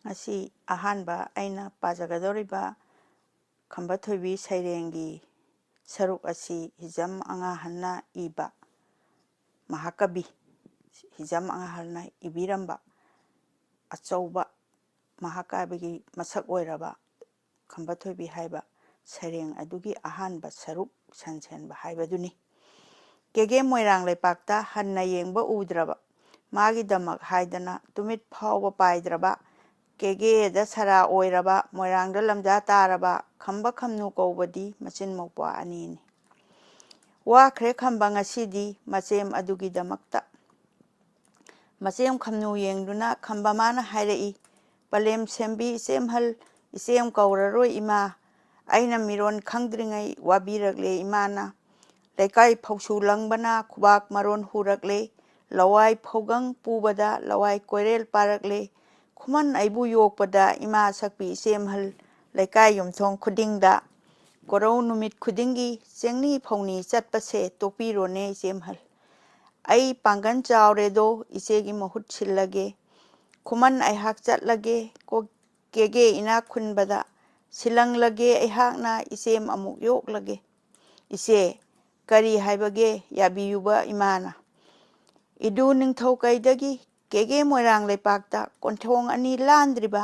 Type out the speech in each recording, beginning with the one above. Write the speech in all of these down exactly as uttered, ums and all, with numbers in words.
ꯉꯁꯤ ꯑꯍꯥꯟꯕ ꯑꯩꯅ ꯄꯥꯖꯒꯗꯧꯔꯤꯕ ꯈꯝꯕ ꯊꯣꯏꯕꯤ ꯁꯩꯔꯦꯡꯒꯤ ꯁꯔꯨꯛ ꯑꯁꯤ ꯍꯤꯖꯝ ꯑꯉꯥꯍꯟꯅ ꯏꯕ, ꯃꯍꯥꯀꯕꯤ ꯍꯤꯖꯝ ꯑꯉꯥꯍꯟꯅ ꯏꯕꯤꯔꯝꯕ ꯑꯆꯧꯕ ꯃꯍꯥꯀꯥꯕꯤꯒꯤ ꯃꯁꯛ ꯑꯣꯏꯔꯕ ꯈꯝꯕ ꯊꯣꯏꯕꯤ ꯍꯥꯏꯕ ꯁꯩꯔꯦꯡ ꯑꯗꯨꯒꯤ ꯑꯍꯥꯟꯕ ꯁꯔꯨꯛ ꯁꯟꯁꯦꯟꯕ ꯍꯥꯏꯕꯗꯨꯅꯤ꯫ ꯀꯦꯒꯦ ꯃꯣꯏꯔꯥꯡ ꯂꯩꯄꯥꯛꯇ ꯍꯟꯅ ꯌꯦꯡꯕ ꯎꯗ꯭ꯔꯕ, ꯃꯥꯒꯤꯗꯃꯛ ꯍꯥꯏꯗꯅ ꯇꯨꯃꯤꯠ ꯐꯥꯎꯕ ꯄꯥꯏꯗ꯭ꯔꯕ, ꯀꯦꯒꯦꯗ ꯁꯔꯥ ꯑꯣꯏꯔꯕ, ꯃꯣꯏꯔꯥꯡꯗ ꯂꯝꯖꯥ ꯇꯥꯔꯕ ꯈꯝꯕ ꯈꯝꯅꯨ ꯀꯧꯕꯗꯤ ꯃꯆꯤꯟ ꯃꯧꯄ꯭ꯋꯥ ꯑꯅꯤꯅꯤ꯫ ꯋꯥꯈ꯭ꯔꯦ ꯈꯝꯕ ꯉꯁꯤꯗꯤ ꯃꯆꯦꯝ ꯑꯗꯨꯒꯤꯗꯃꯛꯇ꯫ ꯃꯆꯦꯝ ꯈꯝꯅꯨ ꯌꯦꯡꯗꯨꯅ ꯈꯝꯕ ꯃꯥꯅ ꯍꯥꯏꯔꯛꯏ, "ꯄꯂꯦꯝ ꯁꯦꯝꯕꯤ ꯏꯆꯦꯝꯍꯜ, ꯏꯆꯦꯝ ꯀꯧꯔꯔꯣꯏ ꯏꯃꯥ꯫ ꯑꯩꯅ ꯃꯤꯔꯣꯟ ꯈꯪꯗ꯭ꯔꯤꯉꯩ ꯋꯥꯕꯤꯔꯛꯂꯦ ꯏꯃꯥꯅ꯫ ꯂꯩꯀꯥꯏ ꯐꯧꯁꯨ ꯂꯪꯕꯅ ꯈꯨꯕꯥꯛ ꯃꯔꯣꯟ ꯍꯨꯔꯛꯂꯦ꯫ ꯂꯋꯥꯏ ꯐꯧꯒꯪ ꯄꯨꯕꯗ ꯂꯋꯥꯏ ꯀꯣꯏꯔꯦꯜ ꯄꯥꯔꯛꯂꯦ꯫ ꯈꯨꯃꯟ ꯑꯩꯕꯨ ꯌꯣꯛꯄꯗ ꯏꯃꯥ ꯁꯛꯄꯤ ꯏꯆꯦꯝꯍꯜ, ꯂꯩꯀꯥꯏ ꯌꯨꯝꯊꯣꯡ ꯈꯨꯗꯤꯡꯗ ꯀꯣꯔꯧ ꯅꯨꯃꯤꯠ ꯈꯨꯗꯤꯡꯒꯤ ꯆꯦꯡꯅꯤ ꯐꯧꯅꯤ ꯆꯠꯄꯁꯦ ꯇꯣꯛꯄꯤꯔꯣꯅꯦ ꯏꯆꯦꯝꯍꯜ꯫ ꯑꯩ ꯄꯥꯡꯒꯜ ꯆꯥꯎꯔꯦꯗꯣ, ꯏꯆꯦꯒꯤ ꯃꯍꯨꯠ ꯁꯤꯜꯂꯒꯦ꯫ ꯈꯨꯃꯟ ꯑꯩꯍꯥꯛ ꯆꯠꯂꯒꯦ, ꯀꯣ-, ꯀꯦꯒꯦ ꯏꯅꯥꯛ ꯈꯨꯟꯕꯗ ꯁꯤꯜꯂꯪꯂꯒꯦ ꯑꯩꯍꯥꯛꯅ ꯏꯆꯦꯝ ꯑꯃꯨꯛ ꯌꯣꯛꯂꯒꯦ꯫ ꯏꯆꯦ, ꯀꯔꯤ ꯍꯥꯏꯕꯒꯦ ꯌꯥꯕꯤꯌꯨꯕ ꯏꯃꯥꯅ?" ꯏꯗꯨ ꯅꯤꯡꯊꯧ ꯀꯩꯗꯒꯤ ꯀꯦꯒꯦ ꯃꯣꯏꯔꯥꯡ ꯂꯩꯄꯥꯛꯇ ꯀꯣꯟꯊꯣꯡ ꯑꯅꯤ ꯂꯥꯟꯗ꯭ꯔꯤꯕ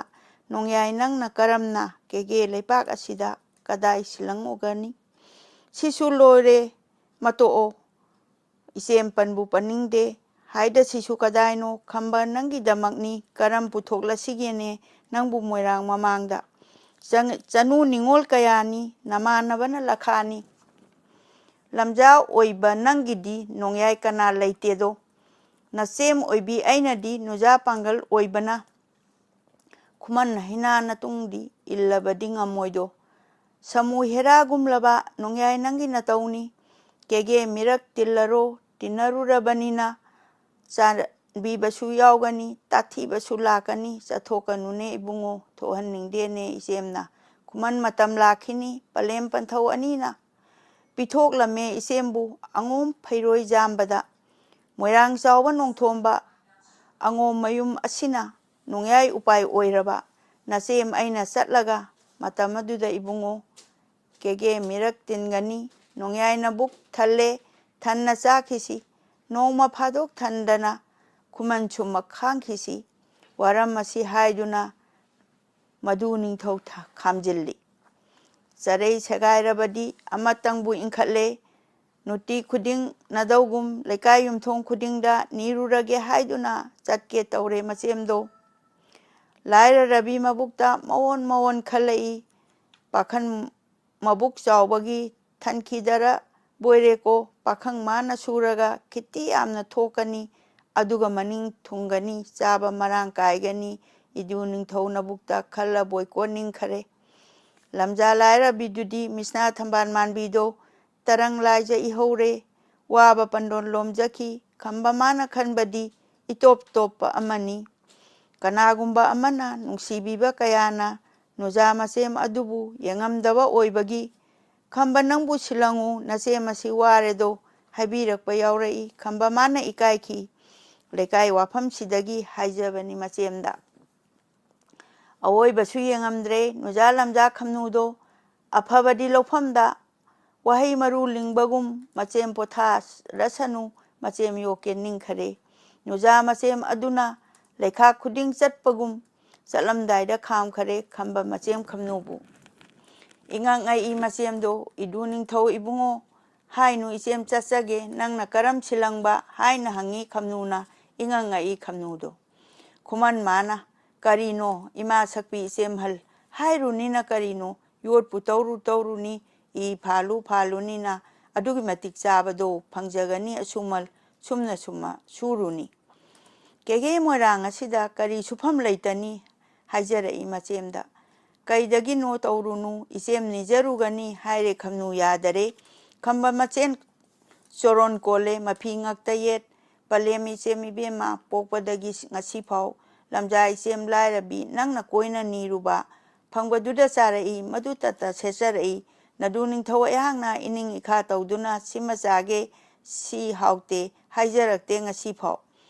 ꯅꯣꯡꯌꯥꯏ ꯅꯪꯅ ꯀꯔꯝꯅ ꯀꯦꯒꯦ ꯂꯩꯄꯥꯛ ꯑꯁꯤꯗ ꯀꯗꯥꯏ ꯁꯤꯜꯂꯪ ꯎꯒꯅꯤ? ꯁꯤꯁꯨ ꯂꯣꯏꯔꯦ, ꯃꯇꯣꯛꯑꯣ꯫ ꯏꯆꯦꯝ ꯄꯟꯕꯨ ꯄꯟꯅꯤꯡꯗꯦ꯫ ꯍꯥꯏꯗ ꯁꯤꯁꯨ ꯀꯗꯥꯏꯅꯣ? ꯈꯝꯕ ꯅꯪꯒꯤꯗꯃꯛꯅꯤ꯫ ꯀꯔꯝ ꯄꯨꯊꯣꯛꯂꯁꯤꯒꯦꯅꯦ ꯅꯪꯕꯨ ꯃꯣꯏꯔꯥꯡ ꯃꯃꯥꯡꯗ? ꯆꯪ-, ꯆꯅꯨ ꯅꯤꯉꯣꯜ ꯀꯌꯥꯅꯤ, ꯅꯃꯥꯟꯅꯕꯅ ꯂꯈꯥꯅꯤ꯫ ꯂꯝꯖꯥ ꯑꯣꯏꯕ ꯅꯪꯒꯤꯗꯤ ꯅꯣꯡꯌꯥꯏ ꯀꯅꯥ ꯂꯩꯇꯦꯗꯣ꯫ ꯅꯆꯦꯝ ꯑꯣꯏꯕꯤ ꯑꯩꯅꯗꯤ ꯅꯨꯖꯥ ꯄꯥꯡꯒꯜ ꯑꯣꯏꯕꯅ ꯈꯨꯃꯟ ꯍꯩꯅꯥ ꯅꯇꯨꯡꯗꯤ ꯏꯜꯂꯕꯗꯤ ꯉꯝꯃꯣꯏꯗꯣ꯫ ꯁꯃꯨ ꯍꯦꯔꯥꯒꯨꯝꯂꯕ ꯅꯣꯡꯌꯥꯏ ꯅꯪꯒꯤ ꯅꯇꯧꯅꯤ꯫ ꯀꯦꯒꯦ ꯃꯤꯔꯛ ꯇꯤꯜꯂꯔꯣ, ꯇꯤꯟꯅꯔꯨꯔꯕꯅꯤꯅ ꯆꯥꯟꯕꯤꯕꯁꯨ ꯌꯥꯎꯒꯅꯤ, ꯇꯥꯊꯤꯕꯁꯨ ꯂꯥꯛꯀꯅꯤ꯫ ꯆꯠꯊꯣꯛꯀꯅꯨꯅꯦ ꯏꯕꯨꯡꯉꯣ, ꯊꯣꯛꯍꯟꯅꯤꯡꯗꯦꯅꯦ ꯏꯆꯦꯝꯅ꯫ ꯈꯨꯃꯟ ꯃꯇꯝ ꯂꯥꯛꯈꯤꯅꯤ, ꯄꯂꯦꯝ ꯄꯟꯊꯧ ꯑꯅꯤꯅ ꯄꯤꯊꯣꯛꯂꯝꯃꯦ ꯏꯆꯦꯝꯕꯨ ꯑꯉꯣꯝ ꯐꯩꯔꯣꯏ ꯌꯥꯝꯕꯗ꯫ ꯃꯣꯏꯔꯥꯡ ꯆꯥꯎꯕ ꯅꯣꯡꯊꯣꯝꯕ ꯑꯉꯣꯝ ꯃꯌꯨꯝ ꯑꯁꯤꯅ ꯅꯣꯡꯌꯥꯏ ꯎꯄꯥꯏ ꯑꯣꯏꯔꯕ꯫ ꯅꯆꯦꯝ ꯑꯩꯅ ꯆꯠꯂꯒ ꯃꯇꯝ ꯑꯗꯨꯗ ꯏꯕꯨꯡꯉꯣ ꯀꯦꯒꯦ ꯃꯤꯔꯛ ꯇꯤꯟꯒꯅꯤ꯫ ꯅꯣꯡꯌꯥꯏ ꯅꯕꯨꯛ ꯊꯜꯂꯦ, ꯊꯟꯅ ꯆꯥꯈꯤꯁꯤ꯫ ꯅꯣꯡꯃ ꯐꯥꯗꯣꯛ ꯊꯟꯗꯅ ꯈꯨꯃꯟ ꯁꯨꯝꯃ ꯈꯥꯡꯈꯤꯁꯤ꯫ ꯋꯥꯔꯝ ꯑꯁꯤ ꯍꯥꯏꯗꯨꯅ ꯃꯗꯨ ꯅꯤꯡꯊꯧ ꯊ-, ꯈꯥꯝꯖꯤꯜꯂꯤ꯫ ꯆꯔꯩ ꯁꯦꯒꯥꯏꯔꯕꯗꯤ ꯑꯃꯇꯪꯕꯨ ꯏꯟꯈꯠꯂꯦ꯫ ꯅꯨꯡꯇꯤ ꯈꯨꯗꯤꯡ ꯅꯗꯧꯒꯨꯝ ꯂꯩꯀꯥꯏ ꯌꯨꯝꯊꯣꯡ ꯈꯨꯗꯤꯡꯗ ꯅꯤꯔꯨꯔꯒꯦ ꯍꯥꯏꯗꯨꯅ ꯆꯠꯀꯦ ꯇꯧꯔꯦ ꯃꯆꯦꯝꯗꯣ꯫ ꯂꯥꯏꯔ ꯔꯕꯤ ꯃꯕꯨꯛꯇ ꯃꯑꯣꯟ ꯃꯑꯣꯟ ꯈꯜꯂꯛꯏ꯫ ꯄꯥꯈꯪ ꯃꯕꯨꯛ ꯆꯥꯎꯕꯒꯤ ꯊꯟꯈꯤꯗꯔ ꯕꯣꯏꯔꯦꯀꯣ꯫ ꯄꯥꯈꯪ ꯃꯥꯅ ꯁꯨꯔꯒ ꯈꯤꯇꯤ ꯌꯥꯝꯅ ꯊꯣꯛꯀꯅꯤ, ꯑꯗꯨꯒ ꯃꯅꯤꯡ ꯊꯨꯡꯒꯅꯤ, ꯆꯥꯕ ꯃꯔꯥꯡ ꯀꯥꯏꯒꯅꯤ꯫ ꯏꯗꯨ ꯅꯤꯡꯊꯧ ꯅꯕꯨꯛꯇ ꯈꯜꯂ ꯕꯣꯏꯀꯣꯠ ꯅꯤꯡꯈꯔꯦ꯫ ꯂꯝꯖꯥ ꯂꯥꯏꯔꯕꯤꯗꯨꯗꯤ ꯃꯤꯁꯅꯥ ꯊꯝꯕꯥꯜ ꯃꯥꯟꯕꯤꯗꯣ ꯇꯔꯪ ꯂꯥꯏꯖ ꯏꯍꯧꯔꯦ꯫ ꯋꯥꯕ ꯄꯟꯗꯣꯟ ꯂꯣꯝꯖꯈꯤ꯫ ꯈꯝꯕ ꯃꯥꯅ ꯈꯟꯕꯗꯤ ꯏꯇꯣꯞ ꯇꯣꯞꯄ ꯑꯃꯅꯤ꯫ ꯀꯅꯥꯒꯨꯝꯕ ꯑꯃꯅ ꯅꯨꯡꯁꯤꯕꯤꯕ ꯀꯌꯥꯅ ꯅꯨꯖꯥ ꯃꯆꯦꯝ ꯑꯗꯨꯕꯨ ꯌꯦꯡꯉꯝꯗꯕ ꯑꯣꯏꯕꯒꯤ, "ꯈꯝꯕ, ꯅꯪꯕꯨ ꯁꯤꯜꯂꯪꯉꯨ, ꯅꯆꯦꯝ ꯑꯁꯤ ꯋꯥꯔꯦꯗꯣ" ꯍꯥꯏꯕꯤꯔꯛꯄ ꯌꯥꯎꯔꯛꯏ꯫ ꯈꯝꯕ ꯃꯥꯅ ꯏꯀꯥꯏꯈꯤ꯫ ꯂꯩꯀꯥꯏ ꯋꯥꯐꯝꯁꯤꯗꯒꯤ ꯍꯥꯏꯖꯕꯅꯤ ꯃꯆꯦꯝꯗ꯫ ꯑꯋꯣꯏꯕꯁꯨ ꯌꯦꯡꯉꯝꯗ꯭ꯔꯦ ꯅꯨꯖꯥ ꯂꯝꯖꯥ ꯈꯝꯅꯨꯗꯣ꯫ ꯑꯐꯕꯗꯤ ꯂꯧꯐꯝꯗ ꯋꯥꯍꯩ ꯃꯔꯨ ꯂꯤꯡꯕꯒꯨꯝ ꯃꯆꯦꯝ ꯄꯣꯊꯥꯔꯁꯅꯨ, ꯃꯆꯦꯝ ꯌꯣꯛꯀꯦ ꯅꯤꯡꯈꯔꯦ꯫ ꯅꯨꯖꯥ ꯃꯆꯦꯝ ꯑꯗꯨꯅ ꯂꯩꯈꯥ ꯈꯨꯗꯤꯡ ꯆꯠꯄꯒꯨꯝ ꯆꯠꯂꯝꯗꯥꯏꯗ ꯈꯥꯝꯈꯔꯦ ꯈꯝꯕ ꯃꯆꯦꯝ ꯈꯝꯅꯨꯕꯨ꯫ ꯏꯉꯛ ꯉꯛꯏ ꯃꯆꯦꯝꯗꯣ, "ꯏꯗꯨ ꯅꯤꯡꯊꯧ ꯏꯕꯨꯡꯉꯣ, ꯍꯥꯏꯅꯨ ꯏꯆꯦꯝ ꯆꯠꯆꯒꯦ, ꯅꯪꯅ ꯀꯔꯝ ꯁꯤꯜꯂꯪꯕ?" ꯍꯥꯏꯅ ꯍꯪꯉꯤ ꯈꯝꯅꯨꯅ꯫ ꯏꯉꯛ ꯉꯛꯏ ꯈꯝꯅꯨꯗꯣ꯫ ꯈꯨꯃꯟ ꯃꯥꯅ, "ꯀꯔꯤꯅꯣ ꯏꯃꯥ ꯁꯛꯄꯤ ꯏꯆꯦꯝꯍꯜ, ꯍꯥꯏꯔꯨꯅꯤꯅ ꯀꯔꯤꯅꯣ? ꯌꯣꯠꯄꯨ ꯇꯧꯔꯨ ꯇꯧꯔꯨꯅꯤ, ꯏ ꯐꯥꯜꯂꯨ ꯐꯥꯜꯂꯨꯅꯤꯅ ꯑꯗꯨꯒꯤ ꯃꯇꯤꯛ ꯆꯥꯕꯗꯣ ꯐꯪꯖꯒꯅꯤ ꯑꯁꯨꯃꯜ, ꯁꯨꯝꯅ ꯁꯨꯝꯃ ꯁꯨꯔꯨꯅꯤ꯫ ꯀꯦꯒꯦ ꯃꯣꯏꯔꯥꯡ ꯑꯁꯤꯗ ꯀꯔꯤ ꯁꯨꯐꯝ ꯂꯩꯇꯅꯤ?" ꯍꯥꯏꯖꯔꯛꯏ ꯃꯆꯦꯝꯗ꯫ "ꯀꯩꯗꯒꯤꯅꯣ ꯇꯧꯔꯨꯅꯨ, ꯏꯆꯦꯝ ꯅꯤꯖꯔꯨꯒꯅꯤ" ꯍꯥꯏꯔꯦ ꯈꯝꯅꯨ ꯌꯥꯗꯔꯦ꯫ ꯈꯝꯕ ꯃꯆꯦꯝ ꯆꯣꯔꯣꯟ ꯀꯣꯜꯂꯦ, ꯃꯐꯤ ꯉꯛꯇ ꯌꯦꯠ꯫ ꯄꯂꯦꯝ ꯏꯆꯦꯝ ꯏꯕꯦꯝꯃ ꯄꯣꯛꯄꯗꯒꯤ ꯉꯁꯤ ꯐꯥꯎ ꯂꯝꯖꯥ ꯏꯆꯦꯝ ꯂꯥꯏꯔꯕꯤ ꯅꯪꯅ ꯀꯣꯏꯅ ꯅꯤꯔꯨꯕ ꯐꯪꯕꯗꯨꯗ ꯆꯥꯔꯛꯏ, ꯃꯗꯨꯇꯇ ꯁꯦꯠꯆꯔꯛꯏ꯫ ꯅꯗꯨ ꯅꯤꯡꯊꯧ ꯑꯩꯍꯥꯛꯅ ꯏꯅꯤꯡ ꯏꯈꯥ ꯇꯧꯗꯨꯅ ꯁꯤꯃ ꯆꯥꯒꯦ, ꯁꯤ ꯍꯥꯎꯇꯦ ꯍꯥꯏꯖꯔꯛꯇꯦ ꯉꯁꯤ ꯐꯥꯎ꯫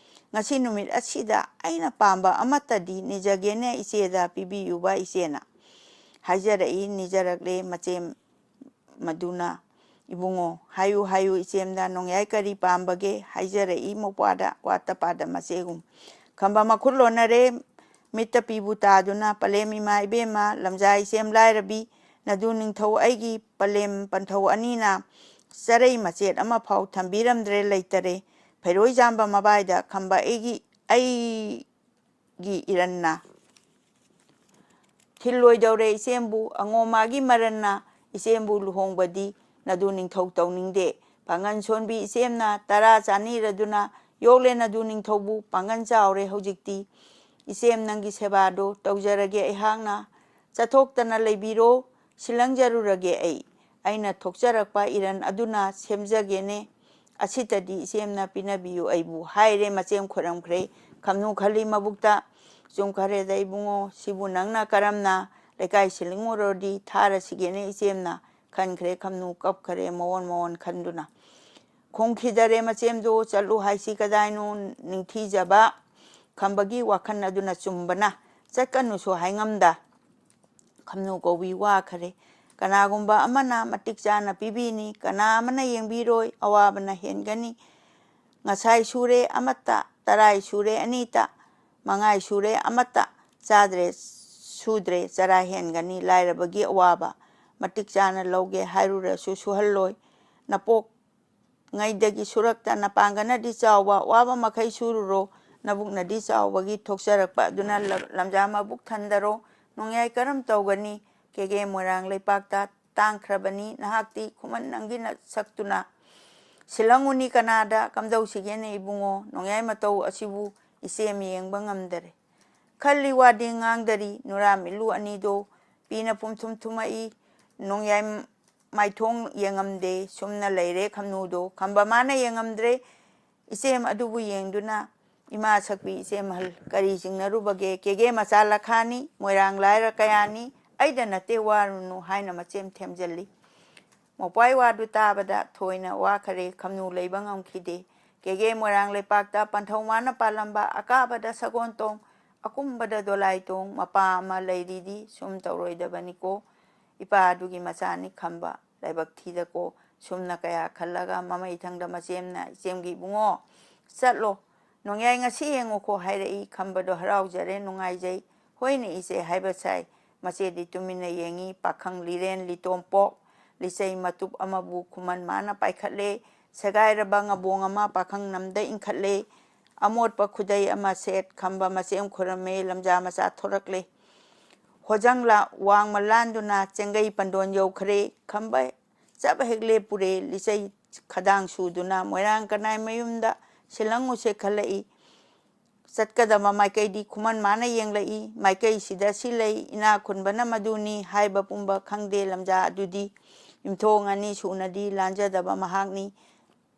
ꯉꯁꯤ ꯅꯨꯃꯤꯠ ꯑꯁꯤꯗ ꯑꯩꯅ ꯄꯥꯝꯕ ꯑꯃꯠꯇꯗꯤ ꯅꯤꯖꯒꯦꯅꯦ ꯏꯆꯦꯗ ꯄꯤꯕꯤꯌꯨꯕ ꯏꯆꯦꯅ꯫ ꯍꯥꯏꯖꯔꯛꯏ, ꯅꯤꯖꯔꯛꯂꯦ ꯃꯆꯦꯝ ꯃꯗꯨꯅ꯫ ꯏꯕꯨꯡꯉꯣ, ꯍꯥꯏꯌꯨ ꯍꯥꯏꯌꯨ ꯏꯆꯦꯝꯗ, ꯅꯣꯡꯌꯥꯏ ꯀꯔꯤ ꯄꯥꯝꯕꯒꯦ? ꯍꯥꯏꯖꯔꯛꯏ ꯃꯧꯄ꯭ꯋꯥꯗ ꯋꯥꯠꯇ ꯄꯥꯗ ꯃꯆꯦꯒꯨꯝ꯫ ꯈꯝꯕ ꯃꯈꯨꯠ ꯂꯣꯟꯅꯔꯦ, ꯃꯤꯠꯇ ꯄꯤꯕꯨ ꯇꯥꯗꯨꯅ, ꯄꯂꯦꯝ ꯏꯃꯥ ꯏꯕꯦꯝꯃ, ꯂꯝꯖꯥ ꯏꯆꯦꯝ ꯂꯥꯏꯔꯕꯤ, ꯅꯗꯨ ꯅꯤꯡꯊꯧ ꯑꯩꯒꯤ ꯄꯂꯦꯝ ꯄꯟꯊꯧ ꯑꯅꯤꯅ ꯆꯔꯩ ꯃꯆꯦꯠ ꯑꯃꯐꯥꯎ ꯊꯝꯕꯤꯔꯝꯗ꯭ꯔꯦ, ꯂꯩꯇꯔꯦ꯫ ꯐꯩꯔꯣꯏ ꯆꯥꯝꯕ ꯃꯕꯥꯏꯗ ꯈꯝꯕ ꯑꯩꯒꯤ, ꯑꯩꯒꯤ ꯏꯔꯟꯅ ꯊꯤꯜꯂꯣꯏꯗꯧꯔꯦ ꯏꯆꯦꯝꯕꯨ, ꯑꯉꯣꯝꯃꯥꯒꯤ ꯃꯔꯟꯅ ꯏꯆꯦꯝꯕꯨ ꯂꯨꯍꯣꯡꯕꯗꯤ ꯅꯗꯨ ꯅꯤꯡꯊꯧ ꯇꯧꯅꯤꯡꯗꯦ꯫ ꯄꯥꯡꯒꯟ ꯁꯣꯟꯕꯤ ꯏꯆꯦꯝꯅ ꯇꯔꯥ ꯆꯥꯅꯤꯔꯗꯨꯅ ꯌꯣꯛꯂꯦ ꯅꯗꯨ ꯅꯤꯡꯊꯧꯕꯨ, ꯄꯥꯡꯒꯟ ꯆꯥꯎꯔꯦ ꯍꯧꯖꯤꯛꯇꯤ꯫ ꯏꯆꯦꯝ ꯅꯪꯒꯤ ꯁꯦꯕꯥꯗꯣ ꯇꯧꯖꯔꯒꯦ ꯑꯩꯍꯥꯛꯅ, ꯆꯠꯊꯣꯛꯇꯅ ꯂꯩꯕꯤꯔꯣ, ꯁꯤꯜꯂꯪꯖꯔꯨꯔꯒꯦ ꯑꯩ꯫ ꯑꯩꯅ ꯊꯣꯛꯆꯔꯛꯄ ꯏꯔꯟ ꯑꯗꯨꯅ ꯁꯦꯝꯖꯒꯦꯅꯦ꯫ ꯑꯁꯤꯇꯗꯤ ꯏꯆꯦꯝꯅ ꯄꯤꯅꯕꯤꯌꯨ ꯑꯩꯕꯨ ꯍꯥꯏꯔꯦ ꯃꯆꯦꯝ ꯈꯣꯏꯔꯝꯈ꯭ꯔꯦ꯫ ꯈꯝꯅꯨ ꯈꯜꯂꯤ ꯃꯕꯨꯛꯇ, ꯆꯨꯝꯈꯔꯦꯗ ꯏꯕꯨꯡꯉꯣ, ꯁꯤꯕꯨ ꯅꯪꯅ ꯀꯔꯝꯅ ꯂꯩꯀꯥꯏ ꯁꯤꯜꯂꯤꯡꯉꯨꯔꯣꯗꯤ ꯊꯥꯔꯁꯤꯒꯦꯅꯦ ꯏꯆꯦꯝꯅ꯫ ꯈꯟꯈ꯭ꯔꯦ ꯈꯝꯅꯨ ꯀꯞꯈꯔꯦ ꯃꯑꯣꯟ ꯃꯑꯣꯟ ꯈꯟꯗꯨꯅ꯫ ꯈꯣꯡꯈꯤꯗꯔꯦ ꯃꯆꯦꯝꯗꯣ, ꯆꯠꯂꯨ ꯍꯥꯏꯁꯤ ꯀꯗꯥꯏꯅꯣ? ꯅꯤꯡꯊꯤꯖꯕ ꯈꯝꯕꯒꯤ ꯋꯥꯈꯜ ꯑꯗꯨꯅ ꯆꯨꯝꯕꯅ ꯆꯠꯀꯅꯨꯁꯨ ꯍꯥꯏꯉꯝꯗ ꯈꯝꯅꯨ ꯀꯧꯕꯤ ꯋꯥꯈꯔꯦ꯫ ꯀꯅꯥꯒꯨꯝꯕ ꯑꯃꯅ ꯃꯇꯤꯛ ꯆꯥꯅ ꯄꯤꯕꯤꯅꯤ, ꯀꯅꯥ ꯑꯃꯅ ꯌꯦꯡꯕꯤꯔꯣꯏ, ꯑꯋꯥꯕꯅ ꯍꯦꯟꯒꯅꯤ꯫ ꯉꯁꯥꯏ ꯁꯨꯔꯦ ꯑꯃꯠꯇ, ꯇꯔꯥꯏ ꯁꯨꯔꯦ ꯑꯅꯤꯇ, ꯃꯉꯥꯏ ꯁꯨꯔꯦ ꯑꯃꯠꯇ, ꯆꯥꯗ꯭ꯔꯦ ꯁꯨꯗ꯭ꯔꯦ ꯆꯔꯥ ꯍꯦꯟꯒꯅꯤ꯫ ꯂꯥꯏꯔꯕꯒꯤ ꯑꯋꯥꯕ ꯃꯇꯤꯛ ꯆꯥꯅ ꯂꯧꯒꯦ ꯍꯥꯏꯔꯨꯔꯁꯨ ꯁꯨꯍꯜꯂꯣꯏ꯫ ꯅꯄꯣꯛ ꯉꯩꯗꯒꯤ ꯁꯨꯔꯛꯇ ꯅꯄꯥꯡꯒꯜꯅꯗꯤ ꯆꯥꯎꯕ, ꯋꯥꯕ ꯃꯈꯩ ꯁꯨꯔꯨꯔꯣ, ꯅꯕꯨꯛꯅꯗꯤ ꯆꯥꯎꯕꯒꯤ ꯊꯣꯛꯆꯔꯛꯄ ꯑꯗꯨꯅ ꯂ-, ꯂꯝꯖꯥ ꯃꯕꯨꯛ ꯊꯟꯗꯔꯣ꯫ ꯅꯣꯡꯌꯥꯏ ꯀꯔꯝ ꯇꯧꯒꯅꯤ? ꯀꯦꯒꯦ ꯃꯣꯏꯔꯥꯡ ꯂꯩꯄꯥꯛꯇ ꯇꯥꯡꯈ꯭ꯔꯕꯅꯤ ꯅꯍꯥꯛꯇꯤ, ꯈꯨꯃꯟ ꯅꯪꯒꯤ ꯅꯁꯛꯇꯨꯅ꯫ ꯁꯤꯜꯍꯪꯉꯨꯅꯤ ꯀꯅꯥꯗ ꯀꯝꯗꯧꯁꯤꯒꯦꯅꯦ ꯏꯕꯨꯡꯉꯣ? ꯅꯣꯡꯌꯥꯏ ꯃꯇꯧ ꯑꯁꯤꯕꯨ ꯏꯆꯦꯝ ꯌꯦꯡꯕ ꯉꯝꯗꯔꯦ꯫ ꯈꯜꯂꯤ ꯋꯥꯗꯤ ꯉꯥꯡꯗꯔꯤ, ꯅꯨꯔꯥ ꯃꯤꯠꯂꯨ ꯑꯅꯤꯗꯣ ꯄꯤꯅ ꯄꯨꯝꯊꯨꯝ ꯊꯨꯝꯃꯛꯏ꯫ ꯅꯣꯡꯌꯥꯏ ꯃꯥꯏꯊꯣꯡ ꯌꯦꯡꯉꯝꯗꯦ꯫ ꯁꯨꯝꯅ ꯂꯩꯔꯦ ꯈꯝꯅꯨꯗꯣ꯫ ꯈꯝꯕ ꯃꯥꯅ ꯌꯦꯡꯉꯝꯗ꯭ꯔꯦ꯫ ꯏꯆꯦꯝ ꯑꯗꯨꯕꯨ ꯌꯦꯡꯗꯨꯅ, "ꯏꯃꯥ ꯁꯛꯄꯤ ꯏꯆꯦꯝ ꯑꯍꯜ, ꯀꯔꯤ ꯆꯤꯡꯅꯔꯨꯕꯒꯦ? ꯀꯦꯒꯦ ꯃꯆꯥ ꯂꯈꯥꯅꯤ, ꯃꯣꯏꯔꯥꯡ ꯂꯥꯏꯔ ꯀꯌꯥꯅꯤ, ꯑꯩꯗ ꯅꯠꯇꯦ ꯋꯥꯔꯨꯅꯨ" ꯍꯥꯏꯅ ꯃꯆꯦꯝ ꯊꯦꯝꯖꯤꯜꯂꯤ꯫ ꯃꯧꯄ꯭ꯋꯥꯏ ꯋꯥꯗꯨ ꯇꯥꯕꯗ ꯊꯣꯏꯅ ꯋꯥꯈꯔꯦ꯫ ꯈꯝꯅꯨ ꯂꯩꯕ ꯉꯝꯈꯤꯗꯦ꯫ ꯀꯦꯒꯦ ꯃꯣꯏꯔꯥꯡ ꯂꯩꯄꯥꯛꯇ ꯄꯟꯊꯧ ꯃꯥꯅ ꯄꯥꯜꯂꯝꯕ, ꯑꯀꯥꯕꯗ ꯁꯒꯣꯜ ꯇꯣꯡ, ꯑꯀꯨꯝꯕꯗ ꯗꯣꯂꯥꯏ ꯇꯣꯡ, ꯃꯄꯥ ꯑꯃ ꯂꯩꯔꯤꯗꯤ ꯁꯨꯝ ꯇꯧꯔꯣꯏꯗꯕꯅꯤꯀꯣ, ꯏꯄꯥ ꯑꯗꯨꯒꯤ ꯃꯆꯥꯅꯤ ꯈꯝꯕ, ꯂꯥꯏꯕꯛ ꯊꯤꯗꯀꯣ꯫ ꯁꯨꯝꯅ ꯀꯌꯥ ꯈꯜꯂꯒ ꯃꯃꯩ ꯊꯪꯗ ꯃꯆꯦꯝꯅ, "ꯏꯆꯦꯝꯒꯤ ꯏꯕꯨꯡꯉꯣ, ꯆꯠꯂꯣ, ꯅꯣꯡꯌꯥꯏ ꯉꯁꯤ ꯌꯦꯡꯉꯨꯀꯣ" ꯍꯥꯏꯔꯛꯏ꯫ ꯈꯝꯕꯗꯣ ꯍꯔꯥꯎꯖꯔꯦ, ꯅꯨꯡꯉꯥꯏꯖꯩ꯫ "ꯍꯣꯏꯅꯦ ꯏꯆꯦ" ꯍꯥꯏꯕ ꯁꯥꯏ꯫ ꯃꯆꯦꯗꯤ ꯇꯨꯃꯤꯟꯅ ꯌꯦꯡꯉꯤ꯫ ꯄꯥꯈꯪ ꯂꯤꯔꯦꯟ ꯂꯤꯇꯣꯝꯄꯣꯛ ꯂꯤꯆꯩ ꯃꯇꯨꯞ ꯑꯃꯕꯨ ꯈꯨꯃꯟ ꯃꯥꯅ ꯄꯥꯏꯈꯠꯂꯦ꯫ ꯁꯦꯒꯥꯏꯔꯕ ꯉꯕꯣꯡ ꯑꯃ ꯄꯥꯈꯪ ꯅꯝꯗ ꯏꯟꯈꯠꯂꯦ꯫ ꯑꯃꯣꯠꯄ ꯈꯨꯗꯩ ꯑꯃ ꯁꯦꯠ ꯈꯝꯕ ꯃꯆꯦꯝ ꯈꯨꯔꯝꯃꯦ꯫ ꯂꯝꯖꯥ ꯃꯆꯥ ꯊꯣꯔꯛꯂꯦ꯫ ꯍꯣꯖꯪꯂꯥ ꯋꯥꯡꯃ ꯂꯥꯟꯗꯨꯅ ꯆꯦꯡꯒꯩ ꯄꯟꯗꯣꯟ ꯌꯧꯈ꯭ꯔꯦ꯫ ꯈꯝꯕ ꯆꯞ ꯍꯦꯛ ꯂꯦꯞꯄꯨꯔꯦ꯫ ꯂꯤꯆꯩ ꯈꯗꯥꯡ ꯁꯨꯗꯨꯅ ꯃꯣꯏꯔꯥꯡ ꯀꯅꯥꯏ ꯃꯌꯨꯝꯗ ꯁꯤꯜꯂꯪꯉꯨꯁꯦ ꯈꯜꯂꯛꯏ꯫ ꯆꯠꯀꯗꯕ ꯃꯥꯏꯀꯩꯗꯤ ꯈꯨꯃꯟ ꯃꯥꯅ ꯌꯦꯡꯂꯛꯏ꯫ ꯃꯥꯏꯀꯩꯁꯤꯗ ꯁꯤ ꯂꯩ, ꯏꯅꯥꯛ ꯈꯨꯟꯕꯅ ꯃꯗꯨꯅꯤ ꯍꯥꯏꯕ ꯄꯨꯝꯕ ꯈꯪꯗꯦ꯫ ꯂꯝꯖꯥ ꯑꯗꯨꯗꯤ ꯌꯨꯝꯊꯣꯡ ꯑꯅꯤ ꯁꯨꯅꯗꯤ ꯂꯥꯟꯖꯗꯕ ꯃꯍꯥꯛꯅꯤ꯫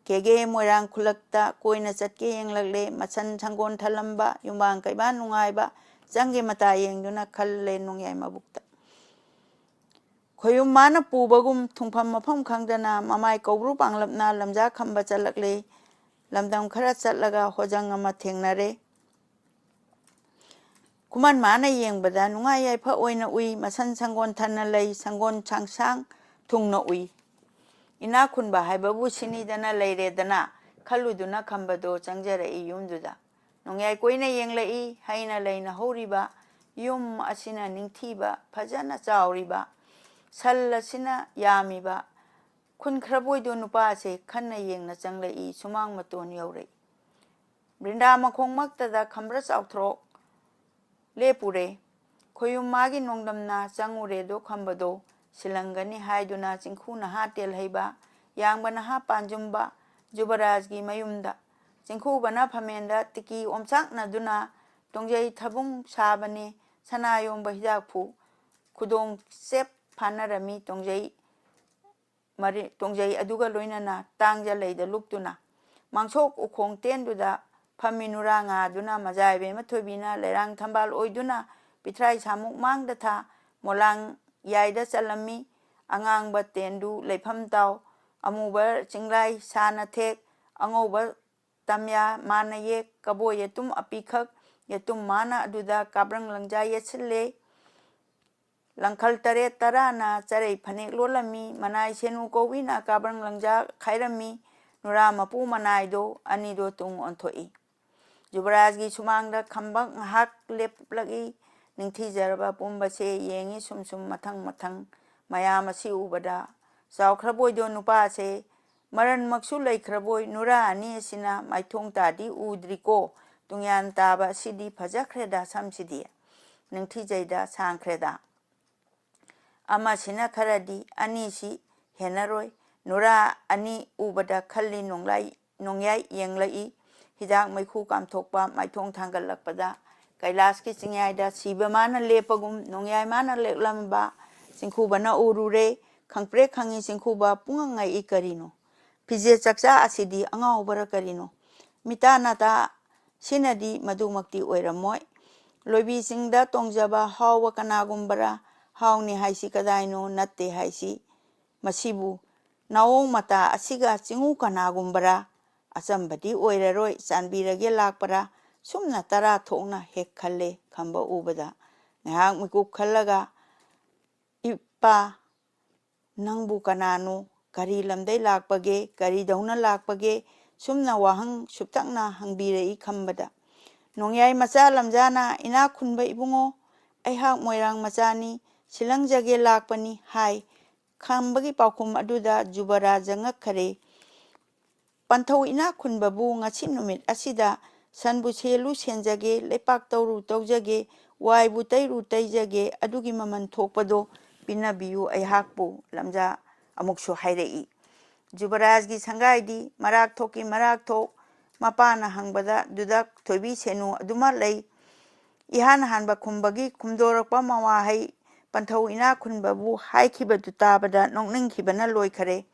ꯀꯦꯒꯦ ꯃꯣꯏꯔꯥꯡ ꯈꯨꯜꯂꯛꯇ ꯀꯣꯏꯅ ꯆꯠꯀꯦ ꯌꯦꯡꯂꯛꯂꯦ꯫ ꯃꯁꯟ ꯁꯪꯒꯣꯟ ꯊꯜꯂꯝꯕ, ꯌꯨꯝꯕꯥꯡ ꯀꯩꯕꯥꯟ ꯅꯨꯡꯉꯥꯏꯕ, ꯆꯪꯒꯦ ꯃꯇꯥ ꯌꯦꯡꯗꯨꯅ ꯈꯜꯂꯦ ꯅꯣꯡꯌꯥꯏ ꯃꯕꯨꯛꯇ꯫ ꯈꯣꯌꯨꯝ ꯃꯥꯅ ꯄꯨꯕꯒꯨꯝ ꯊꯨꯡꯐꯝ ꯃꯐꯝ ꯈꯪꯗꯅ ꯃꯃꯥꯏ ꯀꯧꯕ꯭ꯔꯨ ꯄꯥꯡꯂꯞꯅ ꯂꯝꯖꯥ ꯈꯝꯕ ꯆꯠꯂꯛꯂꯦ꯫ ꯂꯝꯗꯝ ꯈꯔ ꯆꯠꯂꯒ ꯍꯣꯖꯪ ꯑꯃ ꯊꯦꯡꯅꯔꯦ꯫ ꯈꯨꯃꯟ ꯃꯥꯅ ꯌꯦꯡꯕꯗ ꯅꯨꯡꯉꯥꯏ ꯌꯥꯏꯐ ꯑꯣꯏꯅ ꯎꯏ꯫ ꯃꯁꯟ ꯁꯪꯒꯣꯟ ꯊꯟꯅ ꯂꯩ, ꯁꯪꯒꯣꯟ ꯁꯥꯡꯁꯥꯡ ꯊꯨꯡꯅ ꯎꯏ꯫ ꯏꯅꯥꯛ ꯈꯨꯟꯕ ꯍꯥꯏꯕꯕꯨ ꯁꯤꯅꯤꯗꯅ ꯂꯩꯔꯦꯗꯅ ꯈꯜꯂꯨꯗꯨꯅ ꯈꯝꯕꯗꯣ ꯆꯪꯖꯔꯛꯏ ꯌꯨꯝꯗꯨꯗ꯫ ꯅꯣꯡꯌꯥꯏ ꯀꯣꯏꯅ ꯌꯦꯡꯂꯛꯏ꯫ ꯍꯩꯅ ꯂꯩꯅ ꯍꯧꯔꯤꯕ ꯌꯨꯝ ꯑꯁꯤꯅ ꯅꯤꯡꯊꯤꯕ, ꯐꯖꯅ ꯆꯥꯎꯔꯤꯕ, ꯁꯜ ꯑꯁꯤꯅ ꯌꯥꯝꯃꯤꯕ ꯈꯨꯟ ꯈꯔꯕꯣꯏꯗꯣ ꯅꯨꯄꯥꯁꯦ ꯈꯟꯅ ꯌꯦꯡꯅ ꯆꯪꯂꯛꯏ꯫ ꯁꯨꯃꯥꯡ ꯃꯇꯣꯟ ꯌꯧꯔꯛꯏ꯫ ꯕ꯭ꯔꯤꯟꯗꯥ ꯃꯈꯣꯡꯃꯛꯇꯗ ꯈꯝꯕ꯭ꯔ ꯆꯥꯎꯊ꯭ꯔꯣꯛ ꯂꯦꯞꯄꯨꯔꯦ꯫ ꯈꯣꯌꯨꯝ ꯃꯥꯒꯤ ꯅꯣꯡꯗꯝꯅ ꯆꯪꯉꯨꯔꯦꯗꯣ ꯈꯝꯕꯗꯣ ꯁꯤꯜꯂꯪꯒꯅꯤ ꯍꯥꯏꯗꯨꯅ ꯆꯤꯡꯈꯨ ꯅꯍꯥ ꯇꯦꯜꯍꯩꯕ, ꯌꯥꯡꯕ ꯅꯍꯥ ꯄꯥꯟꯖꯨꯝꯕ ꯖꯨꯕꯔꯥꯖꯒꯤ ꯃꯌꯨꯝꯗ꯫ ꯆꯤꯡꯈꯨꯕꯅ ꯐꯝꯃꯦꯟꯗ ꯇꯤꯀꯤ ꯑꯣꯝꯆꯥꯛꯅꯗꯨꯅ ꯇꯣꯡꯖꯩ ꯊꯕꯨꯡ ꯁꯥꯕꯅꯤ ꯁꯅꯥ ꯌꯣꯝꯕ ꯍꯤꯗꯥꯛꯐꯨ꯫ ꯈꯨꯗꯣꯡ ꯆꯦꯞ ꯐꯥꯅꯔꯝꯃꯤ ꯇꯣꯡꯖꯩ ꯃꯔꯤ-, ꯇꯣꯡꯖꯩ ꯑꯗꯨꯒ ꯂꯣꯏꯅꯅ ꯇꯥꯡꯖ ꯂꯩꯗ ꯂꯨꯞꯇꯨꯅ꯫ ꯃꯥꯡꯁꯣꯛ ꯎꯈꯣꯡ ꯇꯦꯟꯗꯨꯗ ꯐꯝꯃꯤ ꯅꯨꯔꯥ ꯉꯥꯗꯨꯅ ꯃꯖꯥ ꯏꯕꯦꯝꯃ ꯊꯣꯏꯕꯤꯅ ꯂꯩꯔꯥꯡ ꯊꯝꯕꯥꯜ ꯑꯣꯏꯗꯨꯅ ꯄꯤꯊ꯭ꯔꯥꯏ ꯁꯥꯃꯨꯛ ꯃꯥꯡꯗ ꯊꯥ꯫ ꯃꯣꯂꯥꯡ ꯌꯥꯏꯗ ꯆꯜꯂꯝꯃꯤ ꯑꯉꯥꯡꯕ ꯇꯦꯟꯗꯨ ꯂꯩꯐꯝ ꯇꯥꯎ꯫ ꯑꯃꯨꯕ ꯆꯤꯡꯂꯥꯏ ꯁꯥꯅ ꯊꯦꯛ ꯑꯉꯧꯕ ꯇꯝꯌꯥ ꯃꯥꯅ ꯌꯦꯛ ꯀꯕꯣ ꯌꯦꯇꯨꯝ ꯑꯄꯤꯈꯛ꯫ ꯌꯦꯇꯨꯝ ꯃꯥꯅ ꯑꯗꯨꯗ ꯀꯥꯕ꯭ꯔꯪ ꯂꯪꯖꯥ ꯌꯦꯠꯁꯤꯜꯂꯦ꯫ ꯂꯪꯈꯜ ꯇꯔꯦꯠ ꯇꯔꯥꯅ ꯆꯔꯩ ꯐꯅꯦꯛ ꯂꯣꯜꯂꯝꯃꯤ꯫ ꯃꯅꯥꯏ ꯁꯦꯅꯨ ꯀꯧꯕꯤꯅ ꯀꯥꯕ꯭ꯔꯪ ꯂꯪꯖꯥ ꯈꯥꯏꯔꯝꯃꯤ꯫ ꯅꯨꯔꯥ ꯃꯄꯨ ꯃꯅꯥꯏꯗꯣ ꯑꯅꯤꯗꯣ ꯇꯨꯡ ꯑꯣꯟꯊꯣꯛꯏ꯫ ꯖꯨꯕꯔꯥꯖꯒꯤ ꯁꯨꯃꯥꯡꯗ ꯈꯝꯕ ꯉꯥꯏꯍꯥꯛ ꯂꯦꯞꯂꯛꯏ꯫ ꯅꯤꯡꯊꯤꯖꯔꯕ ꯄꯨꯝꯕꯁꯦ ꯌꯦꯡꯏ ꯁꯨꯝ ꯁꯨꯝ ꯃꯊꯪ ꯃꯊꯪ꯫ ꯃꯌꯥꯝ ꯑꯁꯤ ꯎꯕꯗ ꯆꯥꯎꯈ꯭ꯔꯕꯣꯏꯗꯣ ꯅꯨꯄꯥꯁꯦ ꯃꯔꯟꯃꯛꯁꯨ ꯂꯩꯈ꯭ꯔꯕꯣꯏ꯫ ꯅꯨꯔꯥ ꯑꯅꯤ ꯑꯁꯤꯅ ꯃꯥꯏꯊꯣꯡ ꯇꯥꯗꯤ ꯎꯗ꯭ꯔꯤꯀꯣ꯫ ꯇꯨꯡꯌꯥꯟ ꯇꯥꯕ ꯑꯁꯤꯗꯤ ꯐꯖꯈ꯭ꯔꯦꯗ ꯁꯝꯁꯤꯗꯤ꯫ ꯅꯤꯡꯊꯤꯖꯩꯗ ꯁꯥꯡꯈ꯭ꯔꯦꯗ꯫ ꯑꯃꯁꯤꯅ ꯈꯔꯗꯤ ꯑꯅꯤꯁꯤ ꯍꯦꯟꯅꯔꯣꯏ꯫ ꯅꯨꯔꯥ ꯑꯅꯤ ꯎꯕꯗ ꯈꯜꯂꯤ ꯅꯣꯡꯂꯥꯏ-, ꯅꯣꯡꯌꯥꯏ ꯌꯦꯡꯂꯛꯏ꯫ ꯍꯤꯗꯥꯛ ꯃꯩꯈꯨ ꯀꯥꯝꯊꯣꯛꯄ ꯃꯥꯏꯊꯣꯡ ꯊꯥꯡꯒꯠꯂꯛꯄꯗ ꯀꯩꯂꯥꯁꯀꯤ ꯆꯤꯡꯌꯥꯏꯗ ꯁꯤꯕ ꯃꯥꯅ ꯂꯦꯞꯄꯒꯨꯝ ꯅꯣꯡꯌꯥꯏ ꯃꯥꯅ ꯂꯦꯞꯂꯝꯕ ꯆꯤꯡꯈꯨꯕꯅ ꯎꯔꯨꯔꯦ꯫ ꯈꯪꯄ꯭ꯔꯦꯛ ꯈꯪꯉꯤ ꯆꯤꯡꯈꯨꯕ ꯄꯨꯡꯉꯛ ꯉꯛꯏ ꯀꯔꯤꯅꯣ? ꯐꯤꯖꯦꯠ ꯆꯥꯛꯆꯥ ꯑꯁꯤꯗꯤ ꯑꯉꯥꯎꯕꯔ ꯀꯔꯤꯅꯣ? ꯃꯤꯇꯥ ꯅꯥꯇꯥ ꯁꯤꯅꯗꯤ ꯃꯗꯨꯃꯛꯇꯤ ꯑꯣꯏꯔꯝꯃꯣꯏ꯫ ꯂꯣꯏꯕꯤ ꯆꯤꯡꯗ ꯇꯣꯡꯖꯕ ꯍꯥꯎꯕ ꯀꯅꯥꯒꯨꯝꯕꯔ? ꯍꯥꯎꯅꯤ ꯍꯥꯏꯁꯤ ꯀꯗꯥꯏꯅꯣ? ꯅꯠꯇꯦ ꯍꯥꯏꯁꯤ ꯃꯁꯤꯕꯨ? ꯅꯥꯑꯣꯡ ꯃꯇꯥ ꯑꯁꯤꯒ ꯆꯤꯡꯉꯨ ꯀꯅꯥꯒꯨꯝꯕꯔ? ꯑꯆꯝꯕꯗꯤ ꯑꯣꯏꯔꯔꯣꯏ, ꯆꯥꯟꯕꯤꯔꯒꯦ ꯂꯥꯛꯄꯔꯥ? ꯁꯨꯝꯅ ꯇꯔꯥ ꯊꯣꯛꯅ ꯍꯦꯛ ꯈꯜꯂꯦ ꯈꯝꯕ ꯎꯕꯗ꯫ ꯉꯥꯏꯍꯥꯛ ꯃꯤꯀꯨꯞ ꯈꯜꯂꯒ, "ꯏꯄꯥ, ꯅꯪꯕꯨ ꯀꯅꯥꯅꯣ? ꯀꯔꯤ ꯂꯝꯗꯩ ꯂꯥꯛꯄꯒꯦ? ꯀꯔꯤꯗꯧꯅ ꯂꯥꯛꯄꯒꯦ?" ꯁꯨꯝꯅ ꯋꯥꯍꯪ ꯁꯨꯞꯇꯛꯅ ꯍꯪꯕꯤꯔꯛꯏ ꯈꯝꯕꯗ꯫ ꯅꯣꯡꯌꯥꯏ ꯃꯆꯥ ꯂꯝꯖꯥꯅ, "ꯏꯅꯥꯛ ꯈꯨꯟꯕ ꯏꯕꯨꯡꯉꯣ, ꯑꯩꯍꯥꯛ ꯃꯣꯏꯔꯥꯡ ꯃꯆꯥꯅꯤ, ꯁꯤꯂꯪꯖꯒꯦ ꯂꯥꯛꯄꯅꯤ" ꯍꯥꯏ꯫ ꯈꯝꯕꯒꯤ ꯄꯥꯎꯈꯨꯝ ꯑꯗꯨꯗ ꯖꯨꯕꯔꯥꯖ ꯉꯛꯈꯔꯦ꯫ "ꯄꯟꯊꯧ ꯏꯅꯥꯛ ꯈꯨꯟꯕꯕꯨ ꯉꯁꯤ ꯅꯨꯃꯤꯠ ꯑꯁꯤꯗ ꯁꯟꯕꯨ ꯁꯦꯜꯂꯨ ꯁꯦꯟꯖꯒꯦ, ꯂꯩꯄꯥꯛ ꯇꯧꯔꯨ ꯇꯧꯖꯒꯦ, ꯋꯥꯏꯕꯨ ꯇꯩꯔꯨ ꯇꯩꯖꯒꯦ, ꯑꯗꯨꯒꯤ ꯃꯃꯜ ꯊꯣꯛꯄꯗꯣ ꯄꯤꯅꯕꯤꯌꯨ ꯑꯩꯍꯥꯛꯄꯨ", ꯂꯝꯖꯥ ꯑꯃꯨꯛꯁꯨ ꯍꯥꯏꯔꯛꯏ꯫ ꯖꯨꯕꯔꯥꯖꯒꯤ ꯁꯪꯒꯥꯏꯗꯤ ꯃꯔꯥꯛ ꯊꯣꯛꯀꯤ ꯃꯔꯥꯛ ꯊꯣꯛ꯫ ꯃꯄꯥꯅ ꯍꯪꯕꯗ ꯗꯨꯗꯛ ꯊꯣꯏꯕꯤ ꯁꯦꯅꯨ ꯑꯗꯨꯃꯛ ꯂꯩ꯫ ꯏꯍꯥꯟ ꯍꯥꯟꯕ ꯈꯨꯝꯕꯒꯤ ꯈꯨꯝꯗꯣꯔꯛꯄ ꯃꯋꯥꯍꯩ ꯄꯟꯊꯧ ꯏꯅꯥꯛ ꯈꯨꯟꯕꯕꯨ ꯍꯥꯏꯈꯤꯕꯗꯨ ꯇꯥꯕꯗ ꯅꯣꯛꯅꯤꯡꯈꯤꯕꯅ ꯂꯣꯏꯈꯔꯦ꯫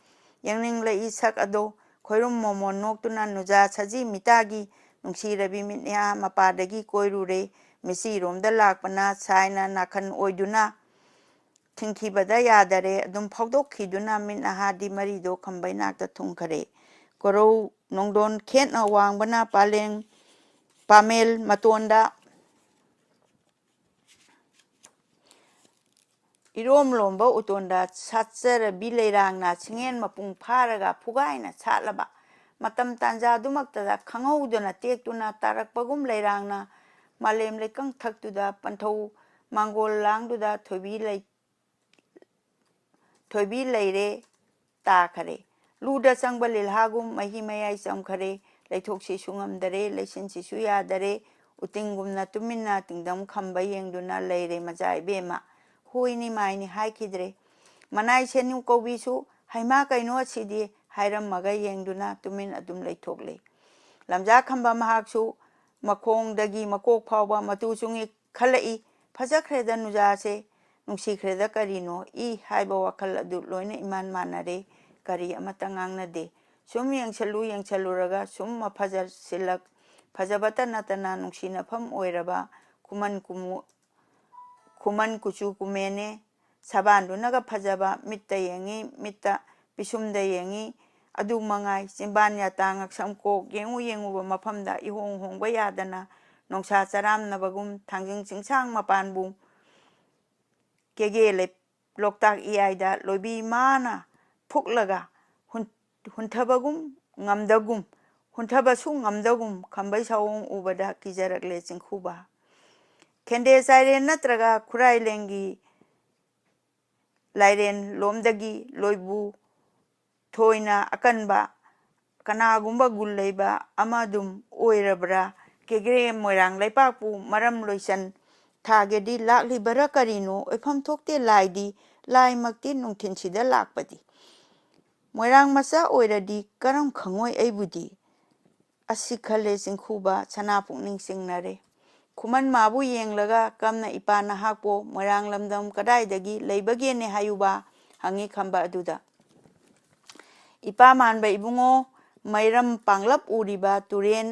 ꯌꯦꯡꯅꯤꯡꯂꯛꯏ ꯁꯛ ꯑꯗꯣ꯫ ꯈꯣꯏꯔꯨꯝ ꯃꯣꯃꯣꯟ ꯅꯣꯛꯇꯨꯅ ꯅꯨꯖꯥ ꯁꯖꯤ ꯃꯤꯇꯥꯒꯤ ꯅꯨꯡꯁꯤꯔꯕꯤ ꯃꯤꯠꯌꯥ ꯃꯄꯥꯗꯒꯤ ꯀꯣꯏꯔꯨꯔꯦ꯫ ꯃꯤꯆꯤꯔꯣꯝꯗ ꯂꯥꯛꯄꯅ ꯁꯥꯏꯅ ꯅꯥꯈꯟ ꯑꯣꯏꯗꯨꯅ ꯊꯤꯡꯈꯤꯕꯗ ꯌꯥꯗꯔꯦ꯫ ꯑꯗꯨꯝ ꯐꯥꯎꯗꯣꯛꯈꯤꯗꯨꯅ ꯃꯤꯠ ꯅꯍꯥꯗꯤ ꯃꯔꯤꯗꯣ ꯈꯝꯕꯩ ꯅꯥꯛꯇ ꯊꯨꯡꯈꯔꯦ꯫ ꯀꯣꯔꯧ ꯅꯣꯡꯗꯣꯟ ꯈꯦꯠꯅ ꯋꯥꯡꯕꯅ ꯄꯥꯂꯦꯡ ꯄꯥꯃꯦꯜ ꯃꯇꯣꯟꯗ ꯏꯔꯣꯝ ꯂꯣꯝꯕ ꯎꯇꯣꯟꯗ ꯁꯥꯠꯆꯔꯕꯤ ꯂꯩꯔꯥꯡꯅ ꯁꯤꯡꯉꯦꯟ ꯃꯄꯨꯡ ꯐꯥꯔꯒ ꯐꯨꯒꯥꯏꯅ ꯁꯥꯠꯂꯕ ꯃꯇꯝ ꯇꯥꯟꯖꯥꯗꯨꯃꯛꯇꯗ ꯈꯪꯍꯧꯗꯅ ꯇꯦꯛꯇꯨꯅ ꯇꯥꯔꯛꯄꯒꯨꯝ ꯂꯩꯔꯥꯡꯅ ꯃꯥꯂꯦꯝ ꯂꯩꯀꯪ ꯊꯛꯇꯨꯗ ꯄꯟꯊꯧ ꯃꯥꯡꯒꯣꯜ ꯂꯥꯡꯗꯨꯗ ꯊꯣꯏꯕꯤ ꯂꯩ ꯊꯣꯏꯕꯤ ꯂꯩꯔꯦ ꯇꯥꯈꯔꯦ꯫ ꯂꯨꯗ ꯆꯪꯕ ꯂꯤꯜꯍꯥꯒꯨꯝ ꯃꯍꯤ ꯃꯌꯥꯏ ꯆꯝꯈꯔꯦ꯫ ꯂꯩꯊꯣꯛꯁꯤꯁꯨ ꯉꯝꯗꯔꯦ, ꯂꯩꯁꯤꯟꯁꯤꯁꯨ ꯌꯥꯗꯔꯦ꯫ ꯎꯇꯤꯡꯒꯨꯝꯅ ꯇꯨꯃꯤꯟꯅ ꯇꯤꯡꯗꯝ ꯈꯝꯕ ꯌꯦꯡꯗꯨꯅ ꯂꯩꯔꯦ ꯃꯆꯥ ꯏꯕꯦꯝꯃ꯫ ꯍꯣꯏꯅꯤ ꯃꯥꯏꯅꯤ ꯍꯥꯏꯈꯤꯗ꯭ꯔꯦ꯫ ꯃꯅꯥꯏ ꯁꯦꯅꯨ ꯀꯧꯕꯤꯁꯨ "ꯍꯩꯃꯥ ꯀꯩꯅꯣ ꯑꯁꯤꯗꯤ" ꯍꯥꯏꯔꯝꯃꯒ ꯌꯦꯡꯗꯨꯅ ꯇꯨꯃꯤꯟ ꯑꯗꯨꯝ ꯂꯩꯊꯣꯛꯂꯦ꯫ ꯂꯝꯖꯥ ꯈꯝꯕ ꯃꯍꯥꯛꯁꯨ ꯃꯈꯣꯡꯗꯒꯤ ꯃꯀꯣꯛ ꯐꯥꯎꯕ ꯃꯇꯨ ꯆꯨꯡꯉꯤ ꯈꯜꯂꯛꯏ꯫ ꯐꯖꯈ꯭ꯔꯦꯗ ꯅꯨꯖꯥꯁꯦ, ꯅꯨꯡꯁꯤꯈ꯭ꯔꯦꯗ ꯀꯔꯤꯅꯣ ꯏ ꯍꯥꯏꯕ ꯋꯥꯈꯜ ꯑꯗꯨ ꯂꯣꯏꯅ ꯏꯃꯥꯟ ꯃꯥꯟꯅꯔꯦ꯫ ꯀꯔꯤ ꯑꯃꯠꯇ ꯉꯥꯡꯅꯗꯦ꯫ ꯁꯨꯝ ꯌꯦꯡꯁꯜꯂꯨ ꯌꯦꯡꯁꯜꯂꯨꯔꯒ ꯁꯨꯝ ꯃꯐꯖꯁꯤꯜꯂꯛ ꯐꯖꯕꯇ ꯅꯠꯇꯅ ꯅꯨꯡꯁꯤꯅꯐꯝ ꯑꯣꯏꯔꯕ ꯈꯨꯃꯟ ꯀꯨꯃꯨ ꯈꯨꯃꯟ ꯀꯨꯆꯨ ꯀꯨꯃꯦꯟꯅꯦ꯫ ꯁꯕꯥꯟꯗꯨꯅꯒ ꯐꯖꯕ, ꯃꯤꯠꯇ ꯌꯦꯡꯉꯤ, ꯃꯤꯠꯇ ꯄꯤꯁꯨꯝꯗ ꯌꯦꯡꯉꯤ꯫ ꯑꯗꯨ ꯃꯉꯥꯏ, ꯆꯤꯟꯕꯥꯟ ꯌꯥꯇꯥ ꯉꯛꯁꯝ ꯀꯣꯛ ꯌꯦꯡꯉꯨ ꯌꯦꯡꯉꯨꯕ ꯃꯐꯝꯗ ꯏꯍꯣꯡ ꯍꯣꯡꯕ ꯌꯥꯗꯅ ꯅꯣꯡꯁꯥ ꯆꯔꯥꯝꯅꯕꯒꯨꯝ ꯊꯥꯡꯖꯤꯡ ꯆꯤꯡꯁꯥꯡ ꯃꯄꯥꯟꯕꯨ ꯀꯦꯒꯦ ꯂꯩ-, ꯂꯣꯛꯇꯥꯛ ꯏꯌꯥꯏꯗ ꯂꯣꯏꯕꯤ ꯃꯥꯅ ꯐꯨꯛꯂꯒ ꯍꯨꯟ-, ꯍꯨꯟꯊꯕꯒꯨꯝ ꯉꯝꯗꯒꯨꯝ, ꯍꯨꯟꯊꯕꯁꯨ ꯉꯝꯗꯒꯨꯝ ꯈꯝꯕꯩ ꯁꯥꯑꯣꯡ ꯎꯕꯗ ꯀꯤꯖꯔꯛꯂꯦ ꯆꯤꯡꯈꯨꯕ꯫ ꯈꯦꯟꯗꯦ ꯆꯥꯏꯔꯦꯟ ꯅꯠꯇ꯭ꯔꯒ ꯈꯨꯔꯥꯏꯂꯦꯟꯒꯤ ꯂꯥꯏꯔꯦꯟ ꯂꯣꯝꯗꯒꯤ ꯂꯣꯏꯕꯨ ꯊꯣꯏꯅ ꯑꯀꯟꯕ ꯀꯅꯥꯒꯨꯝꯕ ꯒꯨꯟ ꯂꯩꯕ ꯑꯃ ꯑꯗꯨꯝ ꯑꯣꯏꯔꯕ꯭ꯔꯥ? ꯀꯦꯒ꯭ꯔꯦ ꯃꯣꯏꯔꯥꯡ ꯂꯩꯄꯥꯛꯄꯨ ꯃꯔꯝ ꯂꯣꯏꯁꯟ ꯊꯥꯒꯦꯗꯤ ꯂꯥꯛꯂꯤꯕꯔꯥ ꯀꯔꯤꯅꯣ? ꯑꯣꯏꯐꯝ ꯊꯣꯛꯇꯦ ꯂꯥꯏꯗꯤ, ꯂꯥꯏꯃꯛꯇꯤ ꯅꯨꯡꯊꯤꯟꯁꯤꯗ ꯂꯥꯛꯄꯗꯤ꯫ ꯃꯣꯏꯔꯥꯡ ꯃꯆꯥ ꯑꯣꯏꯔꯗꯤ ꯀꯔꯝ ꯈꯪꯉꯣꯏ ꯑꯩꯕꯨꯗꯤ? ꯑꯁꯤ ꯈꯜꯂꯦ ꯆꯤꯡꯈꯨꯕ, ꯁꯅꯥ ꯄꯨꯛꯅꯤꯡ ꯆꯤꯡꯅꯔꯦ꯫ ꯈꯨꯃꯟ ꯃꯥꯕꯨ ꯌꯦꯡꯂꯒ ꯀꯝꯅ ꯏꯄꯥ ꯅꯍꯥꯛꯄꯣ ꯃꯣꯏꯔꯥꯡ ꯂꯝꯗꯝ ꯀꯗꯥꯏꯗꯒꯤ ꯂꯩꯕꯒꯦꯅꯦ ꯍꯥꯏꯌꯨꯕ? ꯍꯪꯉꯤ ꯈꯝꯕ ꯑꯗꯨꯗ꯫ ꯏꯄꯥ ꯃꯥꯟꯕ ꯏꯕꯨꯡꯉꯣ, ꯃꯩꯔꯝ ꯄꯥꯡꯂꯞ ꯎꯔꯤꯕ ꯇꯨꯔꯦꯟ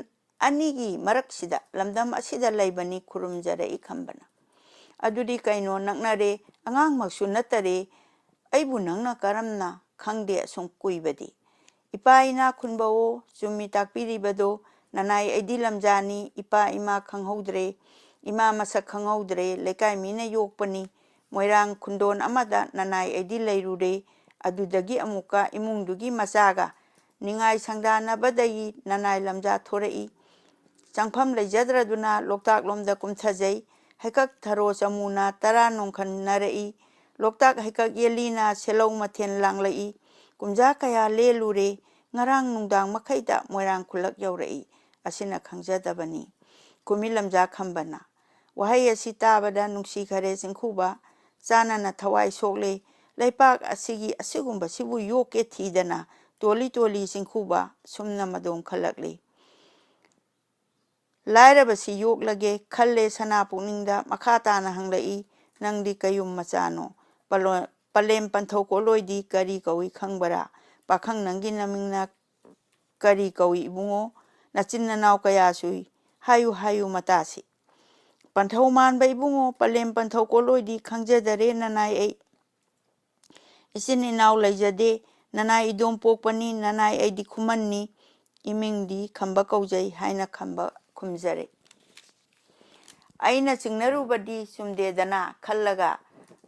ꯑꯅꯤꯒꯤ ꯃꯔꯛꯁꯤꯗ ꯂꯝꯗꯝ ꯑꯁꯤꯗ ꯂꯩꯕꯅꯤ ꯈꯨꯔꯨꯝꯖꯔꯛꯏ ꯈꯝꯕꯅ꯫ ꯑꯗꯨꯗꯤ ꯀꯩꯅꯣ ꯅꯛꯅꯔꯦ, ꯑꯉꯥꯡꯃꯛꯁꯨ ꯅꯠꯇꯔꯦ, ꯑꯩꯕꯨ ꯅꯪꯅ ꯀꯔꯝꯅ ꯈꯪꯗꯦ ꯑꯁꯨꯝ ꯀꯨꯏꯕꯗꯤ? ꯏꯄꯥ ꯏꯅꯥ ꯈꯨꯟꯕꯋꯣ, ꯆꯨꯝꯃꯤ ꯇꯥꯛꯄꯤꯔꯤꯕꯗꯣ꯫ ꯅꯅꯥꯏ ꯑꯩꯗꯤ ꯂꯝꯖꯥꯅꯤ, ꯏꯄꯥ ꯏꯃꯥ ꯈꯪꯍꯧꯗ꯭ꯔꯦ, ꯏꯃꯥ ꯃꯁꯛ ꯈꯪꯍꯧꯗ꯭ꯔꯦ, ꯂꯩꯀꯥꯏ ꯃꯤꯅ ꯌꯣꯛꯄꯅꯤ꯫ ꯃꯣꯏꯔꯥꯡ ꯈꯨꯟꯗꯣꯟ ꯑꯃꯗ ꯅꯅꯥꯏ ꯑꯩꯗꯤ ꯂꯩꯔꯨꯔꯦ꯫ ꯑꯗꯨꯗꯒꯤ ꯑꯃꯨꯛꯀ ꯏꯃꯨꯡꯗꯨꯒꯤ ꯃꯆꯥꯒ ꯅꯤꯡꯉꯥꯏ ꯁꯪꯗꯥꯅꯕꯗꯒꯤ ꯅꯅꯥꯏ ꯂꯝꯖꯥ ꯊꯣꯔꯛꯏ꯫ ꯆꯪꯐꯝ ꯂꯩꯖꯗ꯭ꯔꯗꯨꯅ ꯂꯣꯛꯇꯥꯛ ꯂꯣꯝꯗ ꯀꯨꯝꯊꯖꯩ꯫ ꯍꯩꯀꯛ ꯊꯔꯣ ꯆꯃꯨꯅ ꯇꯔꯥ ꯅꯣꯡꯈꯟꯅꯔꯛꯏ꯫ ꯂꯣꯛꯇꯥꯛ ꯍꯩꯀꯛ ꯌꯦꯜꯂꯤꯅ ꯁꯦꯂꯧ ꯃꯊꯦꯜ ꯂꯥꯡꯂꯛꯏ꯫ ꯀꯨꯝꯖꯥ ꯀꯌꯥ ꯂꯦꯜꯂꯨꯔꯦ, ꯉꯔꯥꯡ ꯅꯨꯡꯗꯥꯡ ꯃꯈꯩꯗ ꯃꯣꯏꯔꯥꯡ ꯈꯨꯜꯂꯛ ꯌꯧꯔꯛꯏ꯫ ꯑꯁꯤꯅ ꯈꯪꯖꯗꯕꯅꯤ꯫ ꯀꯨꯝꯃꯤ ꯂꯝꯖꯥ ꯈꯝꯕꯅ꯫ ꯋꯥꯍꯩ ꯑꯁꯤ ꯇꯥꯕꯗ ꯅꯨꯡꯁꯤꯈꯔꯦ ꯆꯤꯡꯈꯨꯕ꯫ ꯆꯥꯅꯅ ꯊꯋꯥꯏ ꯁꯣꯛꯂꯦ꯫ ꯂꯩꯄꯥꯛ ꯑꯁꯤꯒꯤ ꯑꯁꯤꯒꯨꯝꯕꯁꯤꯕꯨ ꯌꯣꯛꯀꯦ ꯊꯤꯗꯅ ꯇꯣꯜꯂꯤ ꯇꯣꯜꯂꯤ ꯆꯤꯡꯈꯨꯕ ꯁꯨꯝꯅ ꯃꯗꯣꯝ ꯈꯜꯂꯛꯂꯤ꯫ ꯂꯥꯏꯔꯕꯁꯤ ꯌꯣꯛꯂꯒꯦ ꯈꯜꯂꯦ ꯁꯅꯥ ꯄꯨꯛꯅꯤꯡꯗ꯫ ꯃꯈꯥ ꯇꯥꯅ ꯍꯪꯂꯛꯏ, "ꯅꯪꯗꯤ ꯀꯌꯨꯝ ꯃꯆꯥꯅꯣ? ꯄꯂꯣ-, ꯄꯂꯦꯝ ꯄꯟꯊꯧ ꯀꯣꯠꯂꯣꯏꯗꯤ ꯀꯔꯤ ꯀꯧꯏ ꯈꯪꯕꯔꯥ? ꯄꯥꯈꯪ ꯅꯪꯒꯤ ꯅꯃꯤꯡꯅ ꯀꯔꯤ ꯀꯧꯏ ꯏꯕꯨꯡꯉꯣ? ꯅꯆꯤꯟ ꯅꯅꯥꯎ ꯀꯌꯥ ꯁꯨꯏ? ꯍꯥꯏꯌꯨ ꯍꯥꯏꯌꯨ ꯃꯇꯥꯁꯤ꯫" "ꯄꯟꯊꯧ ꯃꯥꯟꯕ ꯏꯕꯨꯡꯉꯣ, ꯄꯂꯦꯝ ꯄꯟꯊꯧ ꯀꯣꯠꯂꯣꯏꯗꯤ ꯈꯪꯖꯗꯔꯦ ꯅꯅꯥꯏ ꯑꯩ꯫ ꯏꯆꯤꯟ ꯏꯅꯥꯎ ꯂꯩꯖꯗꯦ꯫ ꯅꯅꯥꯏ ꯏꯗꯣꯝ ꯄꯣꯛꯄꯅꯤ, ꯅꯅꯥꯏ ꯑꯩꯗꯤ ꯈꯨꯃꯟꯅꯤ꯫ ꯏꯃꯤꯡꯗꯤ ꯈꯝꯕ ꯀꯧꯖꯩ" ꯍꯥꯏꯅ ꯈꯝꯕ ꯈꯨꯝꯖꯔꯦ꯫ ꯑꯩꯅ ꯆꯤꯡꯅꯔꯨꯕꯗꯤ ꯆꯨꯝꯗꯦꯗꯅ ꯈꯜꯂꯒ,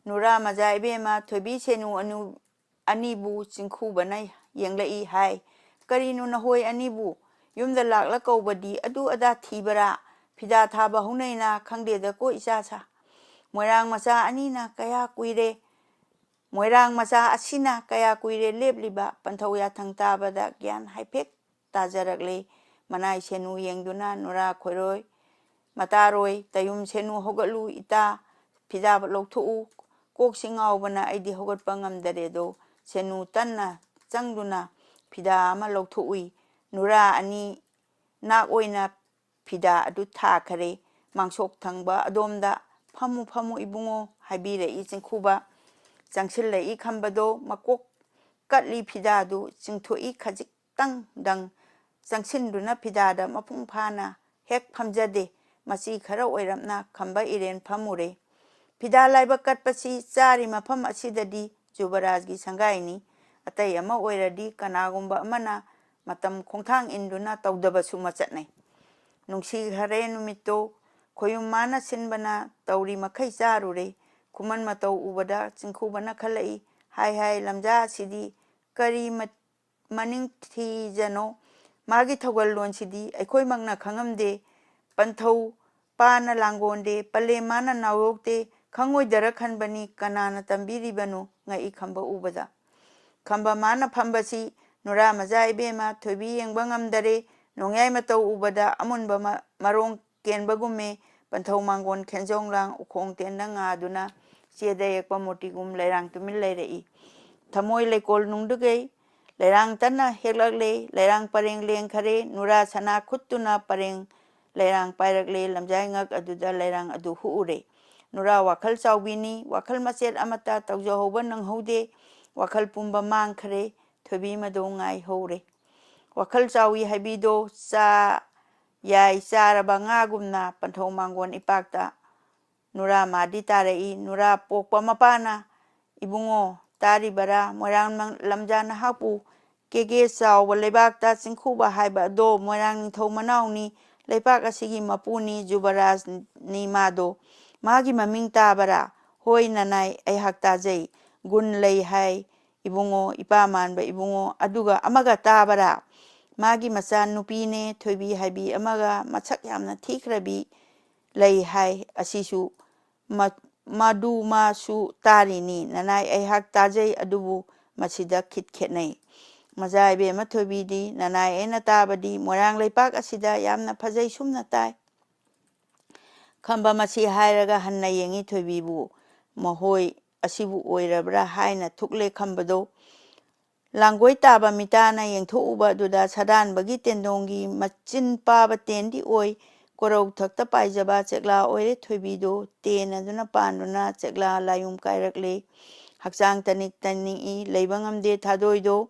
ꯅꯨꯔꯥ ꯃꯖꯥ ꯏꯕꯦꯝꯃ ꯊꯣꯏꯕꯤ ꯁꯦꯅꯨ ꯑꯅꯨ-, ꯑꯅꯤꯕꯨ ꯆꯤꯡꯈꯨꯕꯅ ꯌꯦꯡꯂꯛꯏ ꯍꯥꯏ꯫ "ꯀꯔꯤꯅꯣ ꯅꯈꯣꯏ ꯑꯅꯤꯕꯨ? ꯌꯨꯝꯗ ꯂꯥꯛꯂ ꯀꯧꯕꯗꯤ ꯑꯗꯨ ꯑꯗꯥ ꯊꯤꯕꯔꯥ? ꯐꯤꯗꯥ ꯊꯥꯕ ꯍꯧꯅꯩꯅ ꯈꯪꯗꯦꯗꯀꯣ ꯏꯆꯥ ꯁꯥ꯫ ꯃꯣꯏꯔꯥꯡ ꯃꯆꯥ ꯑꯅꯤꯅ ꯀꯌꯥ ꯀꯨꯏꯔꯦ, ꯃꯣꯏꯔꯥꯡ ꯃꯆꯥ ꯑꯁꯤꯅ ꯀꯌꯥ ꯀꯨꯏꯔꯦ ꯂꯦꯞꯂꯤꯕ?" ꯄꯟꯊꯧ ꯌꯥꯊꯪ ꯇꯥꯕꯗ ꯒ꯭ꯌꯥꯟ ꯍꯥꯏꯐꯦꯠ ꯇꯥꯖꯔꯛꯂꯦ꯫ ꯃꯅꯥꯏ ꯁꯦꯅꯨ ꯌꯦꯡꯗꯨꯅ ꯅꯨꯔꯥ ꯈꯣꯏꯔꯣꯏ, ꯃꯇꯥꯔꯣꯏ, ꯇꯌꯨꯝ ꯁꯦꯅꯨ ꯍꯧꯒꯠꯂꯨ ꯏꯇꯥ, ꯐꯤꯗꯥ ꯂꯧꯊꯣꯛꯎ꯫ ꯀꯣꯛꯁꯤ ꯉꯥꯎꯕꯅ ꯑꯩꯗꯤ ꯍꯧꯒꯠꯄ ꯉꯝꯗꯔꯦꯗꯣ꯫ ꯁꯦꯅꯨ ꯇꯟꯅ ꯆꯪꯗꯨꯅ ꯐꯤꯗꯥ ꯑꯃ ꯂꯧꯊꯣꯛꯎꯏ꯫ ꯅꯨꯔꯥ ꯑꯅꯤ ꯅꯥꯛ ꯑꯣꯏꯅ ꯐꯤꯗꯥ ꯑꯗꯨ ꯊꯥꯈꯔꯦ꯫ ꯃꯥꯡꯁꯣꯛ ꯊꯪꯕ ꯑꯗꯣꯝꯗ "ꯐꯝꯃꯨ, ꯐꯝꯃꯨ ꯏꯕꯨꯡꯉꯣ" ꯍꯥꯏꯕꯤꯔꯛꯏ ꯆꯤꯡꯈꯨꯕ꯫ ꯆꯪꯁꯤꯜꯂꯛꯏ ꯈꯝꯕꯗꯣ ꯃꯀꯣꯛ ꯀꯠꯂꯤ ꯐꯤꯗꯥꯗꯨ ꯆꯤꯡꯊꯣꯛꯏ ꯈꯖꯤꯛꯇꯪꯗꯪ ꯆꯪꯁꯤꯟꯗꯨꯅ ꯐꯤꯗꯥꯗ ꯃꯄꯨꯡ ꯐꯥꯅ ꯍꯦꯛ ꯐꯝꯖꯗꯦ꯫ ꯃꯆꯤ ꯈꯔ ꯑꯣꯏꯔꯞꯅ ꯈꯝꯕ ꯏꯔꯦꯟ ꯐꯝꯃꯨꯔꯦ꯫ ꯐꯤꯗꯥ ꯂꯥꯏꯕꯛ ꯀꯠꯄꯁꯤ ꯆꯥꯔꯤ ꯃꯐꯝ ꯑꯁꯤꯗꯗꯤ ꯖꯨꯕꯔꯥꯖꯒꯤ ꯁꯪꯒꯥꯏꯅꯤ꯫ ꯑꯇꯩ ꯑꯃ ꯑꯣꯏꯔꯗꯤ ꯀꯅꯥꯒꯨꯝꯕ ꯑꯃꯅ ꯃꯇꯝ ꯈꯣꯡꯊꯥꯡ ꯏꯟꯗꯨꯅ ꯇꯧꯗꯕꯁꯨ ꯃꯆꯠꯅꯩ꯫ ꯅꯨꯡꯁꯤꯈꯔꯦ ꯅꯨꯃꯤꯠꯇꯣ꯫ ꯈꯣꯌꯨꯝ ꯃꯥꯅ ꯁꯤꯟꯕꯅ ꯇꯧꯔꯤ ꯃꯈꯩ ꯆꯥꯔꯨꯔꯦ꯫ ꯈꯨꯃꯟ ꯃꯇꯧ ꯎꯕꯗ ꯆꯤꯡꯈꯨꯕꯅ ꯈꯜꯂꯛꯏ, "ꯍꯥꯏ ꯍꯥꯏ, ꯂꯝꯖꯥ ꯑꯁꯤꯗꯤ ꯀꯔꯤ ꯃ-, ꯃꯅꯤꯡ ꯊꯤꯖꯅꯣ? ꯃꯥꯒꯤ ꯊꯧꯒꯜꯂꯣꯟꯁꯤꯗꯤ ꯑꯩꯈꯣꯏꯃꯛꯅ ꯈꯪꯉꯝꯗꯦ꯫ ꯄꯟꯊꯧ ꯄꯥꯅ ꯂꯥꯡꯒꯣꯟꯗꯦ, ꯄꯂꯦꯝ ꯃꯥꯅ ꯅꯥꯎꯔꯣꯛꯇꯦ, ꯈꯪꯉꯣꯏꯗꯔ ꯈꯟꯕꯅꯤ, ꯀꯅꯥꯅ ꯇꯝꯕꯤꯔꯤꯕꯅꯣ?" ꯉꯛꯏ ꯈꯝꯕ ꯎꯕꯗ꯫ ꯈꯝꯕ ꯃꯥꯅ ꯐꯝꯕꯁꯤ ꯅꯨꯔꯥ ꯃꯆꯥ ꯏꯕꯦꯝꯃ ꯊꯣꯏꯕꯤ ꯌꯦꯡꯕ ꯉꯝꯗꯔꯦ꯫ ꯅꯣꯡꯌꯥꯏ ꯃꯇꯧ ꯎꯕꯗ ꯑꯃꯨꯟꯕ ꯃ-, ꯃꯔꯣꯡ ꯀꯦꯟꯕꯒꯨꯝꯃꯦ꯫ ꯄꯟꯊꯧ ꯃꯥꯡꯒꯣꯟ ꯈꯦꯟꯖꯣꯡ ꯂꯥꯡ ꯎꯈꯣꯡ ꯇꯦꯟꯗ ꯉꯥꯗꯨꯅ ꯆꯦꯗ ꯌꯦꯛꯄ ꯃꯨꯔꯇꯤꯒꯨꯝ ꯂꯩꯔꯥꯡ ꯇꯨꯃꯤꯟ ꯂꯩꯔꯛꯏ꯫ ꯊꯃꯣꯏ ꯂꯩꯀꯣꯜ ꯅꯨꯡꯗꯨꯒꯩ ꯂꯩꯔꯥꯡ ꯇꯟꯅ ꯍꯦꯛꯂꯛꯂꯦ꯫ ꯂꯩꯔꯥꯡ ꯄꯔꯦꯡ ꯂꯦꯡꯈꯔꯦ꯫ ꯅꯨꯔꯥ ꯁꯅꯥ ꯈꯨꯠꯇꯨꯅ ꯄꯔꯦꯡ ꯂꯩꯔꯥꯡ ꯄꯥꯏꯔꯛꯂꯦ꯫ ꯂꯝꯖꯥꯏ ꯉꯛ ꯑꯗꯨꯗ ꯂꯩꯔꯥꯡ ꯑꯗꯨ ꯍꯨꯛꯎꯔꯦ꯫ ꯅꯨꯔꯥ ꯋꯥꯈꯜ ꯆꯥꯎꯕꯤꯅꯤ꯫ ꯋꯥꯈꯜ ꯃꯆꯦꯠ ꯑꯃꯠꯇ ꯇꯧꯖꯍꯧꯕ ꯅꯪꯍꯧꯗꯦ꯫ ꯋꯥꯈꯜ ꯄꯨꯝꯕ ꯃꯥꯡꯈꯔꯦ꯫ ꯊꯣꯏꯕꯤ ꯃꯗꯣ ꯉꯥꯏꯍꯧꯔꯦ꯫ ꯋꯥꯈꯜ ꯆꯥꯎꯏ ꯍꯥꯏꯕꯤꯗꯣ ꯆꯥ ꯌꯥꯏ ꯆꯥꯔꯕ ꯉꯥꯒꯨꯝꯅ ꯄꯟꯊꯧ ꯃꯥꯡꯒꯣꯟ ꯏꯄꯥꯛꯇ ꯅꯨꯔꯥ ꯃꯥꯗꯤ ꯇꯥꯔꯛꯏ꯫ ꯅꯨꯔꯥ ꯄꯣꯛꯄ ꯃꯄꯥꯅ, "ꯏꯕꯨꯡꯉꯣ, ꯇꯥꯔꯤꯕꯔꯥ? ꯃꯣꯏꯔꯥꯡ ꯂꯝ-, ꯂꯝꯖꯥ ꯅꯍꯥꯛꯄꯨ ꯀꯦꯒꯦ ꯆꯥꯎꯕ ꯂꯩꯕꯥꯛꯇ ꯆꯤꯡꯈꯨꯕ ꯍꯥꯏꯕ ꯑꯗꯣ ꯃꯣꯏꯔꯥꯡ ꯅꯤꯡꯊꯧ ꯃꯅꯥꯎꯅꯤ, ꯂꯩꯄꯥꯛ ꯑꯁꯤꯒꯤ ꯃꯄꯨꯅꯤ, ꯖꯨꯕꯔꯥꯖꯅꯤ ꯃꯥꯗꯣ꯫ ꯃꯥꯒꯤ ꯃꯃꯤꯡ ꯇꯥꯕꯔꯥ?" "ꯍꯣꯏ ꯅꯅꯥꯏ, ꯑꯩꯍꯥꯛ ꯇꯥꯖꯩ꯫ ꯒꯨꯟ ꯂꯩ ꯍꯥꯏ ꯏꯕꯨꯡꯉꯣ, ꯏꯄꯥ ꯃꯥꯟꯕ ꯏꯕꯨꯡꯉꯣ꯫ ꯑꯗꯨꯒ ꯑꯃꯒ ꯇꯥꯕꯔꯥ? ꯃꯥꯒꯤ ꯃꯆꯥ ꯅꯨꯄꯤꯅꯦ ꯊꯣꯏꯕꯤ ꯍꯥꯏꯕꯤ ꯑꯃꯒ, ꯃꯁꯛ ꯌꯥꯝꯅ ꯊꯤꯈ꯭ꯔꯕꯤ ꯂꯩ ꯍꯥꯏ꯫ ꯑꯁꯤꯁꯨ ꯃ-, ꯃꯗꯨ ꯃꯥꯁꯨ ꯇꯥꯔꯤꯅꯤ꯫ ꯅꯅꯥꯏ, ꯑꯩꯍꯥꯛ ꯇꯥꯖꯩ, ꯑꯗꯨꯕꯨ ꯃꯁꯤꯗ ꯈꯤꯠ ꯈꯦꯠꯅꯩ꯫ ꯃꯆꯥ ꯏꯕꯦꯝꯃ ꯊꯣꯏꯕꯤꯗꯤ, ꯅꯅꯥꯏ ꯑꯩꯅ ꯇꯥꯕꯗꯤ ꯃꯣꯏꯔꯥꯡ ꯂꯩꯄꯥꯛ ꯑꯁꯤꯗ ꯌꯥꯝꯅ ꯐꯖꯩ ꯁꯨꯝꯅ ꯇꯥꯏ꯫ ꯈꯝꯕ ꯃꯁꯤ ꯍꯥꯏꯔꯒ ꯍꯟꯅ ꯌꯦꯡꯉꯤ ꯊꯣꯏꯕꯤꯕꯨ꯫ ꯃꯈꯣꯏ ꯑꯁꯤꯕꯨ ꯑꯣꯏꯔꯕ꯭ꯔꯥ ꯍꯥꯏꯅ ꯊꯨꯛꯂꯦ ꯈꯝꯕꯗꯣ꯫ ꯂꯥꯡꯒꯣꯏ ꯇꯥꯕ ꯃꯤꯇꯥꯅ ꯌꯦꯡꯊꯣꯛꯎꯕ ꯑꯗꯨꯗ ꯁꯥꯗꯥꯟꯕꯒꯤ ꯇꯦꯟꯗꯣꯡꯒꯤ ꯃꯆꯤꯟ ꯄꯥꯕ ꯇꯦꯟꯗꯤ ꯑꯣꯏ, ꯀꯣꯔꯧ ꯊꯛꯇ ꯄꯥꯏꯖꯕ ꯆꯦꯛꯂꯥ ꯑꯣꯏꯔꯦ ꯊꯣꯏꯕꯤꯗꯣ꯫ ꯇꯦꯟ ꯑꯗꯨꯅ ꯄꯥꯟꯗꯨꯅ ꯆꯦꯛꯂꯥ ꯂꯥꯌꯨꯝ ꯀꯥꯏꯔꯛꯂꯦ꯫ ꯍꯛꯆꯥꯡ ꯇꯅꯤꯛ ꯇꯅꯤꯛꯏ, ꯂꯩꯕ ꯉꯝꯗꯦ ꯊꯥꯗꯣꯏꯗꯣ꯫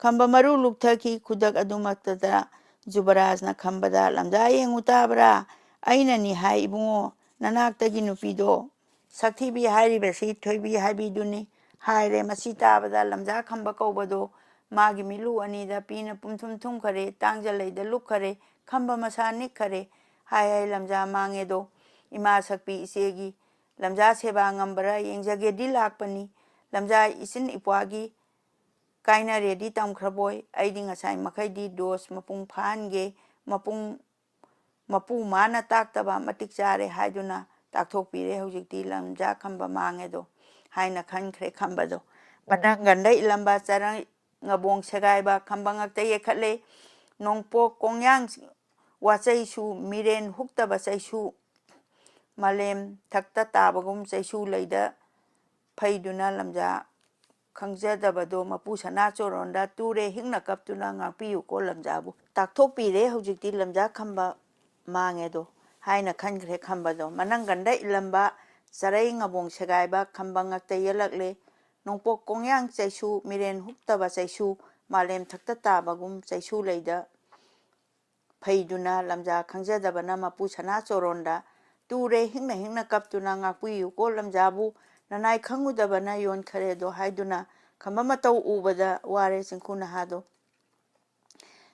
ꯈꯝꯕ ꯃꯔꯨ ꯂꯨꯛꯊꯈꯤ꯫ ꯈꯨꯗꯛ ꯑꯗꯨꯃꯛꯇꯗ ꯖꯨꯕꯔꯥꯖꯅ ꯈꯝꯕꯗ, "ꯂꯝꯖꯥ ꯌꯦꯡꯉꯨ ꯇꯥꯕ꯭ꯔꯥ? ꯑꯩꯅꯅꯤ ꯍꯥꯏ ꯏꯕꯨꯡꯉꯣ, ꯅꯅꯥꯛꯇꯒꯤ ꯅꯨꯄꯤꯗꯣ꯫ ꯁꯛꯊꯤꯕꯤ ꯍꯥꯏꯔꯤꯕꯁꯤ ꯊꯣꯏꯕꯤ ꯍꯥꯏꯕꯤꯗꯨꯅꯤ꯫ ꯍꯥꯏꯔꯦ꯫ ꯃꯁꯤ ꯇꯥꯕꯗ ꯂꯝꯖꯥ ꯈꯝꯕ ꯀꯧꯕꯗꯣ ꯃꯥꯒꯤ ꯃꯤꯠꯂꯨ ꯑꯅꯤꯗ ꯄꯤꯅ ꯄꯨꯝꯊꯨꯝ ꯊꯨꯝꯈꯔꯦ, ꯇꯥꯡꯖ ꯂꯩꯗ ꯂꯨꯞꯈꯔꯦ, ꯈꯝꯕ ꯃꯁꯥ ꯅꯤꯛꯈꯔꯦ꯫ ꯍꯥꯏ ꯍꯥꯏ ꯂꯝꯖꯥ ꯃꯥꯡꯉꯦꯗꯣ, ꯏꯃꯥ ꯁꯛꯄꯤ ꯏꯆꯦꯒꯤ ꯂꯝꯖꯥ ꯁꯦꯕꯥ ꯉꯝꯕꯔꯥ ꯌꯦꯡꯖꯒꯦꯗꯤ ꯂꯥꯛꯄꯅꯤ꯫ ꯂꯝꯖꯥ ꯏꯆꯤꯟ ꯏꯄ꯭ꯋꯥꯒꯤ ꯀꯥꯏꯅꯔꯦꯗꯤ ꯇꯝꯈ꯭ꯔꯕꯣꯏ꯫ ꯑꯩꯗꯤ ꯉꯁꯥꯏ ꯃꯈꯩꯗꯤ ꯗꯣꯁ ꯃꯄꯨꯡ ꯐꯥꯍꯟꯒꯦ, ꯃꯄꯨꯡ ꯃꯄꯨ ꯃꯥꯅ ꯇꯥꯛꯇꯕ ꯃꯇꯤꯛ ꯆꯥꯔꯦ ꯍꯥꯏꯗꯨꯅ ꯇꯥꯛꯊꯣꯛꯄꯤꯔꯦ꯫ ꯍꯧꯖꯤꯛꯇꯤ ꯂꯝꯖꯥ ꯈꯝꯕ ꯃꯥꯡꯉꯦꯗꯣ ꯍꯥꯏꯅ ꯈꯟꯈ꯭ꯔꯦ ꯈꯝꯕꯗꯣ꯫ ꯃꯅꯪꯒꯟꯗ ꯏꯜꯂꯝꯕ ꯆꯔꯪ ꯉꯕꯣꯡ ꯁꯦꯒꯥꯏꯕ ꯈꯝꯕ ꯉꯛꯇ ꯌꯦꯛꯈꯠꯂꯦ꯫ ꯅꯣꯡꯄꯣꯛ ꯀꯣꯡꯌꯥꯡ ꯋꯥꯆꯩꯁꯨ, ꯃꯤꯔꯦꯟ ꯍꯨꯛꯇꯕ ꯆꯩꯁꯨ, ꯃꯥꯂꯦꯝ ꯊꯛꯇ ꯇꯥꯕꯒꯨꯝ ꯆꯩꯁꯨ ꯂꯩꯗ ꯐꯩꯗꯨꯅ ꯂꯝꯖꯥ ꯈꯪꯖꯗꯕꯗꯣ ꯃꯄꯨ ꯁꯅꯥ ꯆꯣꯔꯣꯟꯗ ꯇꯨꯔꯦ ꯍꯤꯡꯅ ꯀꯞꯇꯨꯅ ꯉꯥꯛꯄꯤꯌꯨꯀꯣ ꯂꯝꯖꯥꯕꯨ꯫ ꯇꯥꯛꯊꯣꯛꯄꯤꯔꯦ ꯍꯧꯖꯤꯛꯇꯤ ꯂꯝꯖꯥ ꯈꯝꯕ ꯃꯥꯡꯉꯦꯗꯣ ꯍꯥꯏꯅ ꯈꯟꯈ꯭ꯔꯦ ꯈꯝꯕꯗꯣ꯫ ꯃꯅꯪꯒꯟꯗ ꯏꯜꯂꯝꯕ ꯆꯔꯩ ꯉꯕꯣꯡ ꯁꯦꯒꯥꯏꯕ ꯈꯝꯕ ꯉꯛꯇ ꯌꯦꯜꯂꯛꯂꯦ꯫ ꯅꯣꯡꯄꯣꯛ ꯀꯣꯡꯌꯥꯡ ꯆꯩꯁꯨ, ꯃꯤꯔꯦꯟ ꯍꯨꯛꯇꯕ ꯆꯩꯁꯨ, ꯃꯥꯂꯦꯝ ꯊꯛꯇ ꯇꯥꯕꯒꯨꯝ ꯆꯩꯁꯨ ꯂꯩꯗ ꯐꯩꯗꯨꯅ ꯂꯝꯖꯥ ꯈꯪꯖꯗꯕꯅ ꯃꯄꯨ ꯁꯅꯥ ꯆꯣꯔꯣꯟꯗ ꯇꯨꯔꯦ ꯍꯤꯡꯅ ꯍꯤꯡꯅ ꯀꯞꯇꯨꯅ ꯉꯥꯛꯄꯤꯌꯨꯀꯣ ꯂꯝꯖꯥꯕꯨ, ꯅꯅꯥꯏ ꯈꯪꯉꯨꯗꯕꯅ ꯌꯣꯟꯈꯔꯦꯗꯣ ꯍꯥꯏꯗꯨꯅ ꯈꯝꯕ ꯃꯇꯧ ꯎꯕꯗ ꯋꯥꯔꯦ ꯆꯤꯡꯈꯨ ꯅꯍꯥꯗꯣ꯫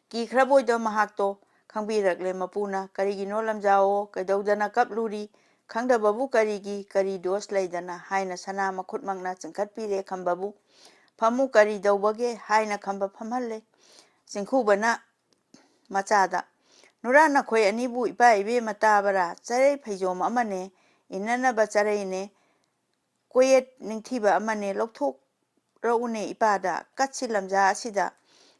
ꯀꯤꯈ꯭ꯔꯕꯣꯏꯗꯣ ꯃꯍꯥꯛꯇꯣ ꯈꯪꯕꯤꯔꯛꯂꯦ ꯃꯄꯨꯅ꯫ "ꯀꯔꯤꯒꯤꯅꯣ ꯂꯝꯖꯥꯑꯣ, ꯀꯩꯗꯧꯗꯅ ꯀꯞꯂꯨꯔꯤ? ꯈꯪꯗꯕꯕꯨ ꯀꯔꯤꯒꯤ, ꯀꯔꯤ ꯗꯣꯁ ꯂꯩꯗꯅ?" ꯍꯥꯏꯅ ꯁꯅꯥ ꯃꯈꯨꯠꯃꯛꯅ ꯆꯤꯡꯈꯠꯄꯤꯔꯦ ꯈꯝꯕꯕꯨ꯫ "ꯐꯝꯃꯨ, ꯀꯔꯤ ꯇꯧꯕꯒꯦ?" ꯍꯥꯏꯅ ꯈꯝꯕ ꯐꯝꯍꯜꯂꯦ꯫ ꯆꯤꯡꯈꯨꯕꯅ ꯃꯆꯥꯗ, "ꯅꯨꯔꯥ, ꯅꯈꯣꯏ ꯑꯅꯤꯕꯨ ꯏꯄꯥ ꯏꯕꯦꯝꯃ ꯇꯥꯕꯔꯥ? ꯆꯔꯩ ꯐꯩꯖꯣꯝ ꯑꯃꯅꯦ, ꯏꯟꯅꯅꯕ ꯆꯔꯩꯅꯦ, ꯀꯣꯌꯦꯠ ꯅꯤꯡꯊꯤꯕ ꯑꯃꯅꯦ, ꯂꯧꯊꯣꯛꯔꯛꯎꯅꯦ ꯏꯄꯥꯗ, ꯀꯠꯁꯤ ꯂꯝꯖꯥ ꯑꯁꯤꯗ",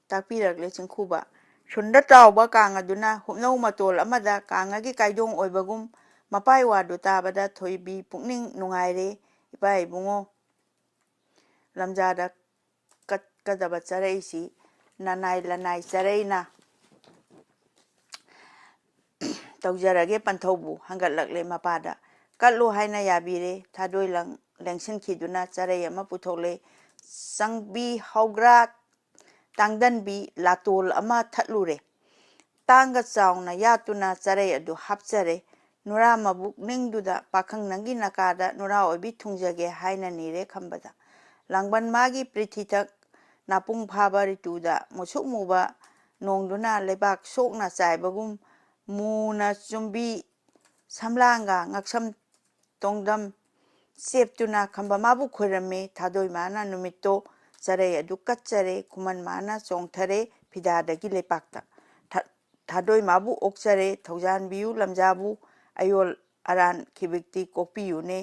ꯇꯥꯛꯄꯤꯔꯛꯂꯦ ꯆꯤꯡꯈꯨꯕ꯫ ꯁꯨꯟꯗ ꯇꯥꯎꯕ ꯀꯥꯡ ꯑꯗꯨꯅ ꯍꯨꯞꯅꯧ ꯃꯇꯣꯜ ꯑꯃꯗ ꯀꯥꯡꯉꯒꯤ ꯀꯥꯏꯗꯣꯡ ꯑꯣꯏꯕꯒꯨꯝ ꯃꯄꯥꯏ ꯋꯥꯗꯨ ꯇꯥꯕꯗ ꯊꯣꯏꯕꯤ ꯄꯨꯛꯅꯤꯡ ꯅꯨꯡꯉꯥꯏꯔꯦ꯫ "ꯏꯄꯥ ꯏꯕꯨꯡꯉꯣ, ꯂꯝꯖꯥꯗ ꯀꯠꯀꯗꯕ ꯆꯔꯩꯁꯤ ꯅꯅꯥꯏ ꯂꯅꯥꯏ ꯆꯔꯩꯅ ꯇꯧꯖꯔꯒꯦ ꯄꯟꯊꯧꯕꯨ", ꯍꯪꯒꯠꯂꯛꯂꯦ ꯃꯄꯥꯗ꯫ "ꯀꯠꯂꯨ" ꯍꯥꯏꯅ ꯌꯥꯕꯤꯔꯦ꯫ ꯊꯥꯗꯣꯏ ꯂꯪ-, ꯂꯦꯡꯁꯤꯟꯈꯤꯗꯨꯅ ꯆꯔꯩ ꯑꯃ ꯄꯨꯊꯣꯛꯂꯦ꯫ ꯆꯪꯕꯤ ꯍꯧꯒ꯭ꯔꯥ ꯇꯥꯡꯗꯟꯕꯤ ꯂꯥꯇꯣꯜ ꯑꯃ ꯊꯠꯂꯨꯔꯦ꯫ ꯇꯥꯡꯒ ꯆꯥꯎꯅ ꯌꯥꯠꯇꯨꯅ ꯆꯔꯩ ꯑꯗꯨ ꯍꯥꯞꯆꯔꯦ꯫ "ꯅꯨꯔꯥ ꯃꯕꯨꯛ ꯅꯤꯡꯗꯨꯗ ꯄꯥꯈꯪ ꯅꯪꯒꯤ ꯅꯀꯥꯗ ꯅꯨꯔꯥ ꯑꯣꯏꯕꯤ ꯊꯨꯡꯖꯒꯦ" ꯍꯥꯏꯅ ꯅꯤꯔꯦ ꯈꯝꯕꯗ꯫ ꯂꯥꯡꯕꯟ ꯃꯥꯒꯤ ꯄ꯭ꯔꯤꯊꯤꯊꯛ ꯅꯥꯄꯨꯡ ꯐꯥꯕ ꯔꯤꯇꯨꯗ ꯃꯨꯁꯨꯛ ꯃꯨꯕ ꯅꯣꯡꯗꯨꯅ ꯂꯩꯕꯥꯛ ꯁꯣꯛꯅ ꯆꯥꯏꯕꯒꯨꯝ ꯃꯨꯅ ꯆꯨꯝꯕꯤ ꯁꯝꯂꯥꯡꯒ ꯉꯛꯁꯝ ꯇꯣꯡꯗꯝ ꯆꯦꯞꯇꯨꯅ ꯈꯝꯕ ꯃꯥꯕꯨ ꯈꯣꯏꯔꯝꯃꯤ꯫ ꯊꯥꯗꯣꯏ ꯃꯥꯅ ꯅꯨꯃꯤꯠꯇꯣ ꯆꯔꯩ ꯑꯗꯨ ꯀꯠꯆꯔꯦ꯫ ꯈꯨꯃꯟ ꯃꯥꯅ ꯆꯣꯡꯊꯔꯦ ꯐꯤꯗꯥꯗꯒꯤ ꯂꯩꯄꯥꯛꯇ꯫ ꯊꯥ-, ꯊꯥꯗꯣꯏ ꯃꯥꯕꯨ ꯑꯣꯛꯆꯔꯦ, ꯊꯧꯖꯥꯟꯕꯤꯌꯨ ꯂꯝꯖꯥꯕꯨ, ꯑꯌꯣꯜ ꯑꯔꯥꯟ ꯈꯤꯕꯤꯛꯇꯤ ꯀꯣꯛꯄꯤꯌꯨꯅꯦ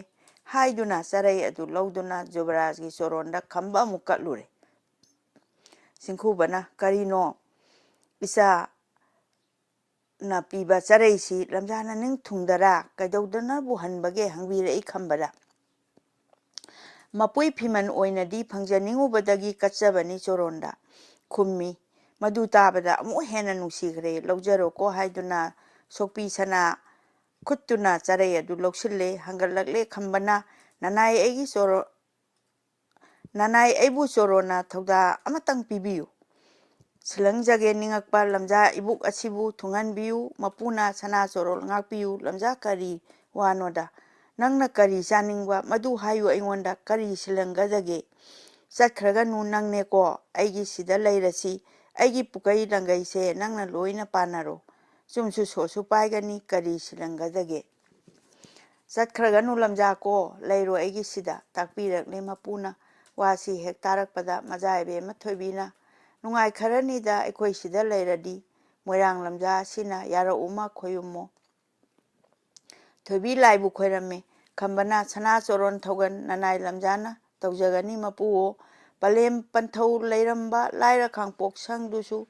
ꯍꯥꯏꯗꯨꯅ ꯆꯔꯩ ꯑꯗꯨ ꯂꯧꯗꯨꯅ ꯖꯨꯕꯔꯥꯖꯒꯤ ꯆꯣꯔꯣꯟꯗ ꯈꯝꯕ ꯑꯃꯨꯛ ꯀꯠꯂꯨꯔꯦ꯫ ꯆꯤꯡꯈꯨꯕꯅ, "ꯀꯔꯤꯅꯣ ꯏꯆꯥ ꯅ ꯄꯤꯕ ꯆꯔꯩꯁꯤ ꯂꯝꯖꯥꯅ ꯅꯤꯡ ꯊꯨꯡꯗꯔꯥ? ꯀꯩꯗꯧꯗꯅꯕꯨ ꯍꯟꯕꯒꯦ?" ꯍꯪꯕꯤꯔꯛꯏ ꯈꯝꯕꯗ꯫ "ꯃꯄꯨꯏ ꯐꯤꯃꯟ ꯑꯣꯏꯅꯗꯤ ꯐꯪꯖꯅꯤꯡꯉꯨꯕꯗꯒꯤ ꯀꯠꯆꯕꯅꯤ" ꯆꯣꯔꯣꯟꯗ ꯈꯨꯝꯃꯤ꯫ ꯃꯗꯨ ꯇꯥꯕꯗ ꯑꯃꯨꯛ ꯍꯦꯟꯅ ꯅꯨꯡꯁꯤꯈ꯭ꯔꯦ꯫ "ꯂꯧꯖꯔꯣꯀꯣ" ꯍꯥꯏꯗꯨꯅ ꯁꯣꯛꯄꯤ ꯁꯅꯥ ꯈꯨꯠꯇꯨꯅ ꯆꯔꯩ ꯑꯗꯨ ꯂꯧꯁꯤꯜꯂꯦ꯫ ꯍꯪꯒꯠꯂꯛꯂꯦ ꯈꯝꯕꯅ, "ꯅꯅꯥꯏ ꯑꯩꯒꯤ ꯆꯣꯔꯣ-, ꯅꯅꯥꯏ ꯑꯩꯕꯨ ꯆꯣꯔꯣꯟꯅ ꯊꯧꯗꯥ ꯑꯃꯇꯪ ꯄꯤꯕꯤꯌꯨ꯫ ꯁꯤꯂꯪꯖꯒꯦ ꯅꯤꯡꯉꯛꯄ ꯂꯝꯖꯥ ꯏꯕꯨꯛ ꯑꯁꯤꯕꯨ ꯊꯨꯡꯍꯟꯕꯤꯌꯨ꯫ ꯃꯄꯨꯅ ꯁꯅꯥ ꯆꯣꯔꯣꯜ ꯉꯥꯛꯄꯤꯌꯨ꯫ ꯂꯝꯖꯥ ꯀꯔꯤ ꯋꯥꯅꯣꯗ? ꯅꯪꯅ ꯀꯔꯤ ꯆꯥꯅꯤꯡꯕ? ꯃꯗꯨ ꯍꯥꯏꯌꯨ ꯑꯩꯉꯣꯟꯗ꯫ ꯀꯔꯤ ꯁꯤꯂꯪꯒꯗꯒꯦ? ꯆꯠꯈ꯭ꯔꯒꯅꯨ ꯅꯪꯅꯦꯀꯣ꯫ ꯑꯩꯒꯤ ꯁꯤꯗ ꯂꯩꯔꯁꯤ꯫ ꯑꯩꯒꯤ ꯄꯨꯀꯩ ꯂꯪꯒꯩꯁꯦ ꯅꯪꯅ ꯂꯣꯏꯅ ꯄꯥꯟꯅꯔꯣ꯫ ꯆꯨꯝꯁꯨ ꯁꯣꯠꯁꯨ ꯄꯥꯏꯒꯅꯤ꯫ ꯀꯔꯤ ꯁꯤꯂꯪꯒꯗꯒꯦ? ꯆꯠꯈ꯭ꯔꯒꯅꯨ ꯂꯝꯖꯥ ꯀꯣ, ꯂꯩꯔꯣ ꯑꯩꯒꯤ ꯁꯤꯗ", ꯇꯥꯛꯄꯤꯔꯛꯂꯦ ꯃꯄꯨꯅ꯫ ꯋꯥꯁꯤ ꯍꯦꯛ ꯇꯥꯔꯛꯄꯗ ꯃꯖꯥ ꯏꯕꯦꯝꯃ ꯊꯣꯏꯕꯤꯅ, "ꯅꯨꯡꯉꯥꯏꯈ꯭ꯔꯅꯤꯗ ꯑꯩꯈꯣꯏ ꯁꯤꯗ ꯂꯩꯔꯗꯤ, ꯃꯣꯏꯔꯥꯡ ꯂꯝꯖꯥ ꯑꯁꯤꯅ ꯌꯥꯔꯛꯎꯃ ꯈꯣꯏꯌꯨꯝꯃꯣ"꯫ ꯊꯣꯏꯕꯤ ꯂꯥꯏꯕꯨ ꯈꯣꯏꯔꯝꯃꯤ꯫ ꯈꯝꯕꯅ, "ꯁꯅꯥ ꯆꯣꯔꯣꯟ ꯊꯧꯒꯟ ꯅꯅꯥꯏ ꯂꯝꯖꯥꯅ ꯇꯧꯖꯒꯅꯤ ꯃꯄꯨꯑꯣ꯫ ꯄꯂꯦꯝ ꯄꯟꯊꯧ ꯂꯩꯔꯝꯕ ꯂꯥꯏꯔ ꯈꯥꯡꯄꯣꯛ ꯁꯪꯗꯨꯁꯨ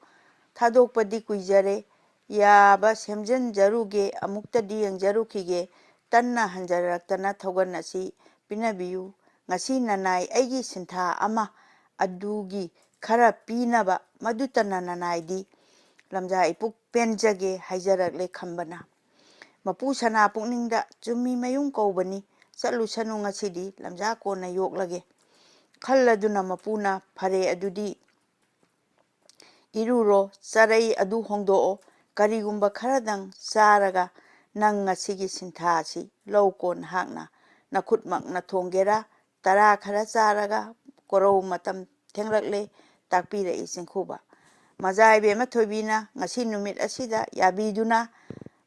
ꯊꯥꯗꯣꯛꯄꯗꯤ ꯀꯨꯏꯖꯔꯦ꯫ ꯌꯥꯕ ꯁꯦꯝꯖꯤꯟꯖꯔꯨꯒꯦ, ꯑꯃꯨꯛꯇꯗꯤ ꯌꯦꯡꯖꯔꯨꯈꯤꯒꯦ꯫ ꯇꯟꯅ ꯍꯟꯖꯔꯛꯇꯅ ꯊꯧꯒꯟ ꯑꯁꯤ ꯄꯤꯅꯕꯤꯌꯨ꯫ ꯉꯁꯤ ꯅꯅꯥꯏ ꯑꯩꯒꯤ ꯁꯤꯟꯊꯥ ꯑꯃ ꯑꯗꯨꯒꯤ ꯈꯔ ꯄꯤꯅꯕ, ꯃꯗꯨꯇꯅ ꯅꯅꯥꯏꯗꯤ ꯂꯝꯖꯥ ꯏꯄꯨꯛ ꯄꯦꯟꯖꯒꯦ" ꯍꯥꯏꯖꯔꯛꯂꯦ ꯈꯝꯕꯅ꯫ ꯃꯄꯨ ꯁꯅꯥ ꯄꯨꯛꯅꯤꯡꯗ, "ꯆꯨꯝꯃꯤ ꯃꯌꯨꯝ ꯀꯧꯕꯅꯤ, ꯆꯠꯂꯨꯁꯅꯨ ꯉꯁꯤꯗꯤ, ꯂꯝꯖꯥ ꯀꯣꯟꯅ ꯌꯣꯛꯂꯒꯦ" ꯈꯜꯂꯗꯨꯅ ꯃꯄꯨꯅ, "ꯐꯔꯦ ꯑꯗꯨꯗꯤ ꯏꯔꯨꯔꯣ, ꯆꯔꯩ ꯑꯗꯨ ꯍꯣꯡꯗꯣꯛꯑꯣ, ꯀꯔꯤꯒꯨꯝꯕ ꯈꯔꯗꯪ ꯆꯥꯔꯒ ꯅꯪ ꯉꯁꯤꯒꯤ ꯁꯤꯟꯊꯥ ꯑꯁꯤ ꯂꯧꯀꯣ꯫ ꯅꯍꯥꯛꯅ ꯅꯈꯨꯠꯃꯛꯅ ꯊꯣꯡꯒꯦꯔꯥ, ꯇꯔꯥ ꯈꯔ ꯆꯥꯔꯒ ꯀꯣꯔꯧ ꯃꯇꯝ ꯊꯦꯡꯂꯛꯂꯦ ꯇꯥꯛꯄꯤꯔꯛꯏ ꯆꯤꯡꯈꯨꯕ꯫ ꯃꯖꯥ ꯏꯕꯦꯝꯃ ꯊꯣꯏꯕꯤꯅ ꯉꯁꯤ ꯅꯨꯃꯤꯠ ꯑꯁꯤꯗ ꯌꯥꯕꯤꯗꯨꯅ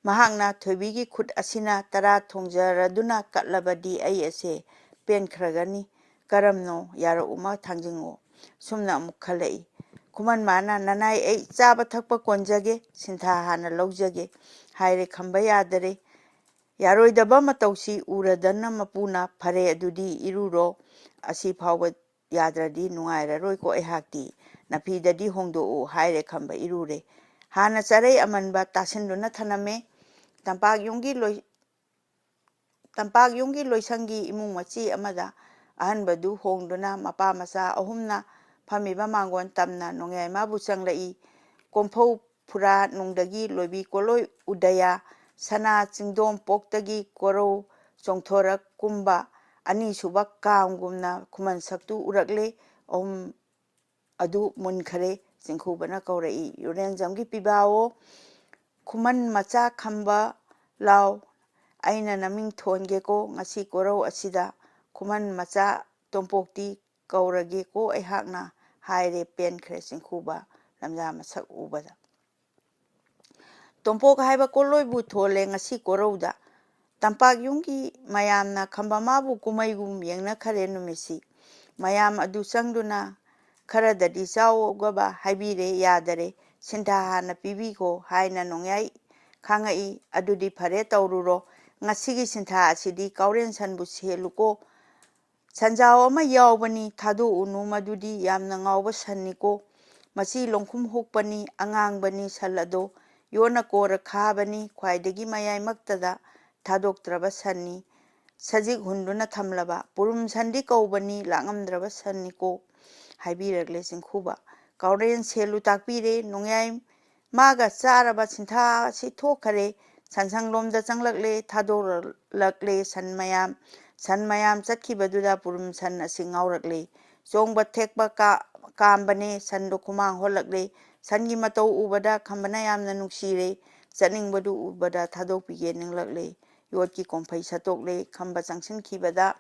ꯃꯍꯥꯛꯅ ꯊꯣꯏꯕꯤꯒꯤ ꯈꯨꯠ ꯑꯁꯤꯅ ꯇꯔꯥ ꯊꯣꯡꯖꯔꯗꯨꯅ ꯀꯠꯂꯕꯗꯤ ꯑꯩ ꯑꯁꯦ ꯄꯦꯟꯈ꯭ꯔꯒꯅꯤ꯫ ꯀꯔꯝꯅꯣ ꯌꯥꯔꯛꯎꯃ ꯊꯥꯡꯖꯤꯡꯉꯣ꯫ ꯁꯨꯝꯅ ꯑꯃꯨꯛ ꯈꯜꯂꯛꯏ꯫ ꯈꯨꯃꯟ ꯃꯥꯅ ꯅꯅꯥꯏ ꯑꯩ ꯆꯥꯕ ꯊꯛꯄ ꯀꯣꯟꯖꯒꯦ, ꯁꯤꯟꯊꯥ ꯍꯥꯟꯅ ꯂꯧꯖꯒꯦ ꯍꯥꯏꯔꯦ ꯈꯝꯕ ꯌꯥꯗꯔꯦ꯫ ꯌꯥꯔꯣꯏꯗꯕ ꯃꯇꯧꯁꯤ ꯎꯔꯗꯅ ꯃꯄꯨꯅ ꯐꯔꯦ ꯑꯗꯨꯗꯤ ꯏꯔꯨꯔꯣ꯫ ꯑꯁꯤ ꯐꯥꯎꯕ ꯌꯥꯗ꯭ꯔꯗꯤ ꯅꯨꯡꯉꯥꯏꯔꯔꯣꯏꯀꯣ ꯑꯩꯍꯥꯛꯇꯤ꯫ ꯅꯐꯤꯗꯗꯤ ꯍꯣꯡꯗꯣꯛꯎ ꯍꯥꯏꯔꯦ ꯈꯝꯕ ꯏꯔꯨꯔꯦ꯫ ꯍꯥꯟꯅ ꯆꯔꯩ ꯑꯃꯟꯕ ꯇꯥꯁꯤꯟꯗꯨꯅ ꯊꯅꯝꯃꯦ꯫ ꯇꯝꯄꯥꯛ ꯌꯨꯝꯒꯤ ꯂꯣꯏ-, ꯇꯝꯄꯥꯛ ꯌꯨꯝꯒꯤ ꯂꯣꯏꯁꯪꯒꯤ ꯏꯃꯨꯡ ꯃꯆꯤ ꯑꯃꯗ ꯑꯍꯟꯕꯗꯨ ꯍꯣꯡꯗꯨꯅ ꯃꯄꯥ ꯃꯆꯥ ꯑꯍꯨꯝꯅ ꯐꯝꯃꯤꯕ ꯃꯥꯡꯒꯣꯟ ꯇꯝꯅ ꯅꯣꯡꯌꯥꯏꯃꯥꯕꯨ ꯆꯪꯂꯛꯏ꯫ ꯀꯣꯝꯐꯧ ꯐꯨꯔꯥ ꯅꯨꯡꯗꯒꯤ ꯂꯣꯏꯕꯤ ꯀꯣꯂꯣꯏ ꯎꯗꯌꯥ, ꯁꯅꯥ ꯆꯤꯡꯗꯣꯝ ꯄꯣꯛꯇꯒꯤ ꯀꯣꯔꯧ ꯆꯣꯡꯊꯣꯔꯛ ꯀꯨꯝꯕ ꯑꯅꯤꯁꯨꯕ ꯀꯥꯝꯒꯨꯝꯅ ꯈꯨꯃꯟ ꯁꯛꯇꯨ ꯎꯔꯛꯂꯦ꯫ ꯑꯍꯨꯝ ꯑꯗꯨ ꯃꯨꯟꯈꯔꯦ꯫ ꯆꯤꯡꯈꯨꯕꯅ ꯀꯧꯔꯛꯏ, "ꯌꯨꯔꯦꯟꯖꯝꯒꯤ ꯄꯤꯕꯥꯋꯣ, ꯈꯨꯃꯟ ꯃꯆꯥ ꯈꯝꯕ ꯂꯥꯎ, ꯑꯩꯅ ꯅꯃꯤꯡ ꯊꯣꯟꯒꯦꯀꯣ, ꯉꯁꯤ ꯀꯣꯔꯧ ꯑꯁꯤꯗ ꯈꯨꯃꯟ ꯃꯆꯥ ꯇꯣꯝꯄꯣꯛꯇꯤ ꯀꯧꯔꯒꯦꯀꯣ ꯑꯩꯍꯥꯛꯅ" ꯍꯥꯏꯔꯦ꯫ ꯄꯦꯟꯈ꯭ꯔꯦ ꯆꯤꯡꯈꯨꯕ ꯂꯝꯖꯥ ꯃꯁꯛ ꯎꯕꯗ꯫ ꯇꯣꯝꯄꯣꯛ ꯍꯥꯏꯕ ꯀꯣꯂꯣꯏꯕꯨ ꯊꯣꯜꯂꯦ ꯉꯁꯤ ꯀꯣꯔꯧꯗ꯫ ꯇꯝꯄꯥꯛ ꯌꯨꯝꯒꯤ ꯃꯌꯥꯝꯅ ꯈꯝꯕꯃꯥꯕꯨ ꯀꯨꯝꯍꯩꯒꯨꯝ ꯌꯦꯡꯅꯈꯔꯦ ꯅꯨꯃꯤꯠꯁꯤ꯫ ꯃꯌꯥꯝ ꯑꯗꯨ ꯆꯪꯗꯨꯅ ꯈꯔꯗꯗꯤ ꯆꯥꯎꯒꯕ ꯍꯥꯏꯕꯤꯔꯦ, ꯌꯥꯗꯔꯦ, ꯁꯤꯟꯊꯥ ꯍꯥꯟꯅ ꯄꯤꯕꯤꯈꯣ ꯍꯥꯏꯅ ꯅꯣꯡꯌꯥꯏ ꯈꯥꯡꯉꯛꯏ꯫ ꯑꯗꯨꯗꯤ ꯐꯔꯦ, ꯇꯧꯔꯨꯔꯣ, ꯉꯁꯤꯒꯤ ꯁꯤꯟꯊꯥ ꯑꯁꯤꯗꯤ ꯀꯥꯎꯔꯦꯟ ꯁꯟꯕꯨ ꯁꯦꯜꯂꯨꯀꯣ꯫ ꯁꯟꯖꯥꯎ ꯑꯃ ꯌꯥꯎꯕꯅꯤ, ꯊꯥꯗꯣꯛꯎꯅꯨ, ꯃꯗꯨꯗꯤ ꯌꯥꯝꯅ ꯉꯥꯎꯕ ꯁꯟꯅꯤꯀꯣ꯫ ꯃꯆꯤ ꯂꯣꯡꯈꯨꯝ ꯍꯨꯛꯄꯅꯤ, ꯑꯉꯥꯡꯕꯅꯤ ꯁꯟ ꯑꯗꯣ, ꯌꯣꯟꯅ ꯀꯣꯔ ꯈꯥꯕꯅꯤ, ꯈ꯭ꯋꯥꯏꯗꯒꯤ ꯃꯌꯥꯏꯃꯛꯇꯗ ꯊꯥꯗꯣꯛꯇ꯭ꯔꯕ ꯁꯟꯅꯤ꯫ ꯁꯖꯤꯛ ꯍꯨꯟꯗꯨꯅ ꯊꯝꯂꯕ ꯄꯨꯔꯨꯝ ꯁꯟꯗꯤ ꯀꯧꯕꯅꯤ, ꯂꯥꯛꯉꯝꯗ꯭ꯔꯕ ꯁꯟꯅꯤꯀꯣ ꯍꯥꯏꯕꯤꯔꯛꯂꯦ ꯆꯤꯡꯈꯨꯕ꯫ ꯀꯥꯎꯔꯦꯟ ꯁꯦꯜꯂꯨ ꯇꯥꯛꯄꯤꯔꯦ, ꯅꯣꯡꯌꯥꯏ ꯃꯥꯒ ꯆꯥꯔꯕ ꯁꯤꯟꯊꯥ ꯑꯁꯤ ꯊꯣꯛꯈꯔꯦ꯫ ꯁꯟꯁꯪꯂꯣꯝꯗ ꯆꯪꯂꯛꯂꯦ, ꯊꯥꯗꯣꯔꯛꯂꯦ ꯁꯟ ꯃꯌꯥꯝ꯫ ꯁꯟ ꯃꯌꯥꯝ ꯆꯠꯈꯤꯕꯗꯨꯗ ꯄꯨꯔꯨꯝ ꯁꯟ ꯑꯁꯤ ꯉꯥꯎꯔꯛꯂꯦ꯫ ꯆꯣꯡꯕ ꯊꯦꯛꯄ ꯀꯥ-, ꯀꯥꯝꯕꯅꯦ, ꯁꯟꯗꯣ ꯈꯨꯃꯥꯡ ꯍꯣꯜꯂꯛꯂꯦ꯫ ꯁꯟꯒꯤ ꯃꯇꯧ ꯎꯕꯗ ꯈꯝꯕꯅ ꯌꯥꯝꯅ ꯅꯨꯡꯁꯤꯔꯦ꯫ ꯆꯠꯅꯤꯡꯕꯗꯨ ꯎꯕꯗ ꯊꯥꯗꯣꯛꯄꯤꯒꯦ ꯅꯤꯡꯂꯛꯂꯦ꯫ ꯌꯣꯠꯀꯤ ꯀꯣꯝꯐꯩ ꯁꯠꯇꯣꯛꯂꯦ꯫ ꯈꯝꯕ ꯆꯪꯁꯤꯟꯈꯤꯕꯗ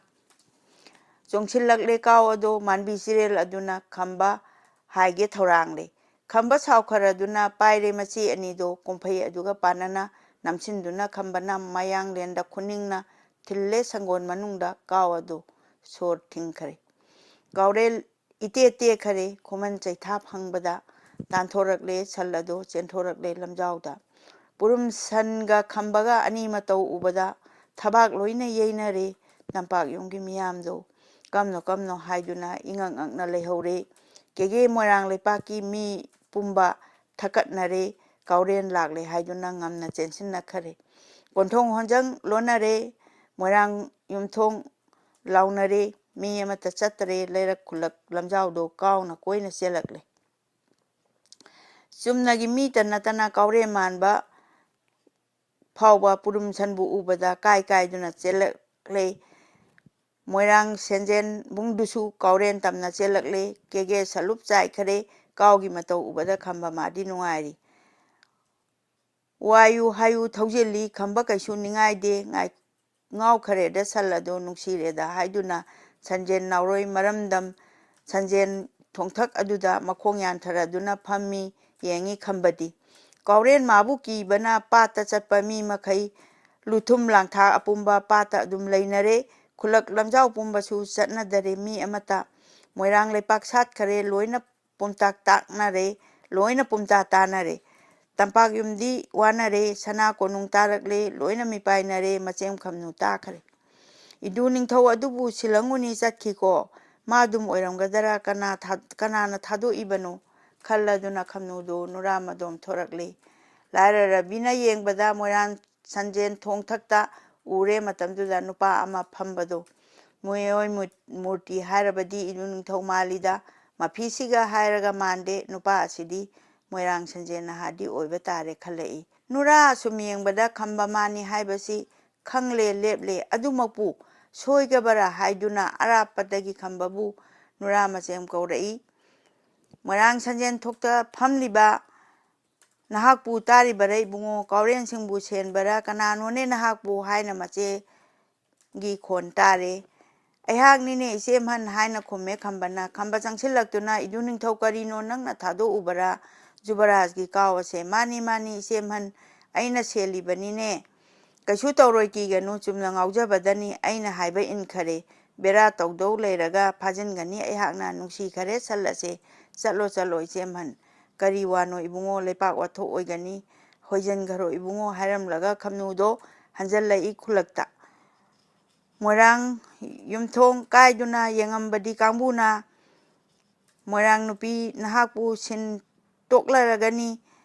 ꯆꯣꯡꯁꯤꯜꯂꯛꯂꯦ ꯀꯥꯎ ꯑꯗꯣ꯫ ꯃꯥꯟꯕꯤ ꯆꯤꯔꯦꯜ ꯑꯗꯨꯅ ꯈꯝꯕ ꯍꯥꯏꯒꯦ ꯊꯧꯔꯥꯡꯂꯦ꯫ ꯈꯝꯕ ꯁꯥꯎꯈꯔꯗꯨꯅ ꯄꯥꯏꯔꯦ ꯃꯆꯦ ꯑꯅꯤꯗꯣ ꯀꯨꯝꯐꯩ ꯑꯗꯨꯒ ꯄꯥꯟꯅꯅ ꯅꯝꯁꯤꯟꯗꯨꯅ ꯈꯝꯕꯅ ꯃꯌꯥꯡꯂꯦꯟꯗ ꯈꯨꯅꯤꯡꯅ ꯊꯤꯜꯂꯦ ꯁꯪꯒꯣꯟ ꯃꯅꯨꯡꯗ ꯀꯥꯎ ꯑꯗꯣ ꯁꯣꯔ ꯊꯤꯡꯈꯔꯦ꯫ ꯀꯥꯎꯔꯦꯜ ꯏꯇꯦ ꯇꯦꯛꯈꯔꯦ꯫ ꯈꯨꯃꯟ ꯆꯩꯊꯥ ꯐꯪꯕꯗ ꯇꯥꯟꯊꯣꯔꯛꯂꯦ ꯁꯟ ꯑꯗꯣ ꯆꯦꯟꯊꯣꯔꯛꯂꯦ ꯂꯝꯖꯥꯎꯗ꯫ ꯄꯨꯔꯨꯝ ꯁꯟꯒ ꯈꯝꯕꯒ ꯑꯅꯤ ꯃꯇꯧ ꯎꯕꯗ ꯊꯕꯥꯛ ꯂꯣꯏꯅ ꯌꯩꯅꯔꯦ ꯇꯝꯄꯥꯛ ꯌꯨꯝꯒꯤ ꯃꯤꯌꯥꯝꯗꯣ꯫ ꯀꯝꯅꯣ ꯀꯝꯅꯣ ꯍꯥꯏꯗꯨꯅ ꯏꯉꯛ ꯉꯛꯅ ꯂꯩꯍꯧꯔꯦ꯫ ꯀꯦꯒꯦ ꯃꯣꯏꯔꯥꯡ ꯂꯩꯄꯥꯛꯀꯤ ꯃꯤ ꯄꯨꯝꯕ ꯊꯛꯀꯠꯅꯔꯦ꯫ ꯀꯥꯎꯔꯦꯟ ꯂꯥꯛꯂꯦ ꯍꯥꯏꯗꯨꯅ ꯉꯝꯅ ꯆꯦꯟꯁꯤꯟꯅꯈꯔꯦ꯫ ꯀꯣꯟꯊꯣꯡ ꯍꯣꯟꯖꯪ ꯂꯣꯟꯅꯔꯦ꯫ ꯃꯣꯏꯔꯥꯡ ꯌꯨꯝꯊꯣꯡ ꯂꯥꯎꯅꯔꯦ꯫ ꯃꯤ ꯑꯃꯠꯇ ꯆꯠꯇꯔꯦ꯫ ꯂꯩꯔꯛ ꯈꯨꯜꯂꯛ ꯂꯝꯖꯥꯎꯗꯣ ꯀꯥꯎꯅ ꯀꯣꯏꯅ ꯆꯦꯜꯂꯛꯂꯦ꯫ ꯆꯨꯝꯅꯒꯤ ꯃꯤꯇ ꯅꯠꯇꯅ ꯀꯥꯎꯔꯦꯟ ꯃꯥꯟꯕ ꯐꯥꯎꯕ ꯄꯨꯔꯨꯝ ꯁꯟꯕꯨ ꯎꯕꯗ ꯀꯥꯏ ꯀꯥꯏꯗꯨꯅ ꯆꯦꯜꯂꯛꯂꯦ꯫ ꯃꯣꯏꯔꯥꯡ ꯁꯦꯟꯖꯦꯟꯕꯨꯡꯗꯨꯁꯨ ꯀꯥꯎꯔꯦꯟ ꯇꯝꯅ ꯆꯦꯜꯂꯛꯂꯦ꯫ ꯀꯦꯒꯦ ꯁꯂꯨꯞ ꯆꯥꯏꯈꯔꯦ꯫ ꯀꯥꯎꯒꯤ ꯃꯇꯧ ꯎꯕꯗ ꯈꯝꯕ ꯃꯥꯗꯤ ꯅꯨꯡꯉꯥꯏꯔꯤ꯫ ꯋꯥꯌꯨ ꯍꯥꯏꯌꯨ ꯊꯧꯖꯤꯜꯂꯤ꯫ ꯈꯝꯕ ꯀꯩꯁꯨ ꯅꯤꯡꯉꯥꯏꯗꯦ꯫ ꯉꯥꯏ-, ꯉꯥꯎꯈꯔꯦꯗ ꯁꯟ ꯑꯗꯣ ꯅꯨꯡꯁꯤꯔꯦꯗ ꯍꯥꯏꯗꯨꯅ ꯁꯟꯖꯦꯟ ꯅꯥꯎꯔꯣꯏ ꯃꯔꯝꯗꯝ ꯁꯟꯖꯦꯟ ꯊꯣꯡꯊꯛ ꯑꯗꯨꯗ ꯃꯈꯣꯡ ꯌꯥꯟꯊꯔꯗꯨꯅ ꯐꯝꯃꯤ꯫ ꯌꯦꯡꯉꯤ ꯈꯝꯕꯗꯤ꯫ ꯀꯥꯎꯔꯦꯟ ꯃꯥꯕꯨ ꯀꯤꯕꯅ ꯄꯥꯠꯇ ꯆꯠꯄ ꯃꯤ ꯃꯈꯩ ꯂꯨꯊꯨꯝ ꯂꯥꯡꯊꯥꯛ ꯑꯄꯨꯝꯕ ꯄꯥꯠꯇ ꯑꯗꯨꯝ ꯂꯩꯅꯔꯦ꯫ ꯈꯨꯜꯂꯛ ꯂꯝꯖꯥꯎ ꯄꯨꯝꯕꯁꯨ ꯆꯠꯅꯗꯔꯦ ꯃꯤ ꯑꯃꯠꯇ꯫ ꯃꯣꯏꯔꯥꯡ ꯂꯩꯄꯥꯛ ꯁꯥꯠꯈꯔꯦ꯫ ꯂꯣꯏꯅ ꯄꯨꯝꯇꯥꯛ ꯇꯥꯛꯅꯔꯦ꯫ ꯂꯣꯏꯅ ꯄꯨꯝꯇꯥ ꯇꯥꯅꯔꯦ꯫ ꯇꯝꯄꯥꯛ ꯌꯨꯝꯗꯤ ꯋꯥꯅꯔꯦ꯫ ꯁꯅꯥ ꯀꯣꯅꯨꯡ ꯇꯥꯔꯛꯂꯦ꯫ ꯂꯣꯏꯅ ꯃꯤꯄꯥꯏꯅꯔꯦ꯫ ꯃꯆꯦꯝ ꯈꯝꯅꯨ ꯇꯥꯈꯔꯦ꯫ ꯏꯗꯨ ꯅꯤꯡꯊꯧ ꯑꯗꯨꯕꯨ ꯁꯤꯂꯪ ꯃꯨꯅꯤ ꯆꯠꯈꯤꯀꯣ꯫ ꯃꯥ ꯑꯗꯨꯝ ꯑꯣꯏꯔꯝꯒꯗꯔꯥ? ꯀꯅꯥ ꯊꯥ-, ꯀꯅꯥꯅ ꯊꯥꯗꯣꯛꯏꯕꯅꯣ? ꯈꯜꯂꯗꯨꯅ ꯈꯝꯅꯨꯗꯨ ꯅꯨꯔꯥ ꯃꯗꯣꯝ ꯊꯣꯔꯛꯂꯦ꯫ ꯂꯥꯏꯔꯔꯕꯤꯅ ꯌꯦꯡꯕꯗ ꯃꯣꯏꯔꯥꯡ ꯁꯟꯖꯦꯟ ꯊꯣꯡꯊꯛꯇ ꯎꯔꯦ꯫ ꯃꯇꯝꯗꯨꯗ ꯅꯨꯄꯥ ꯑꯃ ꯐꯝꯕꯗꯣ ꯃꯤꯑꯣꯏ ꯃꯨ-, ꯃꯨꯔꯇꯤ ꯍꯥꯏꯔꯕꯗꯤ ꯏꯗꯨ ꯅꯤꯡꯊꯧ ꯃꯥꯜꯂꯤꯗ꯫ ꯃꯐꯤꯁꯤꯒ ꯍꯥꯏꯔꯒ ꯃꯥꯟꯗꯦ꯫ ꯅꯨꯄꯥ ꯑꯁꯤꯗꯤ ꯃꯣꯏꯔꯥꯡ ꯁꯟꯖꯦꯟ ꯅꯍꯥꯗꯤ ꯑꯣꯏꯕ ꯇꯥꯔꯦ ꯈꯜꯂꯛꯏ꯫ ꯅꯨꯔꯥ ꯑꯁꯨꯝ ꯌꯦꯡꯕꯗ ꯈꯝꯕ ꯃꯥꯅꯤ ꯍꯥꯏꯕꯁꯤ ꯈꯪꯂꯦ ꯂꯦꯞꯂꯦ꯫ ꯑꯗꯨꯃꯛꯄꯨ ꯁꯣꯏꯒꯕꯔꯥ ꯍꯥꯏꯗꯨꯅ ꯑꯔꯥꯞꯄꯗꯒꯤ ꯈꯝꯕꯕꯨ ꯅꯨꯔꯥ ꯃꯆꯦꯝ ꯀꯧꯔꯛꯏ꯫ ꯃꯣꯏꯔꯥꯡ ꯁꯟꯖꯦꯟ ꯊꯣꯛꯇ ꯐꯝꯂꯤꯕ ꯅꯍꯥꯛꯄꯨ ꯇꯥꯔꯤꯕꯔꯥ ꯏꯕꯨꯡꯉꯣ? ꯀꯥꯎꯔꯦꯟꯁꯤꯡꯕꯨ ꯁꯦꯟꯕꯔꯥ? ꯀꯅꯥꯅꯣꯅꯦ ꯅꯍꯥꯛꯄꯨ? ꯍꯥꯏꯅ ꯃꯆꯦꯒꯤ ꯈꯣꯟ ꯇꯥꯔꯦ꯫ "ꯑꯩꯍꯥꯛꯅꯤꯅꯦ, ꯏꯆꯦꯝꯍꯟ" ꯍꯥꯏꯅ ꯈꯨꯝꯃꯦ ꯈꯝꯕꯅ꯫ ꯈꯝꯕ ꯆꯪꯁꯤꯜꯂꯛꯇꯨꯅ, "ꯏꯗꯨ ꯅꯤꯡꯊꯧ, ꯀꯔꯤꯅꯣ ꯅꯪꯅ ꯊꯥꯗꯣꯛꯎꯕꯔꯥ ꯖꯨꯕꯔꯥꯖꯒꯤ ꯀꯥꯎ ꯑꯁꯦ?" "ꯃꯥꯅꯤ, ꯃꯥꯅꯤ, ꯏꯆꯦꯝꯍꯟ, ꯑꯩꯅ ꯁꯦꯜꯂꯤꯕꯅꯤꯅꯦ꯫ ꯀꯩꯁꯨ ꯇꯧꯔꯣꯏ, ꯀꯤꯒꯅꯨ, ꯆꯨꯝꯅ ꯉꯥꯎꯖꯕꯗꯅꯤ, ꯑꯩꯅ ꯍꯥꯏꯕ ꯏꯟꯈꯔꯦ꯫ ꯕꯦꯔꯥ ꯇꯧꯗꯧ ꯂꯩꯔꯒ ꯐꯥꯖꯤꯟꯒꯅꯤ ꯑꯩꯍꯥꯛꯅ꯫ ꯅꯨꯡꯁꯤꯈꯔꯦ ꯁꯟ ꯑꯁꯦ, ꯆꯠꯂꯣ, ꯆꯠꯂꯣ, ꯏꯆꯦꯝꯍꯟ"꯫ "ꯀꯔꯤ ꯋꯥꯅꯣ ꯏꯕꯨꯡꯉꯣ, ꯂꯩꯄꯥꯛ ꯋꯥꯊꯣꯛ ꯑꯣꯏꯒꯅꯤ, ꯍꯣꯏꯖꯤꯟꯈꯔꯣ ꯏꯕꯨꯡꯉꯣ" ꯍꯥꯏꯔꯝꯂꯒ ꯈꯝꯅꯨꯗꯣ ꯍꯟꯖꯜꯂꯛꯏ ꯈꯨꯜꯂꯛꯇ꯫ ꯃꯣꯏꯔꯥꯡ ꯌꯨꯝꯊꯣꯡ ꯀꯥꯏꯗꯨꯅ ꯌꯦꯡꯉꯝꯕꯗꯤ ꯀꯥꯡꯕꯨꯅ, "ꯃꯣꯏꯔꯥꯡ ꯅꯨꯄꯤ ꯅꯍꯥꯛꯄꯨ ꯁꯤꯟ ꯇꯣꯛꯂꯔꯒꯅꯤ,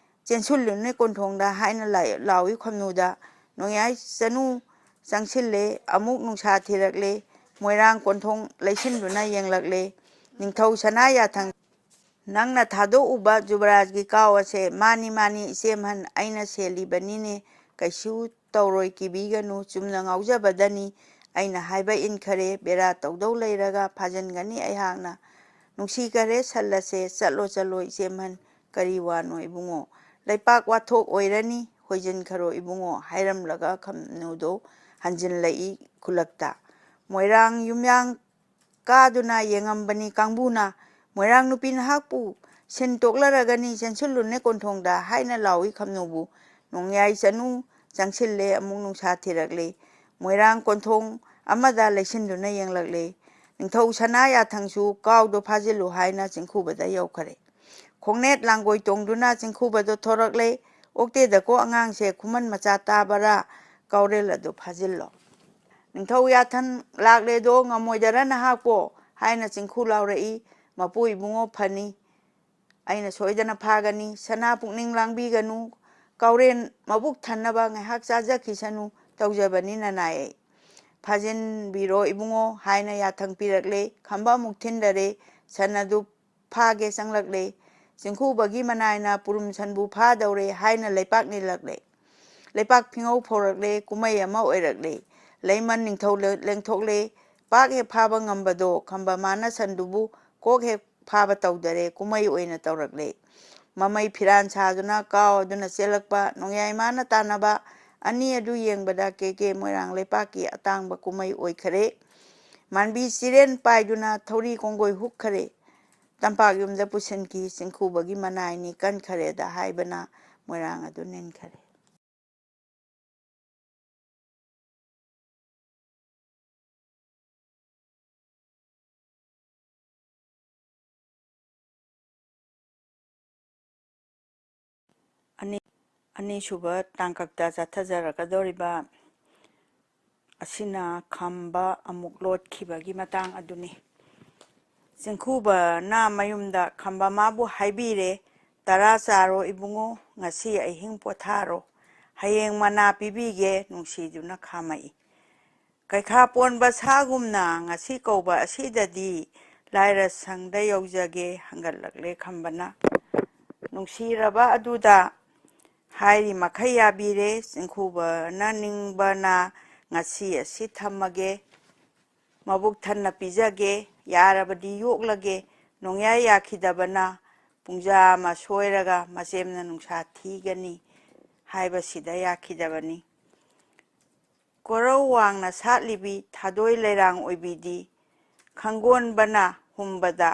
ꯆꯦꯟꯁꯤꯜꯂꯨꯅꯦ ꯀꯣꯟꯊꯣꯡꯗ" ꯍꯥꯏꯅ ꯂꯥꯏ-, ꯂꯥꯎꯏ ꯈꯝꯅꯨꯗ꯫ ꯅꯣꯡꯌꯥꯏ ꯆꯅꯨ ꯆꯪꯁꯤꯜꯂꯦ, ꯑꯃꯨꯛ ꯅꯨꯡꯁꯥ ꯊꯤꯔꯛꯂꯦ, ꯃꯣꯏꯔꯥꯡ ꯀꯣꯟꯊꯣꯡ ꯂꯩꯁꯤꯟꯗꯨꯅ ꯌꯦꯡꯂꯛꯂꯦ꯫ ꯅꯤꯡꯊꯧ ꯁꯅꯥ ꯌꯥꯊꯪ, "ꯅꯪꯅ ꯊꯥꯗꯣꯛꯎꯕ ꯖꯨꯕꯔꯥꯖꯒꯤ ꯀꯥꯎ ꯑꯁꯦ?" "ꯃꯥꯅꯤ, ꯃꯥꯅꯤ, ꯏꯆꯦꯝꯍꯟ, ꯑꯩꯅ ꯁꯦꯜꯂꯤꯕꯅꯤꯅꯦ꯫ ꯀꯩꯁꯨ ꯇꯧꯔꯣꯏ, ꯀꯤꯕꯤꯒꯅꯨ, ꯆꯨꯝꯅ ꯉꯥꯎꯖꯕꯗꯅꯤ꯫ ꯑꯩꯅ ꯍꯥꯏꯕ ꯏꯟꯈꯔꯦ, ꯕꯦꯔꯥ ꯇꯧꯗꯧ ꯂꯩꯔꯒ ꯐꯥꯖꯤꯟꯒꯅꯤ ꯑꯩꯍꯥꯛꯅ꯫ ꯅꯨꯡꯁꯤꯈꯔꯦ ꯁꯜ ꯑꯁꯦ, ꯆꯠꯂꯣ, ꯆꯠꯂꯣ, ꯏꯆꯦꯝꯍꯟ"꯫ "ꯀꯔꯤ ꯋꯥꯅꯣ ꯏꯕꯨꯡꯉꯣ, ꯂꯩꯄꯥꯛ ꯋꯥꯊꯣꯛ ꯑꯣꯏꯔꯅꯤ, ꯍꯣꯏꯖꯤꯟꯈꯔꯣ ꯏꯕꯨꯡꯉꯣ" ꯍꯥꯏꯔꯝꯂꯒ ꯈꯝꯅꯨꯗꯣ ꯍꯟꯖꯤꯜꯂꯛꯏ ꯈꯨꯜꯂꯛꯇ꯫ ꯃꯣꯏꯔꯥꯡ ꯌꯨꯝꯌꯥꯡ ꯀꯥꯗꯨꯅ ꯌꯦꯡꯉꯝꯕꯅꯤ ꯀꯥꯡꯕꯨꯅ, "ꯃꯣꯏꯔꯥꯡ ꯅꯨꯄꯤ ꯅꯍꯥꯛꯄꯨ ꯁꯤꯟ ꯇꯣꯛꯂꯔꯒꯅꯤ, ꯆꯦꯟꯁꯤꯜꯂꯨꯅꯦ ꯀꯣꯟꯊꯣꯡꯗ" ꯍꯥꯏꯅ ꯂꯥꯎꯏ ꯈꯝꯅꯨꯕꯨ꯫ ꯅꯣꯡꯌꯥꯏ ꯆꯅꯨ ꯆꯪꯁꯤꯜꯂꯦ, ꯑꯃꯨꯛ ꯅꯨꯡꯁꯥ ꯊꯤꯔꯛꯂꯦ꯫ ꯃꯣꯏꯔꯥꯡ ꯀꯣꯟꯊꯣꯡ ꯑꯃꯗ ꯂꯩꯁꯤꯟꯗꯨꯅ ꯌꯦꯡꯂꯛꯂꯦ꯫ ꯅꯤꯡꯊꯧ ꯁꯅꯥ ꯌꯥꯊꯪꯁꯨ ꯀꯥꯎꯗꯣ ꯐꯥꯖꯤꯜꯂꯨ ꯍꯥꯏꯅ ꯆꯤꯡꯈꯨꯕꯗ ꯌꯧꯈꯔꯦ꯫ ꯈꯣꯡꯅꯦꯠ ꯂꯥꯡꯒꯣꯏ ꯇꯣꯡꯗꯨꯅ ꯆꯤꯡꯈꯨꯕꯗꯣ ꯊꯣꯔꯛꯂꯦ꯫ "ꯑꯣꯛꯇꯦꯗꯀꯣ ꯑꯉꯥꯡꯁꯦ, ꯈꯨꯃꯟ ꯃꯆꯥ ꯇꯥꯕꯔꯥ? ꯀꯥꯎꯔꯦꯜ ꯑꯗꯨ ꯐꯥꯖꯤꯜꯂꯣ"꯫ "ꯅꯤꯡꯊꯧ ꯌꯥꯊꯟ ꯂꯥꯛꯂꯦꯗꯣ, ꯉꯝꯃꯣꯏꯗꯔ ꯅꯍꯥꯛꯄꯣ?" ꯍꯥꯏꯅ ꯆꯤꯡꯈꯨ ꯂꯥꯎꯔꯛꯏ꯫ "ꯃꯄꯨ ꯏꯕꯨꯡꯉꯣ ꯐꯅꯤ, ꯑꯩꯅ ꯁꯣꯏꯗꯅ ꯐꯥꯒꯅꯤ꯫ ꯁꯅꯥ ꯄꯨꯛꯅꯤꯡ ꯂꯥꯡꯕꯤꯒꯅꯨ, ꯀꯥꯎꯔꯦꯟ ꯃꯕꯨꯛ ꯊꯟꯅꯕ ꯉꯥꯏꯍꯥꯛ ꯆꯥꯖꯈꯤꯁꯅꯨ, ꯇꯧꯖꯕꯅꯤ ꯅꯅꯥꯏ ꯑꯩ"꯫ "ꯐꯥꯖꯤꯟꯕꯤꯔꯣ ꯏꯕꯨꯡꯉꯣ" ꯍꯥꯏꯅ ꯌꯥꯊꯪ ꯄꯤꯔꯛꯂꯦ꯫ ꯈꯝꯕ ꯑꯃꯨꯛ ꯊꯤꯟꯗꯔꯦ꯫ ꯁꯟ ꯑꯗꯨ ꯐꯥꯒꯦ ꯆꯪꯂꯛꯂꯦ꯫ ꯆꯤꯡꯈꯨꯕꯒꯤ ꯃꯅꯥꯏꯅ "ꯄꯨꯔꯨꯝ ꯁꯟꯕꯨ ꯐꯥꯗꯧꯔꯦ" ꯍꯥꯏꯅ ꯂꯩꯄꯥꯛ ꯅꯤꯜꯂꯛꯂꯦ꯫ ꯂꯩꯄꯥꯛ ꯐꯤꯉꯧ ꯐꯧꯔꯛꯂꯦ꯫ ꯀꯨꯝꯍꯩ ꯑꯃ ꯑꯣꯏꯔꯛꯂꯦ꯫ ꯂꯩꯃꯟ ꯅꯤꯡꯊꯧ ꯂꯦ-, ꯂꯦꯡꯊꯣꯛꯂꯦ꯫ ꯄꯥꯛ ꯍꯦꯛ ꯐꯥꯕ ꯉꯝꯕꯗꯣ ꯈꯝꯕ ꯃꯥꯅ ꯁꯟꯗꯨꯕꯨ ꯀꯣꯛ ꯍꯦꯛ ꯐꯥꯕ ꯇꯧꯗꯔꯦ꯫ ꯀꯨꯝꯍꯩ ꯑꯣꯏꯅ ꯇꯧꯔꯛꯂꯦ꯫ ꯃꯃꯩ ꯐꯤꯔꯥꯟ ꯁꯥꯗꯨꯅ ꯀꯥꯎ ꯑꯗꯨꯅ ꯆꯦꯜꯂꯛꯄ, ꯅꯣꯡꯌꯥꯏ ꯃꯥꯅ ꯇꯥꯟꯅꯕ ꯑꯅꯤ ꯑꯗꯨ ꯌꯦꯡꯕꯗ ꯀꯦ ꯀꯦ ꯃꯣꯏꯔꯥꯡ ꯂꯩꯄꯥꯛꯀꯤ ꯑꯇꯥꯡꯕ ꯀꯨꯝꯍꯩ ꯑꯣꯏꯈꯔꯦ꯫ ꯃꯥꯟꯕꯤ ꯆꯤꯔꯦꯟ ꯄꯥꯏꯗꯨꯅ ꯊꯧꯔꯤ ꯀꯣꯡꯒꯣꯏ ꯍꯨꯛꯈꯔꯦ꯫ ꯇꯝꯄꯥꯛ ꯌꯨꯝꯗ ꯄꯨꯁꯤꯟꯈꯤ, ꯆꯤꯡꯈꯨꯕꯒꯤ ꯃꯅꯥꯏꯅꯤ ꯀꯟꯈꯔꯦꯗ ꯍꯥꯏꯕꯅ ꯃꯣꯏꯔꯥꯡ ꯑꯗꯨ ꯅꯤꯟꯈꯔꯦ꯫ ꯑꯅꯤ-, ꯑꯅꯤꯁꯨꯕ ꯇꯥꯡꯀꯛꯇ ꯆꯠꯊꯖꯔꯛꯀꯗꯧꯔꯤꯕ ꯑꯁꯤꯅ ꯈꯝꯕ ꯑꯃꯨꯛ ꯂꯣꯠꯈꯤꯕꯒꯤ ꯃꯇꯥꯡ ꯑꯗꯨꯅꯤ꯫ ꯆꯤꯡꯈꯨꯕꯅ ꯃꯌꯨꯝꯗ ꯈꯝꯕ ꯃꯥꯕꯨ ꯍꯥꯏꯕꯤꯔꯦ, "ꯇꯔꯥ ꯆꯥꯔꯣ ꯏꯕꯨꯡꯉꯣ, ꯉꯁꯤ ꯑꯍꯤꯡ ꯄꯣꯊꯥꯔꯣ, ꯍꯌꯦꯡ ꯃꯅꯥ ꯄꯤꯕꯤꯒꯦ" ꯅꯨꯡꯁꯤꯗꯨꯅ ꯈꯥꯝꯃꯛꯏ꯫ ꯀꯩꯈꯥ ꯄꯣꯟꯕ ꯁꯥꯒꯨꯝꯅ ꯉꯁꯤ ꯀꯧꯕ ꯑꯁꯤꯗꯗꯤ ꯂꯥꯏꯔ ꯁꯪꯗ ꯌꯧꯖꯒꯦ ꯍꯪꯒꯠꯂꯛꯂꯦ ꯈꯝꯕꯅ꯫ ꯅꯨꯡꯁꯤꯔꯕ ꯑꯗꯨꯗ ꯍꯥꯏꯔꯤ ꯃꯈꯩ ꯌꯥꯕꯤꯔꯦ꯫ ꯆꯤꯡꯈꯨꯕꯅ ꯅꯤꯡꯕꯅ ꯉꯁꯤ ꯑꯁꯤ ꯊꯝꯃꯒꯦ, ꯃꯕꯨꯛ ꯊꯟꯅ ꯄꯤꯖꯒꯦ, ꯌꯥꯔꯕꯗꯤ ꯌꯣꯛꯂꯒꯦ, ꯅꯣꯡꯌꯥꯏ ꯌꯥꯈꯤꯗꯕꯅ ꯄꯨꯡꯖꯥ ꯑꯃ ꯁꯣꯏꯔꯒ ꯃꯆꯦꯝꯅ ꯅꯨꯡꯁꯥ ꯊꯤꯒꯅꯤ ꯍꯥꯏꯕꯁꯤꯗ ꯌꯥꯈꯤꯗꯕꯅꯤ꯫ ꯀꯣꯔꯧ ꯋꯥꯡꯅ ꯁꯥꯠꯂꯤꯕꯤ ꯊꯥꯗꯣꯏ ꯂꯩꯔꯥꯡ ꯑꯣꯏꯕꯤꯗꯤ ꯈꯪꯒꯣꯟꯕꯅ ꯍꯨꯝꯕꯗ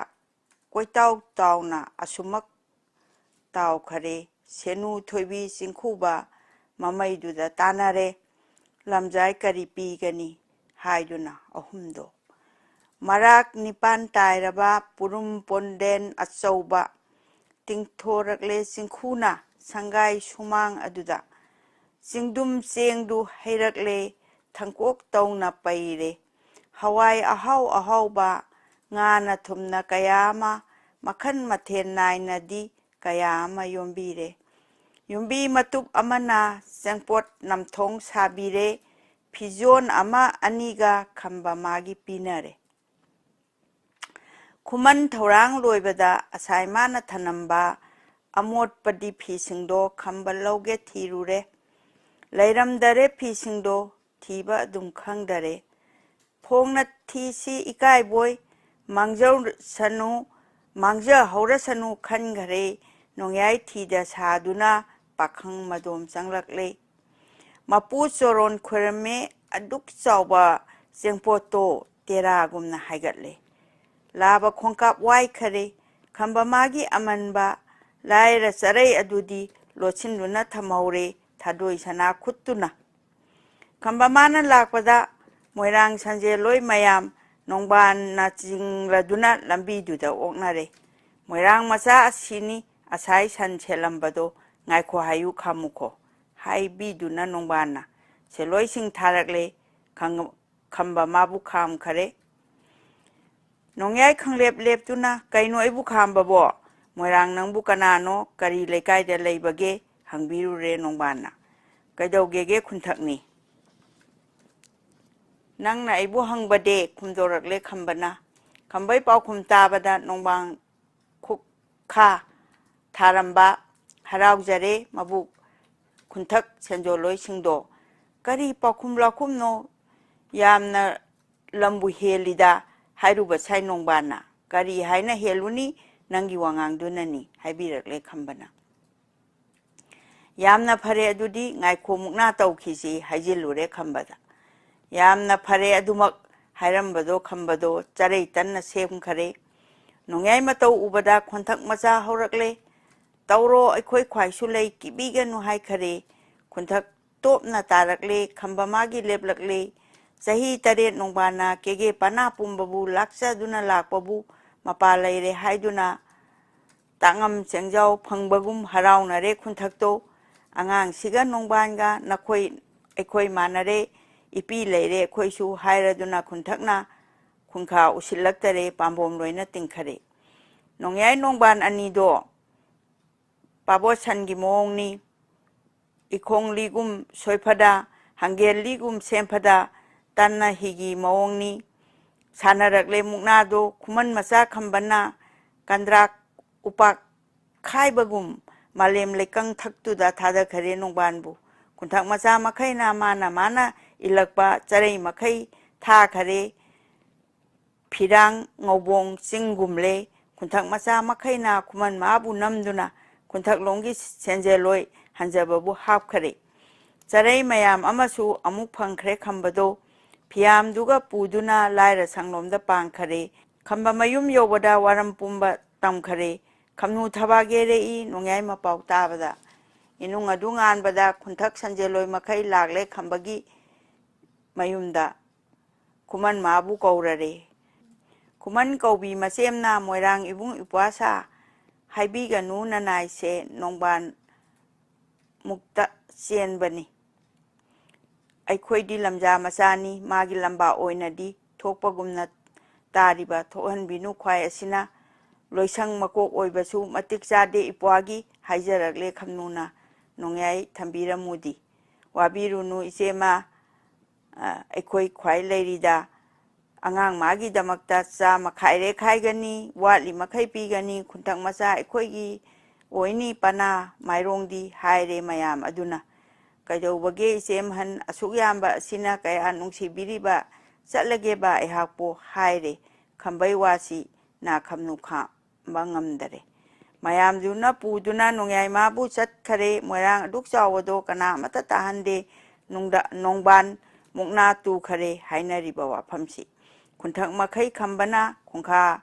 ꯀꯣꯏꯇꯥꯎ ꯇꯥꯎꯅ ꯑꯁꯨꯃꯛ ꯇꯥꯎꯈꯔꯦ꯫ ꯁꯦꯅꯨ ꯊꯣꯏꯕꯤ ꯆꯤꯡꯈꯨꯕ ꯃꯃꯩꯗꯨꯗ ꯇꯥꯟꯅꯔꯦ꯫ ꯂꯝꯖꯥꯏ ꯀꯔꯤ ꯄꯤꯒꯅꯤ ꯍꯥꯏꯗꯨꯅ ꯑꯍꯨꯝꯗꯣ ꯃꯔꯥꯛ ꯅꯤꯄꯥꯟ ꯇꯥꯏꯔꯕ ꯄꯨꯔꯨꯝ ꯄꯣꯟꯗꯦꯟ ꯑꯆꯧꯕ ꯇꯤꯡꯊꯣꯔꯛꯂꯦ ꯆꯤꯡꯈꯨꯅ ꯁꯪꯒꯥꯏ ꯁꯨꯃꯥꯡ ꯑꯗꯨꯗ꯫ ꯆꯤꯡꯗꯨꯝ ꯆꯦꯡꯗꯨ ꯍꯩꯔꯛꯂꯦ, ꯊꯪꯀꯣꯛ ꯇꯧꯅ ꯄꯩꯔꯦ꯫ ꯍꯋꯥꯏ ꯑꯍꯥꯎ ꯑꯍꯥꯎꯕ, ꯉꯥꯅ ꯊꯨꯝꯅ ꯀꯌꯥ ꯑꯃ, ꯃꯈꯜ ꯃꯊꯦꯜ ꯅꯥꯏꯅꯗꯤ ꯀꯌꯥ ꯑꯃ ꯌꯣꯝꯕꯤꯔꯦ꯫ ꯌꯨꯝꯕꯤ ꯃꯇꯨꯞ ꯑꯃꯅ ꯆꯦꯡꯄꯣꯠ ꯅꯝꯊꯣꯡ ꯁꯥꯕꯤꯔꯦ꯫ ꯐꯤꯖꯣꯟ ꯑꯃ ꯑꯅꯤꯒ ꯈꯝꯕ ꯃꯥꯒꯤ ꯄꯤꯅꯔꯦ꯫ ꯈꯨꯃꯟ ꯊꯧꯔꯥꯡ ꯂꯣꯏꯕꯗ ꯑꯁꯥꯏ ꯃꯥꯅ ꯊꯅꯝꯕ ꯑꯃꯣꯠꯄꯗꯤ ꯐꯤꯁꯤꯡꯗꯣ ꯈꯝꯕ ꯂꯧꯒꯦ ꯊꯤꯔꯨꯔꯦ꯫ ꯂꯩꯔꯝꯗꯔꯦ ꯐꯤꯁꯤꯡꯗꯣ, ꯊꯤꯕ ꯑꯗꯨꯝ ꯈꯪꯗꯔꯦ꯫ ꯐꯣꯡꯅ ꯊꯤꯁꯤ ꯏꯀꯥꯏꯕꯣꯏ, ꯃꯥꯡꯖꯧꯁꯅꯨ, ꯃꯥꯡꯖꯍꯧꯔꯁꯅꯨ ꯈꯟꯈꯔꯦ꯫ ꯅꯣꯡꯌꯥꯏ ꯊꯤꯗ ꯁꯥꯗꯨꯅ ꯄꯥꯈꯪ ꯃꯗꯣꯝ ꯆꯪꯂꯛꯂꯦ꯫ ꯃꯄꯨ ꯆꯣꯔꯣꯟ ꯈꯣꯏꯔꯝꯃꯦ꯫ ꯑꯗꯨꯛ ꯆꯥꯎꯕ ꯆꯦꯡꯄꯣꯠꯇꯣ ꯇꯦꯔꯥꯒꯨꯝꯅ ꯍꯥꯏꯒꯠꯂꯦ꯫ ꯂꯥꯕ ꯈꯣꯡꯀꯥꯞ ꯋꯥꯏꯈꯔꯦ꯫ ꯈꯝꯕ ꯃꯥꯒꯤ ꯑꯃꯟꯕ ꯂꯥꯏꯔ ꯆꯔꯩ ꯑꯗꯨꯗꯤ ꯂꯣꯠꯁꯤꯟꯗꯨꯅ ꯊꯝꯍꯧꯔꯦ ꯊꯥꯗꯣꯏ ꯁꯅꯥ ꯈꯨꯠꯇꯨꯅ꯫ ꯈꯝꯕ ꯃꯥꯅ ꯂꯥꯛꯄꯗ ꯃꯣꯏꯔꯥꯡ ꯁꯟꯖꯦꯜꯂꯣꯏ ꯃꯌꯥꯝ ꯅꯣꯡꯕꯥꯟꯅ ꯆꯤꯡꯂꯗꯨꯅ ꯂꯝꯕꯤꯗꯨꯗ ꯑꯣꯛꯅꯔꯦ꯫ "ꯃꯣꯏꯔꯥꯡ ꯃꯆꯥ ꯑꯁꯤꯅꯤ ꯑꯁꯥꯏ ꯁꯟ ꯁꯦꯠꯂꯝꯕꯗꯣ, ꯉꯥꯏꯈꯣ ꯍꯥꯏꯌꯨ ꯈꯥꯝꯃꯨꯈꯣ" ꯍꯥꯏꯕꯤꯗꯨꯅ ꯅꯣꯡꯕꯥꯟꯅ ꯁꯦꯜꯂꯣꯏꯁꯤꯡ ꯊꯥꯔꯛꯂꯦ꯫ ꯈꯪ-, ꯈꯝꯕ ꯃꯥꯕꯨ ꯈꯥꯝꯈꯔꯦ꯫ ꯅꯣꯡꯌꯥꯏ ꯈꯪꯂꯦꯞ ꯂꯦꯞꯇꯨꯅ, "ꯀꯩꯅꯣ ꯑꯩꯕꯨ ꯈꯥꯝꯕꯕꯣ? ꯃꯣꯏꯔꯥꯡ ꯅꯪꯕꯨ ꯀꯅꯥꯅꯣ? ꯀꯔꯤ ꯂꯩꯀꯥꯏꯗ ꯂꯩꯕꯒꯦ?" ꯍꯪꯕꯤꯔꯨꯔꯦ ꯅꯣꯡꯕꯥꯟꯅ꯫ "ꯀꯩꯗꯧꯒꯦꯒꯦ ꯈꯨꯟꯊꯛꯅꯤ? ꯅꯪꯅ ꯑꯩꯕꯨ ꯍꯪꯕꯗꯦ?" ꯈꯨꯝꯗꯣꯔꯛꯂꯦ ꯈꯝꯕꯅ꯫ ꯈꯝꯕꯩ ꯄꯥꯎꯈꯨꯝ ꯇꯥꯕꯗ ꯅꯣꯡꯕꯥꯟ ꯈꯨꯛꯈꯥ ꯊꯥꯔꯝꯕ ꯍꯔꯥꯎꯖꯔꯦ ꯃꯕꯨꯛ ꯈꯨꯟꯊꯛ ꯁꯦꯟꯖꯣꯜꯂꯣꯏꯁꯤꯡꯗꯣ꯫ "ꯀꯔꯤ ꯄꯥꯎꯈꯨꯝ ꯂꯥꯎꯈꯨꯝꯅꯣ? ꯌꯥꯝꯅ ꯂꯝꯕꯨ ꯍꯦꯜꯂꯤꯗ" ꯍꯥꯏꯔꯨꯕ ꯁꯥꯏ ꯅꯣꯡꯕꯥꯟꯅ꯫ "ꯀꯔꯤ ꯍꯥꯏꯅ ꯍꯦꯜꯂꯨꯅꯤ? ꯅꯪꯒꯤ ꯋꯥꯉꯥꯡꯗꯨꯅꯅꯤ" ꯍꯥꯏꯕꯤꯔꯛꯂꯦ ꯈꯝꯕꯅ꯫ "ꯌꯥꯝꯅ ꯐꯔꯦ, ꯑꯗꯨꯗꯤ ꯉꯥꯏꯈꯣ, ꯃꯨꯛꯅꯥ ꯇꯧꯈꯤꯁꯤ" ꯍꯥꯏꯖꯤꯜꯂꯨꯔꯦ ꯈꯝꯕꯗ꯫ "ꯌꯥꯝꯅ ꯐꯔꯦ" ꯑꯗꯨꯃꯛ ꯍꯥꯏꯔꯝꯕꯗꯣ ꯈꯝꯕꯗꯣ ꯆꯔꯩ ꯇꯟꯅ ꯁꯦꯝꯈꯔꯦ꯫ ꯅꯣꯡꯌꯥꯏ ꯃꯇꯧ ꯎꯕꯗ ꯈꯣꯟꯊꯛ ꯃꯆꯥ ꯍꯧꯔꯛꯂꯦ꯫ "ꯇꯧꯔꯣ, ꯑꯩꯈꯣꯏ ꯈ꯭ꯋꯥꯏꯁꯨ ꯂꯩ, ꯀꯤꯕꯤꯒꯅꯨ" ꯍꯥꯏꯈꯔꯦ꯫ ꯈꯣꯟꯊꯛ ꯇꯣꯞꯅ ꯇꯥꯔꯛꯂꯦ꯫ ꯈꯝꯕ ꯃꯥꯒꯤ ꯂꯦꯞꯂꯛꯂꯦ꯫ ꯆꯍꯤ ꯇꯔꯦꯠ ꯅꯣꯡꯕꯥꯟꯅ ꯀꯦꯒꯦ ꯄꯅꯥ ꯄꯨꯝꯕꯕꯨ ꯂꯥꯛꯆꯗꯨꯅ ꯂꯥꯛꯄꯕꯨ ꯃꯄꯥ ꯂꯩꯔꯦ ꯍꯥꯏꯗꯨꯅ ꯇꯥꯛꯉꯝ ꯆꯦꯡꯖꯥꯎ ꯐꯪꯕꯒꯨꯝ ꯍꯔꯥꯎꯅꯔꯦ ꯈꯨꯟꯊꯛꯇꯣ꯫ "ꯑꯉꯥꯡꯁꯤꯒ ꯅꯣꯡꯕꯥꯟꯒ ꯅꯈꯣꯏ ꯑꯩꯈꯣꯏ ꯃꯥꯟꯅꯔꯦ, ꯏꯄꯤ ꯂꯩꯔꯦ ꯑꯩꯈꯣꯏꯁꯨ" ꯍꯥꯏꯔꯗꯨꯅ ꯈꯨꯟꯊꯛꯅ ꯈꯨꯟꯈꯥ ꯎꯁꯤꯜꯂꯛꯇꯔꯦ, ꯄꯥꯝꯕꯣꯝ ꯂꯣꯏꯅ ꯇꯤꯡꯈꯔꯦ꯫ ꯅꯣꯡꯌꯥꯏ ꯅꯣꯡꯕꯥꯟ ꯑꯅꯤꯗꯣ ꯄꯥꯕꯣꯠ ꯁꯟꯒꯤ ꯃꯑꯣꯡꯅꯤ꯫ ꯏꯈꯣꯡ ꯂꯤꯒꯨꯝ ꯁꯣꯏꯐꯗ, ꯍꯪꯒꯦꯜ ꯂꯤꯒꯨꯝ ꯁꯦꯝꯐꯗ, ꯇꯟꯅ ꯍꯤꯒꯤ ꯃꯑꯣꯡꯅꯤ꯫ ꯁꯥꯟꯅꯔꯛꯂꯦ ꯃꯨꯛꯅꯥꯗꯣ꯫ ꯈꯨꯃꯟ ꯃꯆꯥ ꯈꯝꯕꯅ ꯀꯟꯗ꯭ꯔꯥꯛ ꯎꯄꯥꯛ ꯈꯥꯏꯕꯒꯨꯝ ꯃꯥꯂꯦꯝ ꯂꯩꯀꯪ ꯊꯛꯇꯨꯗ ꯊꯥꯗꯈꯔꯦ ꯅꯣꯡꯕꯥꯟꯕꯨ꯫ ꯈꯨꯟꯊꯛ ꯃꯆꯥ ꯃꯈꯩꯅ ꯃꯥꯅ ꯃꯥꯅ ꯏꯜꯂꯛꯄ ꯆꯔꯩ ꯃꯈꯩ ꯊꯥꯈꯔꯦ꯫ ꯐꯤꯔꯥꯡ ꯉꯧꯕꯣꯡ ꯆꯤꯡꯒꯨꯝꯂꯦ꯫ ꯈꯨꯟꯊꯛ ꯃꯆꯥ ꯃꯈꯩꯅ ꯈꯨꯃꯟ ꯃꯥꯕꯨ ꯅꯝꯗꯨꯅ ꯈꯨꯟꯊꯛꯂꯣꯝꯒꯤ ꯁꯦꯟꯖꯦꯜꯂꯣꯏ ꯍꯟꯖꯕꯕꯨ ꯍꯥꯞꯈꯔꯦ꯫ ꯆꯔꯩ ꯃꯌꯥꯝ ꯑꯃꯁꯨ ꯑꯃꯨꯛ ꯐꯪꯈ꯭ꯔꯦ ꯈꯝꯕꯗꯣ꯫ ꯀꯤꯌꯥꯝꯗꯨꯒ ꯄꯨꯗꯨꯅ ꯂꯥꯏꯔ ꯁꯪꯂꯣꯝꯗ ꯄꯥꯡꯈꯔꯦ꯫ ꯈꯝꯕ ꯃꯌꯨꯝ ꯌꯧꯕꯗ ꯋꯥꯔꯝ ꯄꯨꯝꯕ ꯇꯝꯈꯔꯦ꯫ ꯈꯝꯅꯨ ꯊꯕꯥꯛ ꯌꯩꯔꯛꯏ ꯅꯣꯡꯌꯥꯏ ꯃꯄꯥꯎ ꯇꯥꯕꯗ꯫ ꯏꯅꯨꯡ ꯑꯗꯨ ꯉꯥꯟꯕꯗ ꯈꯨꯟꯊꯛ ꯁꯟꯖꯦꯜꯂꯣꯏ ꯃꯈꯩ ꯂꯥꯛꯂꯦ ꯈꯝꯕꯒꯤ ꯃꯌꯨꯝꯗ꯫ ꯈꯨꯃꯟ ꯃꯥꯕꯨ ꯀꯧꯔꯔꯦ꯫ ꯈꯨꯃꯟ ꯀꯧꯕꯤ ꯃꯆꯦꯝꯅ ꯃꯣꯏꯔꯥꯡ ꯏꯕꯨꯡ ꯏꯄ꯭ꯋꯥ ꯁꯥ, ꯍꯥꯏꯕꯤꯒꯅꯨ ꯅꯅꯥꯏꯁꯦ ꯅꯣꯡꯕꯥꯟ ꯃꯨꯛꯇ ꯆꯦꯟꯕꯅꯤ꯫ ꯑꯩꯈꯣꯏꯗꯤ ꯂꯝꯖꯥ ꯃꯆꯥꯅꯤ, ꯃꯥꯒꯤ ꯂꯝꯕꯥ ꯑꯣꯏꯅꯗꯤ ꯊꯣꯛꯄꯒꯨꯝꯅ ꯇꯥꯔꯤꯕ ꯊꯣꯛꯍꯟꯕꯤꯅꯨ ꯈ꯭ꯋꯥꯏ ꯑꯁꯤꯅ꯫ ꯂꯣꯏꯁꯪ ꯃꯀꯣꯛ ꯑꯣꯏꯕꯁꯨ ꯃꯇꯤꯛ ꯆꯥꯗꯦ ꯏꯄ꯭ꯋꯥꯒꯤ ꯍꯥꯏꯖꯔꯛꯂꯦ ꯈꯝꯅꯨꯅ ꯅꯣꯡꯌꯥꯏ ꯊꯝꯕꯤꯔꯝꯃꯨꯗꯤ꯫ ꯋꯥꯕꯤꯔꯨꯅꯨ ꯏꯆꯦꯃ, ꯑ, ꯑꯩꯈꯣꯏ ꯈ꯭ꯋꯥꯏ ꯂꯩꯔꯤꯗ꯫ ꯑꯉꯥꯡ ꯃꯥꯒꯤꯗꯃꯛꯇ ꯆꯥ ꯃꯈꯥꯏꯔꯦ ꯈꯥꯏꯒꯅꯤ, ꯋꯥꯠꯂꯤ ꯃꯈꯩ ꯄꯤꯒꯅꯤ, ꯈꯨꯟꯊꯛ ꯃꯆꯥ ꯑꯩꯈꯣꯏꯒꯤ ꯑꯣꯏꯅꯤ ꯄꯅꯥ ꯃꯥꯏꯔꯣꯡꯗꯤ ꯍꯥꯏꯔꯦ ꯃꯌꯥꯝ ꯑꯗꯨꯅ꯫ ꯀꯩꯗꯧꯕꯒꯦ ꯏꯆꯦꯝꯍꯟ ꯑꯁꯨꯛ ꯌꯥꯝꯕ ꯑꯁꯤꯅ ꯀꯌꯥ ꯅꯨꯡꯁꯤꯕꯤꯔꯤꯕ ꯆꯠꯂꯒꯦꯕ ꯑꯩꯍꯥꯛꯄꯨ ꯍꯥꯏꯔꯦ꯫ ꯈꯝꯕꯩ ꯋꯥꯁꯤ ꯅꯥꯈꯝ ꯅꯨꯈꯥꯝꯕ ꯉꯝꯗꯔꯦ꯫ ꯃꯌꯥꯝꯗꯨꯅ ꯄꯨꯗꯨꯅ ꯅꯣꯡꯌꯥꯏ ꯃꯥꯕꯨ ꯆꯠꯈꯔꯦ꯫ ꯃꯣꯏꯔꯥꯡ ꯑꯗꯨꯛ ꯆꯥꯎꯕꯗꯣ ꯀꯅꯥ ꯑꯃꯠꯇ ꯇꯥꯍꯟꯗꯦ꯫ ꯅꯨꯡꯗ-, ꯅꯣꯡꯕꯥꯟ ꯃꯨꯛꯅꯥ ꯇꯨꯈꯔꯦ ꯍꯥꯏꯅꯔꯤꯕ ꯋꯥꯐꯝꯁꯤ꯫ ꯈꯨꯟꯊꯛ ꯃꯈꯩ ꯈꯝꯕꯅ ꯈꯣꯡꯈꯥ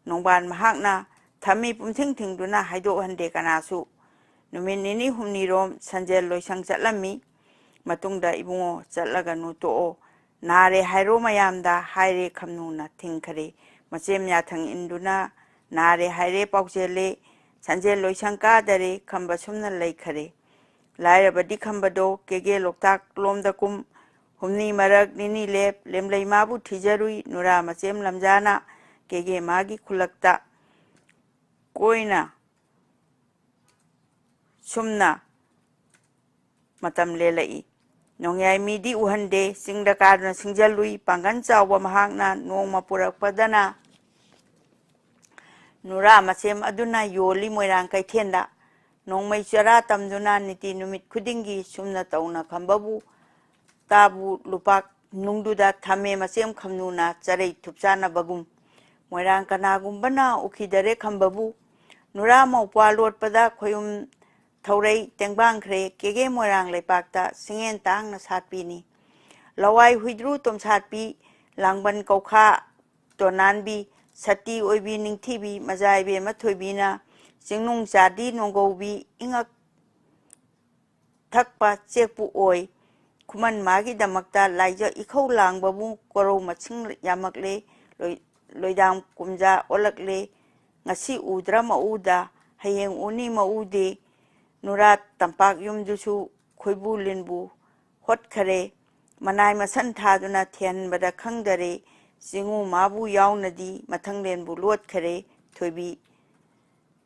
ꯅꯣꯡꯕꯥꯟ ꯃꯍꯥꯛꯅ ꯊꯝꯃꯤ ꯄꯨꯝꯊꯤꯡ ꯊꯤꯡꯗꯨꯅ ꯍꯥꯏꯗꯣꯛꯍꯟꯗꯦ ꯀꯅꯥꯁꯨ꯫ ꯅꯨꯃꯤꯠ ꯅꯤꯅꯤ ꯍꯨꯝꯅꯤꯔꯣꯝ ꯁꯟꯖꯦꯜ ꯂꯣꯏꯁꯪ ꯆꯠꯂꯝꯃꯤ꯫ ꯃꯇꯨꯡꯗ ꯏꯕꯨꯡꯉꯣ ꯆꯠꯂꯒꯅꯨ ꯇꯣꯛꯑꯣ, ꯅꯥꯔꯦ ꯍꯥꯏꯔꯣ ꯃꯌꯥꯝꯗ ꯍꯥꯏꯔꯦ ꯈꯝꯅꯨꯅ ꯊꯤꯡꯈꯔꯦ꯫ ꯃꯆꯦꯝ ꯌꯥꯊꯪ ꯏꯟꯗꯨꯅ ꯅꯥꯔꯦ ꯍꯥꯏꯔꯦ ꯄꯥꯎꯆꯦꯜꯂꯦ꯫ ꯁꯟꯖꯦꯜ ꯂꯣꯏꯁꯪ ꯀꯥꯗꯔꯦ ꯈꯝꯕ ꯁꯨꯝꯅ ꯂꯩꯈꯔꯦ꯫ ꯂꯥꯏꯔꯕꯗꯤ ꯈꯝꯕꯗꯣ ꯀꯦꯒꯦ ꯂꯣꯛꯇꯥꯛ ꯂꯣꯝꯗ ꯀꯨꯝ꯫ ꯍꯨꯝꯅꯤ ꯃꯔꯛ ꯅꯤꯅꯤ ꯂꯦꯞ꯫ ꯂꯦꯝꯂꯩ ꯃꯥꯕꯨ ꯊꯤꯖꯔꯨꯏ ꯅꯨꯔꯥ ꯃꯆꯦꯝ ꯂꯝꯖꯥꯅ ꯀꯦꯒꯦ ꯃꯥꯒꯤ ꯈꯨꯜꯂꯛꯇ꯫ ꯀꯣꯏꯅ ꯁꯨꯝꯅ ꯃꯇꯝ ꯂꯦꯜꯂꯛꯏ꯫ ꯅꯣꯡꯌꯥꯏ ꯃꯤꯗꯤ ꯎꯍꯟꯗꯦ꯫ ꯆꯤꯡꯗ ꯀꯥꯗꯨꯅ ꯁꯤꯡꯖꯜꯂꯨꯏ꯫ ꯄꯥꯡꯒꯜ ꯆꯥꯎꯕ ꯃꯍꯥꯛꯅ ꯅꯣꯡꯃ ꯄꯨꯔꯛꯄꯗꯅ ꯅꯨꯔꯥ ꯃꯆꯦꯝ ꯑꯗꯨꯅ ꯌꯣꯜꯂꯤ ꯃꯣꯏꯔꯥꯡ ꯀꯩꯊꯦꯜꯗ꯫ ꯅꯣꯡꯃꯩ ꯆꯔꯥ ꯇꯝꯗꯨꯅ ꯅꯤꯇꯤ ꯅꯨꯃꯤꯠ ꯈꯨꯗꯤꯡꯒꯤ ꯆꯨꯝꯅ ꯇꯧꯅ ꯈꯝꯕꯕꯨ ꯇꯥꯕꯨ ꯂꯨꯄꯥꯛ ꯅꯨꯡꯗꯨꯗ ꯊꯝꯃꯦ ꯃꯆꯦꯝ ꯈꯝꯅꯨꯅ ꯆꯔꯩ ꯊꯨꯞꯆꯥꯅꯕꯒꯨꯝ꯫ ꯃꯣꯏꯔꯥꯡ ꯀꯅꯥꯒꯨꯝꯕꯅ ꯎꯈꯤꯗꯔꯦ ꯈꯝꯕꯕꯨ꯫ ꯅꯨꯔꯥ ꯃꯧꯄ꯭ꯋꯥ ꯂꯣꯠꯄꯗ ꯈꯣꯌꯨꯝ ꯊꯧꯔꯩ ꯇꯦꯡꯕꯥꯡꯈ꯭ꯔꯦ꯫ ꯀꯦꯒꯦ ꯃꯣꯏꯔꯥꯡ ꯂꯩꯄꯥꯛꯇ ꯁꯤꯡꯉꯦꯟ ꯇꯥꯡꯅ ꯁꯥꯠꯄꯤꯅꯤ꯫ ꯂꯋꯥꯏ ꯍꯨꯏꯗ꯭ꯔꯨ ꯇꯣꯝꯁꯥꯠꯄꯤ, ꯂꯥꯡꯕꯟ ꯀꯧꯈꯥ ꯇꯣꯅꯥꯟꯕꯤ, ꯁꯇꯤ ꯑꯣꯏꯕꯤ ꯅꯤꯡꯊꯤꯕꯤ, ꯃꯖꯥ ꯏꯕꯦꯝꯃ ꯊꯣꯏꯕꯤꯅ ꯆꯤꯡꯅꯨꯡ ꯆꯥꯗꯤ ꯅꯣꯡꯒꯧꯕꯤ, ꯏꯉꯛ ꯊꯛꯄ ꯆꯦꯛꯄꯨ ꯑꯣꯏ꯫ ꯈꯨꯃꯟ ꯃꯥꯒꯤꯗꯃꯛꯇ ꯂꯥꯏꯖ ꯏꯈꯧ ꯂꯥꯡꯕꯕꯨ ꯀꯣꯔꯧ ꯃꯁꯤꯡ ꯌꯥꯝꯃꯛꯂꯦ, ꯂꯣꯏ-, ꯂꯣꯏꯗꯥꯡ ꯀꯨꯝꯖꯥ ꯑꯣꯜꯂꯛꯂꯦ꯫ ꯉꯁꯤ ꯎꯗ꯭ꯔ ꯃꯎꯗ, ꯍꯌꯦꯡ ꯎꯅꯤ ꯃꯎꯗꯦ꯫ ꯅꯨꯔꯥ ꯇꯝꯄꯥꯛ ꯌꯨꯝꯗꯨꯁꯨ ꯈꯣꯏꯕꯨ ꯂꯤꯟꯕꯨ ꯍꯣꯠꯈꯔꯦ꯫ ꯃꯅꯥꯏ ꯃꯁꯟ ꯊꯥꯗꯨꯅ ꯊꯦꯟꯕꯗ ꯈꯪꯗꯔꯦ꯫ ꯆꯤꯡꯉꯨ ꯃꯥꯕꯨ ꯌꯥꯎꯅꯗꯤ ꯃꯊꯪꯂꯦꯟꯕꯨ ꯂꯣꯠꯈꯔꯦ꯫ ꯊꯣꯏꯕꯤ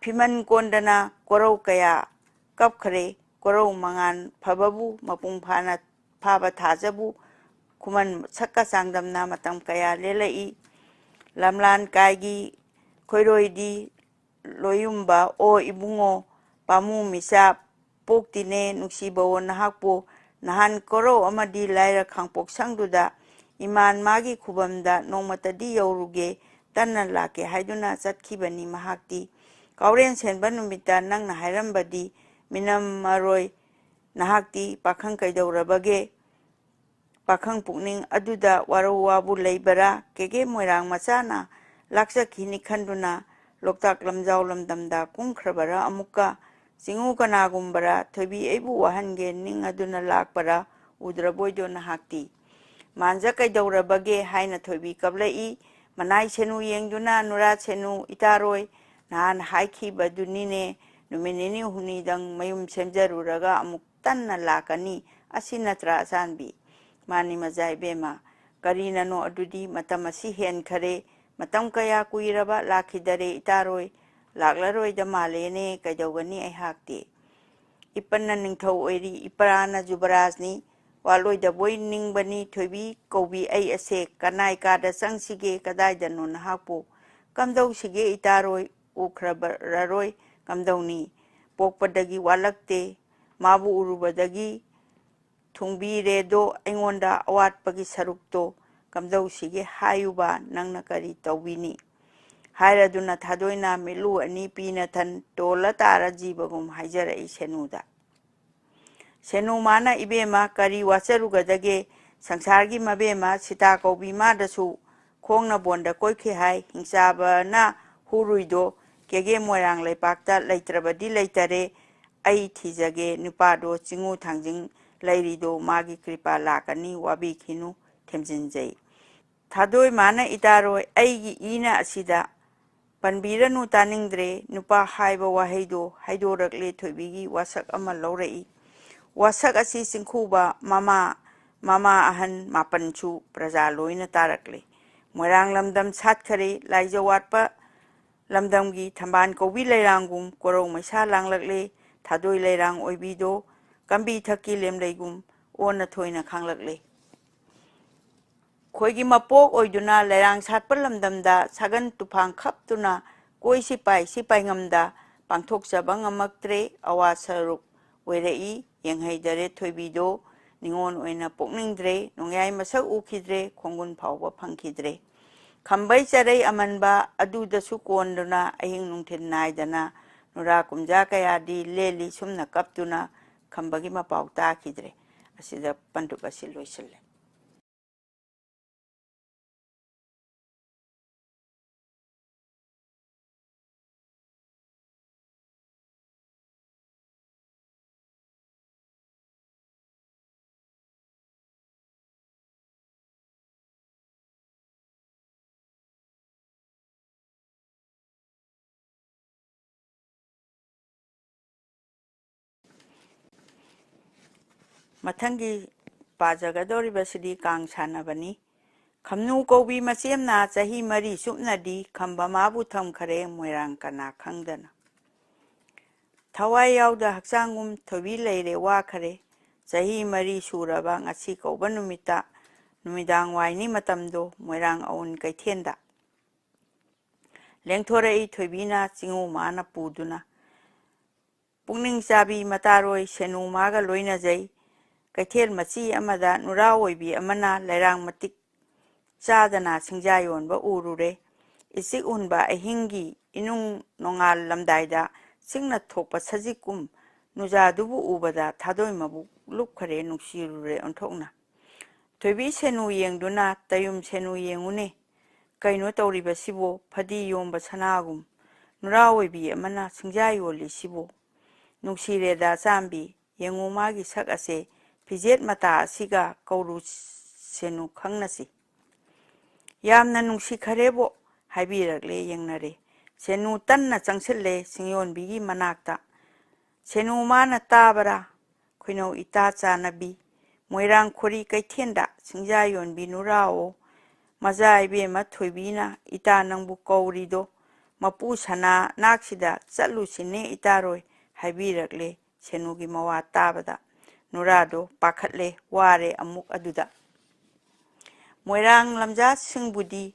ꯐꯤꯃꯟ ꯀꯣꯟꯗꯅ ꯀꯣꯔꯧ ꯀꯌꯥ ꯀꯞꯈ꯭ꯔꯦ꯫ ꯀꯣꯔꯧ ꯃꯉꯥꯟ ꯐꯕꯕꯨ ꯃꯄꯨꯡ ꯐꯥꯅ ꯐꯥꯕ ꯊꯥꯖꯕꯨ ꯈꯨꯃꯟ ꯁꯛꯀ ꯆꯥꯡꯗꯝꯅ ꯃꯇꯝ ꯀꯌꯥ ꯂꯦꯜꯂꯛꯏ꯫ ꯂꯝꯂꯥꯟ ꯀꯥꯏꯒꯤ ꯈꯣꯏꯔꯣꯏꯗꯤ ꯂꯣꯌꯨꯝꯕ ꯑꯣ ꯏꯕꯨꯡꯉꯣ, ꯄꯥꯃꯨ ꯃꯤꯆꯥ ꯄꯣꯛꯇꯤꯅꯦ ꯅꯨꯡꯁꯤꯕꯋꯣ ꯅꯍꯥꯛꯄꯨ꯫ ꯅꯍꯥꯟ ꯀꯣꯔꯧ ꯑꯃꯗꯤ ꯂꯥꯏꯔ ꯈꯥꯡꯄꯣꯛꯁꯪꯗꯨꯗ ꯏꯃꯥꯟ ꯃꯥꯒꯤ ꯈꯨꯕꯝꯗ ꯅꯣꯡꯃꯇꯗꯤ ꯌꯧꯔꯨꯒꯦ, ꯇꯟꯅ ꯂꯥꯛꯀꯦ ꯍꯥꯏꯗꯨꯅ ꯆꯠꯈꯤꯕꯅꯤ ꯃꯍꯥꯛꯇꯤ꯫ ꯀꯥꯎꯔꯦꯟ ꯁꯦꯟꯕ ꯅꯨꯃꯤꯠꯇ ꯅꯪꯅ ꯍꯥꯏꯔꯝꯕꯗꯤ ꯃꯤꯅꯝꯃꯔꯣꯏ ꯅꯍꯥꯛꯇꯤ꯫ ꯄꯥꯈꯪ ꯀꯩꯗꯧꯔꯕꯒꯦ? ꯄꯥꯈꯪ ꯄꯨꯛꯅꯤꯡ ꯑꯗꯨꯗ ꯋꯥꯔꯧ ꯋꯥꯕꯨ ꯂꯩꯕꯔꯥ? ꯀꯦꯒꯦ ꯃꯣꯏꯔꯥꯡ ꯃꯆꯥꯅ ꯂꯥꯛꯆꯈꯤꯅꯤ ꯈꯟꯗꯨꯅ ꯂꯣꯛꯇꯥꯛ ꯂꯝꯖꯥꯎ ꯂꯝꯗꯝꯗ ꯀꯨꯝꯈ꯭ꯔꯕꯔꯥ ꯑꯃꯨꯛꯀ? ꯆꯤꯡꯉꯨ ꯀꯅꯥꯒꯨꯝꯕꯔꯥ? ꯊꯣꯏꯕꯤ ꯑꯩꯕꯨ ꯋꯥꯍꯟꯒꯦ ꯅꯤꯡ ꯑꯗꯨꯅ ꯂꯥꯛꯄꯔꯥ? ꯎꯗ꯭ꯔꯕꯣꯏꯗꯣ ꯅꯍꯥꯛꯇꯤ? ꯃꯥꯟꯖ ꯀꯩꯗꯧꯔꯕꯒꯦ ꯍꯥꯏꯅ ꯊꯣꯏꯕꯤ ꯀꯞꯂꯛꯏ꯫ ꯃꯅꯥꯏ ꯁꯦꯅꯨ ꯌꯦꯡꯗꯨꯅ ꯅꯨꯔꯥ ꯁꯦꯅꯨ ꯏꯇꯥꯔꯣꯏ ꯅꯍꯥꯟ ꯍꯥꯏꯈꯤꯕꯗꯨꯅꯤꯅꯦ, ꯅꯨꯃꯤꯠ ꯅꯤꯅꯤ ꯍꯨꯝꯅꯤꯗꯪ ꯃꯌꯨꯝ ꯁꯦꯝꯖꯔꯨꯔꯒ ꯑꯃꯨꯛ ꯇꯟꯅ ꯂꯥꯛꯀꯅꯤ꯫ ꯑꯁꯤ ꯅꯠꯇ꯭ꯔꯥ ꯑꯆꯥꯟꯕꯤ? ꯃꯥꯅꯤ ꯃꯖꯥ ꯏꯕꯦꯝꯃ꯫ ꯀꯔꯤꯅꯅꯣ ꯑꯗꯨꯗꯤ ꯃꯇꯝ ꯑꯁꯤ ꯍꯦꯟꯈꯔꯦ꯫ ꯃꯇꯝ ꯀꯌꯥ ꯀꯨꯏꯔꯕ ꯂꯥꯛꯈꯤꯗꯔꯦ ꯏꯇꯥꯔꯣꯏ꯫ ꯂꯥꯛꯂꯔꯣꯏꯗ ꯃꯥꯜꯂꯦꯅꯦ꯫ ꯀꯩꯗꯧꯒꯅꯤ ꯑꯩꯍꯥꯛꯇꯤ? ꯏꯄꯟꯅ ꯅꯤꯡꯊꯧ ꯑꯣꯏꯔꯤ, ꯏꯄꯥꯅ ꯖꯨꯕꯔꯥꯖꯅꯤ꯫ ꯋꯥꯠꯂꯣꯏꯗꯕꯣꯏ ꯅꯤꯡꯕꯅꯤ ꯊꯣꯏꯕꯤ ꯀꯧꯕꯤ ꯑꯩ ꯑꯁꯦ꯫ ꯀꯅꯥꯏ ꯀꯥꯗ ꯆꯪꯁꯤꯒꯦ? ꯀꯗꯥꯏꯗꯅꯣ ꯅꯍꯥꯛꯄꯨ? ꯀꯝꯗꯧꯁꯤꯒꯦ ꯏꯇꯥꯔꯣꯏ? ꯎꯈ꯭ꯔꯕꯔꯔꯣꯏ꯫ ꯀꯝꯗꯧꯅꯤ? ꯄꯣꯛꯄꯗꯒꯤ ꯋꯥꯠꯂꯛꯇꯦ꯫ ꯃꯥꯕꯨ ꯎꯔꯨꯕꯗꯒꯤ ꯊꯨꯡꯕꯤꯔꯦꯗꯣ ꯑꯩꯉꯣꯟꯗ ꯑꯋꯥꯠꯄꯒꯤ ꯁꯔꯨꯛꯇꯣ꯫ ꯀꯝꯗꯧꯁꯤꯒꯦ ꯍꯥꯏꯌꯨꯕ? ꯅꯪꯅ ꯀꯔꯤ ꯇꯧꯕꯤꯅꯤ? ꯍꯥꯏꯔꯗꯨꯅ ꯊꯥꯗꯣꯏꯅ ꯃꯤꯠꯂꯨ ꯑꯅꯤ ꯄꯤꯅ ꯊꯟ ꯇꯣꯜꯂ ꯇꯥꯔ ꯖꯤꯕꯒꯨꯝ ꯍꯥꯏꯖꯔꯛꯏ ꯁꯦꯅꯨꯗ꯫ ꯁꯦꯅꯨ ꯃꯥꯅ ꯏꯕꯦꯝꯃ ꯀꯔꯤ ꯋꯥꯠꯆꯔꯨꯒꯗꯒꯦ? ꯁꯪꯁꯥꯔꯒꯤ ꯃꯕꯦꯝꯃ ꯁꯤꯇꯥ ꯀꯧꯕꯤ ꯃꯥꯗꯁꯨ ꯈꯣꯡꯅ ꯕꯣꯟꯗ ꯀꯣꯏꯈꯤ ꯍꯥꯏ꯫ ꯍꯤꯡꯆꯥꯕꯅ ꯍꯨꯔꯨꯏꯗꯣ ꯀꯦꯒꯦ ꯃꯣꯏꯔꯥꯡ ꯂꯩꯄꯥꯛꯇ ꯂꯩꯇ꯭ꯔꯕꯗꯤ ꯂꯩꯇꯔꯦ, ꯑꯩ ꯊꯤꯖꯒꯦ, ꯅꯨꯄꯥꯗꯣ ꯆꯤꯡꯉꯨ ꯊꯥꯡꯖꯤꯡ ꯂꯩꯔꯤꯗꯣ ꯃꯥꯒꯤ ꯀ꯭ꯔꯤꯄꯥ ꯂꯥꯛꯀꯅꯤ, ꯋꯥꯕꯤꯈꯤꯅꯨ, ꯊꯦꯝꯖꯤꯟꯖꯩ꯫ ꯊꯥꯗꯣꯏ ꯃꯥꯅ ꯏꯇꯥꯔꯣꯏ, ꯑꯩꯒꯤ ꯏꯅ ꯑꯁꯤꯗ ꯄꯟꯕꯤꯔꯅꯨ, ꯇꯥꯅꯤꯡꯗ꯭ꯔꯦ꯫ ꯅꯨꯄꯥ ꯍꯥꯏꯕ ꯋꯥꯍꯩꯗꯣ ꯍꯥꯏꯗꯣꯔꯛꯂꯦ꯫ ꯊꯣꯏꯕꯤꯒꯤ ꯋꯥꯁꯛ ꯑꯃ ꯂꯧꯔꯛꯏ꯫ ꯋꯥꯁꯛ ꯑꯁꯤ ꯆꯤꯡꯈꯨꯕ ꯃꯃꯥ, ꯃꯃꯥ ꯑꯍꯟ ꯃꯥꯄꯟꯁꯨ ꯄ꯭ꯔꯖꯥ ꯂꯣꯏꯅ ꯇꯥꯔꯛꯂꯦ꯫ ꯃꯣꯏꯔꯥꯡ ꯂꯝꯗꯝ ꯁꯥꯠꯈꯔꯦ꯫ ꯂꯥꯏꯖꯧ ꯋꯥꯠꯄ ꯂꯝꯗꯝꯒꯤ ꯊꯝꯕꯥꯜ ꯀꯧꯕꯤ ꯂꯩꯔꯥꯡꯒꯨꯝ ꯀꯣꯔꯧ ꯃꯩꯁꯥ ꯂꯥꯡꯂꯛꯂꯦ꯫ ꯊꯥꯗꯣꯏ ꯂꯩꯔꯥꯡ ꯑꯣꯏꯕꯤꯗꯣ ꯀꯝꯕꯤ ꯊꯛꯀꯤ ꯂꯦꯝꯂꯩꯒꯨꯝ ꯑꯣꯟꯅ ꯊꯣꯏꯅ ꯈꯥꯡꯂꯛꯂꯦ꯫ ꯈꯣꯏꯒꯤ ꯃꯄꯣꯛ ꯑꯣꯏꯗꯨꯅ ꯂꯩꯔꯥꯡ ꯁꯥꯠꯄ ꯂꯝꯗꯝꯗ ꯁꯥꯒꯟ ꯇꯨꯐꯥꯡ ꯈꯞꯇꯨꯅ ꯀꯣꯏ ꯁꯤꯄꯥꯏ ꯁꯤꯄꯥꯏꯉꯝꯗ ꯄꯥꯡꯊꯣꯛꯆꯕ ꯉꯝꯃꯛꯇ꯭ꯔꯦ꯫ ꯑꯋꯥ ꯁꯔꯨꯛ ꯑꯣꯏꯔꯛꯏ꯫ ꯌꯦꯡꯍꯩꯗꯔꯦ ꯊꯣꯏꯕꯤꯗꯣ ꯅꯤꯉꯣꯜ ꯑꯣꯏꯅ ꯄꯣꯛꯅꯤꯡꯗ꯭ꯔꯦ꯫ ꯅꯣꯡꯌꯥꯏ ꯃꯁꯛ ꯎꯈꯤꯗ꯭ꯔꯦ꯫ ꯈꯣꯡꯒꯨꯟ ꯐꯥꯎꯕ ꯐꯪꯈꯤꯗ꯭ꯔꯦ꯫ ꯈꯝꯕꯩ ꯆꯔꯩ ꯑꯃꯟꯕ ꯑꯗꯨꯗꯁꯨ ꯀꯣꯟꯗꯨꯅ ꯑꯍꯤꯡ ꯅꯨꯡꯊꯤꯜ ꯅꯥꯏꯗꯅ ꯅꯨꯔꯥ ꯀꯨꯝꯖꯥ ꯀꯌꯥꯗꯤ ꯂꯦꯜꯂꯤ꯫ ꯁꯨꯝꯅ ꯀꯞꯇꯨꯅ ꯈꯝꯕꯒꯤ ꯃꯄꯥꯎ ꯇꯥꯈꯤꯗ꯭ꯔꯦ꯫ ꯑꯁꯤꯗ ꯄꯟꯗꯨꯞ ꯑꯁꯤ ꯂꯣꯏꯁꯤꯜꯂꯦ꯫ ꯃꯊꯪꯒꯤ ꯄꯥꯖꯒꯗꯧꯔꯤꯕꯁꯤꯗꯤ ꯀꯥꯡ ꯁꯥꯟꯅꯕꯅꯤ꯫ ꯈꯝꯅꯨ ꯀꯧꯕꯤ ꯃꯆꯦꯝꯅ ꯆꯍꯤ ꯃꯔꯤ ꯆꯨꯞꯅꯗꯤ ꯈꯝꯕ ꯃꯥꯕꯨ ꯊꯝꯈꯔꯦ ꯃꯣꯏꯔꯥꯡ ꯀꯅꯥ ꯈꯪꯗꯅ꯫ ꯊꯋꯥꯏ ꯌꯥꯎꯗ ꯍꯛꯆꯥꯡꯒꯨꯝ ꯊꯣꯏꯕꯤ ꯂꯩꯔꯦ ꯋꯥꯈꯔꯦ꯫ ꯆꯍꯤ ꯃꯔꯤ ꯁꯨꯔꯕ ꯉꯁꯤ ꯀꯧꯕ ꯅꯨꯃꯤꯠꯇ ꯅꯨꯃꯤꯗꯥꯡ ꯋꯥꯏꯅꯤ ꯃꯇꯝꯗꯣ ꯃꯣꯏꯔꯥꯡ ꯑꯋꯨꯟ ꯀꯩꯊꯦꯜꯗ ꯂꯦꯡꯊꯣꯔꯛꯏ ꯊꯣꯏꯕꯤꯅ ꯆꯤꯡꯉꯨ ꯃꯥꯅ ꯄꯨꯗꯨꯅ꯫ ꯄꯨꯛꯅꯤꯡ ꯆꯥꯕꯤ ꯃꯇꯥꯔꯣꯏ ꯁꯦꯅꯨ ꯃꯥꯒ ꯂꯣꯏꯅꯖꯩ꯫ ꯀꯩꯊꯦꯜ ꯃꯆꯤ ꯑꯃꯗ ꯅꯨꯔꯥ ꯑꯣꯏꯕꯤ ꯑꯃꯅ ꯂꯩꯔꯥꯡ ꯃꯇꯤꯛ ꯆꯥꯗꯅ ꯁꯤꯡꯖꯥ ꯌꯣꯟꯕ ꯎꯔꯨꯔꯦ꯫ ꯏꯆꯤꯛ ꯍꯨꯟꯕ ꯑꯍꯤꯡꯒꯤ ꯏꯅꯨꯡ ꯅꯣꯡꯉꯥꯜꯂꯝꯗꯥꯏꯗ ꯆꯤꯡꯅ ꯊꯣꯛꯄ ꯁꯖꯤꯛꯀꯨꯝ ꯅꯨꯖꯥꯗꯨꯕꯨ ꯎꯕꯗ ꯊꯥꯗꯣꯏ ꯃꯕꯨꯛ ꯂꯨꯞꯈꯔꯦ, ꯅꯨꯡꯁꯤꯔꯨꯔꯦ ꯑꯣꯟꯊꯣꯛꯅ꯫ ꯊꯣꯏꯕꯤ ꯁꯦꯅꯨ ꯌꯦꯡꯗꯨꯅ, "ꯇꯌꯨꯝ ꯁꯦꯅꯨ ꯌꯦꯡꯉꯨꯅꯦ, ꯀꯩꯅꯣ ꯇꯧꯔꯤꯕꯁꯤꯕꯣ? ꯐꯗꯤ ꯌꯣꯝꯕ ꯁꯅꯥꯒꯨꯝ ꯅꯨꯔꯥ ꯑꯣꯏꯕꯤ ꯑꯃꯅ ꯁꯤꯡꯖꯥ ꯌꯣꯜꯂꯤꯁꯤꯕꯣ? ꯅꯨꯡꯁꯤꯔꯦꯗ ꯆꯥꯝꯕꯤ, ꯌꯦꯡꯉꯨ ꯃꯥꯒꯤ ꯁꯛ ꯑꯁꯦ, ꯐꯤꯖꯦꯠ ꯃꯇꯥ ꯑꯁꯤꯒ ꯀꯧꯔꯨ ꯁꯦꯅꯨ ꯈꯪꯅꯁꯤ꯫" "ꯌꯥꯝꯅ ꯅꯨꯡꯁꯤꯈꯔꯦꯕꯣ", ꯍꯥꯏꯕꯤꯔꯛꯂꯦ ꯌꯦꯡꯅꯔꯦ꯫ ꯁꯦꯅꯨ ꯇꯟꯅ ꯆꯪꯁꯤꯜꯂꯦ ꯁꯤꯡꯌꯣꯟꯕꯤꯒꯤ ꯃꯅꯥꯛꯇ꯫ "ꯁꯦꯅꯨ ꯃꯥꯅ ꯇꯥꯕꯔꯥ? ꯈꯣꯏꯅꯧ ꯏꯇꯥ ꯆꯥꯅꯕꯤ, ꯃꯣꯏꯔꯥꯡ ꯈꯣꯔꯤ ꯀꯩꯊꯦꯜꯗ ꯁꯤꯡꯖꯥ ꯌꯣꯟꯕꯤ ꯅꯨꯔꯥꯑꯣ, ꯃꯆꯥ ꯏꯕꯦꯝꯃ ꯊꯣꯏꯕꯤꯅ ꯏꯇꯥ ꯅꯪꯕꯨ ꯀꯧꯔꯤꯗꯣ, ꯃꯄꯨ ꯁꯅꯥ ꯅꯥꯛꯁꯤꯗ ꯆꯠꯂꯨꯁꯤꯅꯦ ꯏꯇꯥꯔꯣꯏ", ꯍꯥꯏꯕꯤꯔꯛꯂꯦ꯫ ꯁꯦꯅꯨꯒꯤ ꯃꯋꯥ ꯇꯥꯕꯗ ꯅꯨꯔꯥꯗꯣ ꯄꯥꯈꯠꯂꯦ, ꯋꯥꯔꯦ ꯑꯃꯨꯛ ꯑꯗꯨꯗ꯫ ꯃꯣꯏꯔꯥꯡ ꯂꯝꯖꯥꯁꯤꯡꯕꯨꯗꯤ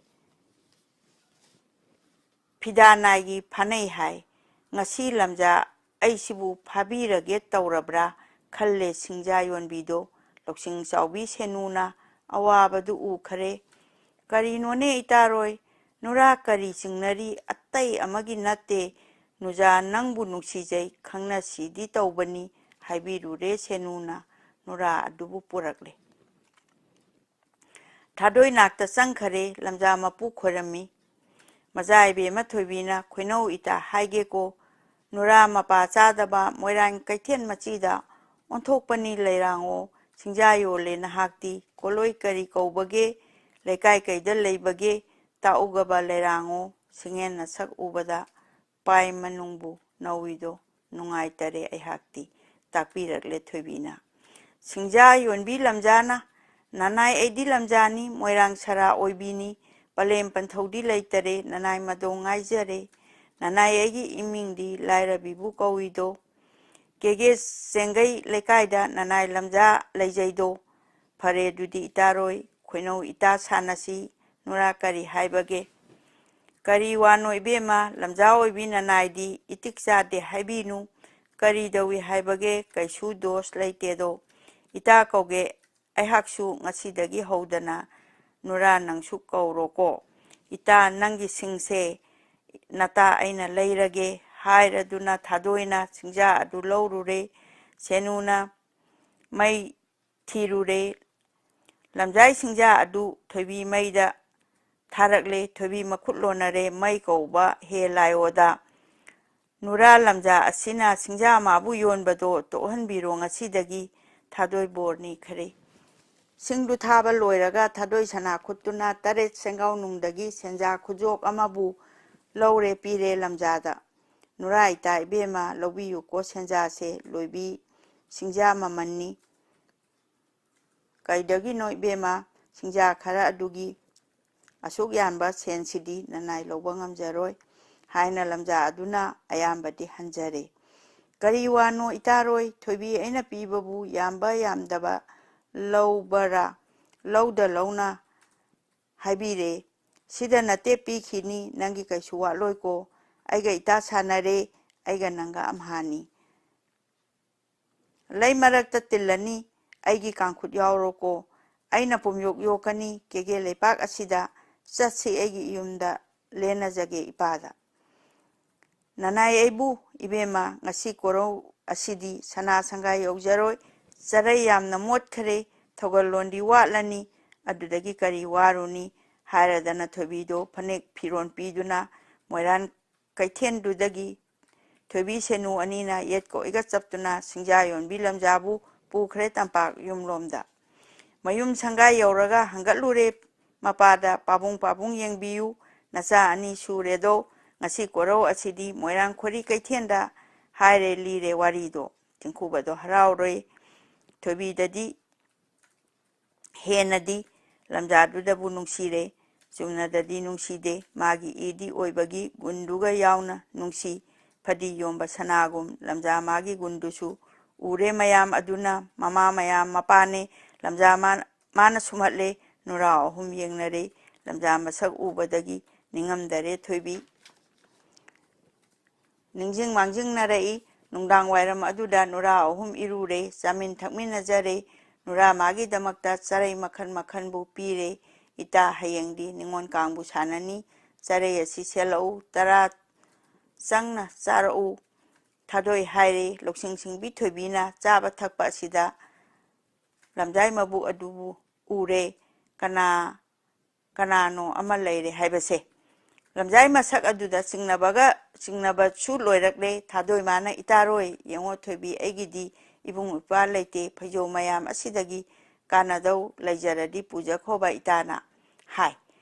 ꯐꯤꯗꯥ ꯅꯥꯏꯒꯤ ꯐꯥꯅꯩ ꯍꯥꯏ꯫ ꯉꯁꯤ ꯂꯝꯖꯥ ꯑꯩꯁꯤꯕꯨ ꯐꯥꯕꯤꯔꯒꯦ ꯇꯧꯔꯕ꯭ꯔꯥ ꯈꯜꯂꯦ ꯁꯤꯡꯖꯥ ꯌꯣꯟꯕꯤꯗꯣ꯫ ꯂꯧꯁꯤꯡ ꯆꯥꯎꯕꯤ ꯁꯦꯅꯨꯅ ꯑꯋꯥꯕꯗꯨ ꯎꯈꯔꯦ꯫ "ꯀꯔꯤꯅꯣꯅꯦ ꯏꯇꯥꯔꯣꯏ, ꯅꯨꯔꯥ ꯀꯔꯤ ꯆꯤꯡꯅꯔꯤ? ꯑꯇꯩ ꯑꯃꯒꯤ ꯅꯠꯇꯦ, ꯅꯨꯖꯥ ꯅꯪꯕꯨ ꯅꯨꯡꯁꯤꯖꯩ, ꯈꯪꯅꯁꯤꯗꯤ ꯇꯧꯕꯅꯤ", ꯍꯥꯏꯕꯤꯔꯨꯔꯦ ꯁꯦꯅꯨꯅ꯫ ꯅꯨꯔꯥ ꯑꯗꯨꯕꯨ ꯄꯨꯔꯛꯂꯦ꯫ ꯊꯥꯗꯣꯏ ꯅꯥꯛꯇ ꯆꯪꯈꯔꯦ, ꯂꯝꯖꯥ ꯃꯄꯨ ꯈꯣꯏꯔꯝꯃꯤ꯫ "ꯃꯆꯥ ꯏꯕꯦꯝꯃ ꯊꯣꯏꯕꯤꯅ ꯈꯣꯏꯅꯧ ꯏꯇꯥ ꯍꯥꯏꯒꯦꯀꯣ, ꯅꯨꯔꯥ ꯃꯄꯥ ꯆꯥꯗꯕ ꯃꯣꯏꯔꯥꯡ ꯀꯩꯊꯦꯜ ꯃꯆꯤꯗ ꯑꯣꯟꯊꯣꯛꯄꯅꯤ ꯂꯩꯔꯥꯡꯉꯣ, ꯁꯤꯡꯖꯥ ꯌꯣꯜꯂꯦ ꯅꯍꯥꯛꯇꯤ, ꯀꯣꯂꯣꯏ ꯀꯔꯤ ꯀꯧꯕꯒꯦ, ꯂꯩꯀꯥꯏ ꯀꯩꯗ ꯂꯩꯕꯒꯦ, ꯇꯥꯛꯎꯒꯕ ꯂꯩꯔꯥꯡꯉꯣ, ꯁꯤꯡꯉꯦꯟ ꯅꯁꯛ ꯎꯕꯗ ꯄꯥꯏ ꯃꯅꯨꯡꯕꯨ ꯅꯧꯏꯗꯣ ꯅꯨꯡꯉꯥꯏꯇꯔꯦ ꯑꯩꯍꯥꯛꯇꯤ", ꯇꯥꯛꯄꯤꯔꯛꯂꯦ ꯊꯣꯏꯕꯤꯅ꯫ ꯁꯤꯡꯖꯥ ꯌꯣꯟꯕꯤ ꯂꯝꯖꯥꯅ, "ꯅꯅꯥꯏ ꯑꯩꯗꯤ ꯂꯝꯖꯥꯅꯤ, ꯃꯣꯏꯔꯥꯡ ꯁꯔꯥ ꯑꯣꯏꯕꯤꯅꯤ, ꯄꯂꯦꯝ ꯄꯟꯊꯧꯗꯤ ꯂꯩꯇꯔꯦ, ꯅꯅꯥꯏ ꯃꯗꯣ ꯉꯥꯏꯖꯔꯦ꯫ ꯅꯅꯥꯏ ꯑꯩꯒꯤ ꯏꯃꯤꯡꯗꯤ ꯂꯥꯏꯔꯕꯤꯕꯨ ꯀꯧꯏꯗꯣ, ꯀꯦꯒꯦ ꯆꯦꯡꯒꯩ ꯂꯩꯀꯥꯏꯗ ꯅꯅꯥꯏ ꯂꯝꯖꯥ ꯂꯩꯖꯩꯗꯣ꯫ ꯐꯔꯦ ꯑꯗꯨꯗꯤ ꯏꯇꯥꯔꯣꯏ, ꯈꯣꯏꯅꯧ ꯏꯇꯥ ꯁꯥꯟꯅꯁꯤ, ꯅꯨꯔꯥ ꯀꯔꯤ ꯍꯥꯏꯕꯒꯦ?" "ꯀꯔꯤ ꯋꯥꯅꯣ ꯏꯕꯦꯝꯃ, ꯂꯝꯖꯥ ꯑꯣꯏꯕꯤ ꯅꯅꯥꯏꯗꯤ ꯏꯇꯤꯛ ꯆꯥꯗꯦ ꯍꯥꯏꯕꯤꯅꯨ꯫ ꯀꯔꯤ ꯇꯧꯏ ꯍꯥꯏꯕꯒꯦ? ꯀꯩꯁꯨ ꯗꯣꯁ ꯂꯩꯇꯦꯗꯣ꯫ ꯏꯇꯥ ꯀꯧꯒꯦ ꯑꯩꯍꯥꯛꯁꯨ ꯉꯁꯤꯗꯒꯤ ꯍꯧꯗꯅ꯫ ꯅꯨꯔꯥ ꯅꯪꯁꯨ ꯀꯧꯔꯣꯀꯣ꯫ ꯏꯇꯥ ꯅꯪꯒꯤ ꯁꯤꯡꯁꯦ ꯅꯇꯥ ꯑꯩꯅ ꯂꯩꯔꯒꯦ", ꯍꯥꯏꯔꯗꯨꯅ ꯊꯥꯗꯣꯏꯅ ꯁꯤꯡꯖꯥ ꯑꯗꯨ ꯂꯧꯔꯨꯔꯦ꯫ ꯁꯦꯅꯨꯅ ꯃꯩ ꯊꯤꯔꯨꯔꯦ꯫ ꯂꯝꯖꯥꯏ ꯁꯤꯡꯖꯥ ꯑꯗꯨ ꯊꯣꯏꯕꯤ ꯃꯩꯗ ꯊꯥꯔꯛꯂꯦ꯫ ꯊꯣꯏꯕꯤ ꯃꯈꯨꯠ ꯂꯣꯟꯅꯔꯦ꯫ ꯃꯩ ꯀꯧꯕ ꯍꯦ ꯂꯥꯏꯑꯣꯗ꯫ ꯅꯨꯔꯥ ꯂꯝꯖꯥ ꯑꯁꯤꯅ ꯁꯤꯡꯖꯥ ꯃꯥꯕꯨ ꯌꯣꯟꯕꯗꯣ ꯇꯣꯛꯍꯟꯕꯤꯔꯣ꯫ ꯉꯁꯤꯗꯒꯤ ꯊꯥꯗꯣꯏ ꯕꯣꯔ ꯅꯤꯈꯔꯦ꯫ ꯁꯤꯡꯗꯨ ꯊꯥꯕ ꯂꯣꯏꯔꯒ ꯊꯥꯗꯣꯏ ꯁꯅꯥ ꯈꯨꯠꯇꯨꯅ ꯇꯔꯦꯠ ꯁꯦꯡꯒꯥꯎ ꯅꯨꯡꯗꯒꯤ ꯁꯦꯟꯖꯥ ꯈꯨꯖꯣꯞ ꯑꯃꯕꯨ ꯂꯧꯔꯦ, ꯄꯤꯔꯦ ꯂꯝꯖꯥꯗ꯫ ꯅꯨꯔꯥ ꯏꯇꯥ ꯏꯕꯦꯝꯃ, ꯂꯧꯕꯤꯌꯨꯀꯣ ꯁꯦꯟꯖꯥꯁꯦ, ꯂꯣꯏꯕꯤ ꯁꯤꯡꯖꯥ ꯃꯃꯟꯅꯤ꯫ ꯀꯩꯗꯒꯤꯅꯣ ꯏꯕꯦꯝꯃ, ꯁꯤꯡꯖꯥ ꯈꯔ ꯑꯗꯨꯒꯤ ꯑꯁꯨꯛ ꯌꯥꯝꯕ ꯁꯦꯟꯁꯤꯗꯤ ꯅꯅꯥꯏ ꯂꯧꯕ ꯉꯝꯖꯔꯣꯏ ꯍꯥꯏꯅ ꯂꯝꯖꯥ ꯑꯗꯨꯅ ꯑꯌꯥꯝꯕꯗꯤ ꯍꯟꯖꯔꯦ꯫ ꯀꯔꯤ ꯋꯥꯅꯣ ꯏꯇꯥꯔꯣꯏ, ꯊꯣꯏꯕꯤ ꯑꯩꯅ ꯄꯤꯕꯕꯨ ꯌꯥꯝꯕ ꯌꯥꯝꯗꯕ ꯂꯧꯕꯔꯥ? ꯂꯧꯗ ꯂꯧꯅ ꯍꯥꯏꯕꯤꯔꯦ꯫ ꯁꯤꯗ ꯅꯠꯇꯦ ꯄꯤꯈꯤꯅꯤ, ꯅꯪꯒꯤ ꯀꯩꯁꯨ ꯋꯥꯠꯂꯣꯏꯀꯣ꯫ ꯑꯩꯒ ꯏꯇꯥ ꯁꯥꯟꯅꯔꯦ, ꯑꯩꯒ ꯅꯪꯒ ꯑꯝꯍꯥꯅꯤ꯫ ꯂꯩ ꯃꯔꯛꯇ ꯇꯤꯜꯂꯅꯤ, ꯑꯩꯒꯤ ꯀꯥꯡꯈꯨꯠ ꯌꯥꯎꯔꯣꯀꯣ꯫ ꯑꯩꯅ ꯄꯨꯝꯌꯣꯛ ꯌꯣꯛꯀꯅꯤ ꯀꯦꯒꯦ ꯂꯩꯄꯥꯛ ꯑꯁꯤꯗ꯫ ꯆꯠꯁꯤ ꯑꯩꯒꯤ ꯌꯨꯝꯗ, ꯂꯦꯟꯅꯖꯒꯦ ꯏꯄꯥꯗ꯫ ꯅꯅꯥꯏ ꯑꯩꯕꯨ ꯏꯕꯦꯝꯃ, ꯉꯁꯤ ꯀꯣꯔꯧ ꯑꯁꯤꯗꯤ ꯁꯅꯥ ꯁꯪꯒꯥꯏ ꯌꯧꯖꯔꯣꯏ꯫ ꯆꯔꯩ ꯌꯥꯝꯅ ꯃꯣꯠꯈꯔꯦ, ꯊꯧꯒꯜꯂꯣꯟꯗꯤ ꯋꯥꯠꯂꯅꯤ, ꯑꯗꯨꯗꯒꯤ ꯀꯔꯤ ꯋꯥꯔꯨꯅꯤ ꯍꯥꯏꯔꯗꯅ ꯊꯣꯏꯕꯤꯗꯣ ꯐꯅꯦꯛ ꯐꯤꯔꯣꯟ ꯄꯤꯗꯨꯅ ꯃꯣꯏꯔꯥꯡ ꯀꯩꯊꯦꯜꯗꯨꯗꯒꯤ ꯊꯣꯏꯕꯤ ꯁꯦꯅꯨ ꯑꯅꯤꯅ ꯌꯦꯠꯀ ꯑꯣꯏꯒ ꯆꯞꯇꯨꯅ ꯁꯤꯡꯖꯥ ꯌꯣꯟꯕꯤ ꯂꯝꯖꯥꯕꯨ ꯄꯨꯈ꯭ꯔꯦ ꯇꯝꯄꯥꯛ ꯌꯨꯝꯂꯣꯝꯗ꯫ ꯃꯌꯨꯝ ꯁꯪꯒꯥꯏ ꯌꯧꯔꯒ ꯍꯪꯒꯠꯂꯨꯔꯦ ꯃꯄꯥꯗ, "ꯄꯥꯕꯨꯡ, ꯄꯥꯕꯨꯡ ꯌꯦꯡꯕꯤꯌꯨ, ꯅꯆꯥ ꯑꯅꯤ ꯁꯨꯔꯦꯗꯣ, ꯉꯁꯤ ꯀꯣꯔꯧ ꯑꯁꯤꯗꯤ ꯃꯣꯏꯔꯥꯡ ꯈꯣꯔꯤ ꯀꯩꯊꯦꯜꯗ" ꯍꯥꯏꯔꯦ, ꯂꯤꯔꯦ ꯋꯥꯔꯤꯗꯣ꯫ ꯆꯤꯡꯈꯨꯕꯗꯣ ꯍꯔꯥꯎꯔꯦ꯫ ꯊꯣꯏꯕꯤꯗꯗꯤ ꯍꯦꯟꯅꯗꯤ ꯂꯝꯖꯥꯗꯨꯗꯕꯨ ꯅꯨꯡꯁꯤꯔꯦ꯫ ꯆꯨꯝꯅꯗꯗꯤ ꯅꯨꯡꯁꯤꯗꯦ꯫ ꯃꯥꯒꯤ ꯏꯗꯤ ꯑꯣꯏꯕꯒꯤ ꯒꯨꯟꯗꯨꯒ ꯌꯥꯎꯅ ꯅꯨꯡꯁꯤ꯫ ꯐꯗꯤ ꯌꯣꯟꯕ ꯁꯅꯥꯒꯨꯝ ꯂꯝꯖꯥ ꯃꯥꯒꯤ ꯒꯨꯟꯗꯨꯁꯨ ꯎꯔꯦ ꯃꯌꯥꯝ ꯑꯗꯨꯅ꯫ ꯃꯃꯥ ꯃꯌꯥꯝ ꯃꯄꯥꯅꯦ ꯂꯝꯖꯥ ꯃꯥ-, ꯃꯥꯅ ꯁꯨꯝꯍꯠꯂꯦ꯫ ꯅꯨꯔꯥ ꯑꯍꯨꯝ ꯌꯦꯡꯅꯔꯦ꯫ ꯂꯝꯖꯥ ꯃꯁꯛ ꯎꯕꯗꯒꯤ ꯅꯤꯡꯉꯝꯗꯔꯦ ꯊꯣꯏꯕꯤ꯫ ꯅꯤꯡꯁꯤꯡ ꯃꯥꯡꯖꯤꯡꯅꯔꯛꯏ꯫ ꯅꯨꯡꯗꯥꯡ ꯋꯥꯏꯔꯝ ꯑꯗꯨꯗ ꯅꯨꯔꯥ ꯑꯍꯨꯝ ꯏꯔꯨꯔꯦ, ꯆꯥꯃꯤꯟ ꯊꯛꯃꯤꯟꯅꯖꯔꯦ꯫ ꯅꯨꯔꯥ ꯃꯥꯒꯤꯗꯃꯛꯇ ꯆꯔꯩ ꯃꯈꯜ ꯃꯈꯜꯕꯨ ꯄꯤꯔꯦ꯫ "ꯏꯇꯥ, ꯍꯌꯦꯡꯗꯤ ꯅꯤꯉꯣꯜ ꯀꯥꯡꯕꯨ ꯁꯥꯟꯅꯅꯤ꯫ ꯆꯔꯩ ꯑꯁꯤ ꯁꯦꯠꯂꯛꯎ, ꯇꯔꯥ ꯆꯪꯅ ꯆꯥꯔꯛꯎ" ꯊꯥꯗꯣꯏ ꯍꯥꯏꯔꯦ꯫ ꯂꯧꯁꯤꯡ ꯁꯤꯡꯕꯤ ꯊꯣꯏꯕꯤꯅ ꯆꯥꯕ ꯊꯛꯄ ꯑꯁꯤꯗ ꯂꯝꯖꯥꯏ ꯃꯕꯨꯛ ꯑꯗꯨꯕꯨ ꯎꯔꯦ꯫ ꯀꯅꯥ ꯀꯅꯥꯅꯣ ꯑꯃ ꯂꯩꯔꯦ ꯍꯥꯏꯕꯁꯦ꯫ ꯂꯝꯖꯥꯏ ꯃꯁꯛ ꯑꯗꯨꯗ ꯆꯤꯡꯅꯕꯒ ꯆꯤꯡꯅꯕꯁꯨ ꯂꯣꯏꯔꯛꯂꯦ꯫ ꯊꯥꯗꯣꯏꯃꯥꯅ, "ꯏꯇꯥꯔꯣꯏ, ꯌꯦꯡꯉꯣ ꯊꯣꯏꯕꯤ, ꯑꯩꯒꯤꯗꯤ ꯏꯕꯨꯡ ꯏꯄ꯭ꯋꯥ ꯂꯩꯇꯦ꯫ ꯐꯩꯖꯣꯝ ꯃꯌꯥꯝ ꯑꯁꯤꯗꯒꯤ ꯀꯥꯟꯅꯗꯧ ꯂꯩꯖꯔꯗꯤ ꯄꯨꯖꯈꯣꯕ ꯏꯇꯥꯅ" ꯍꯥꯏ꯫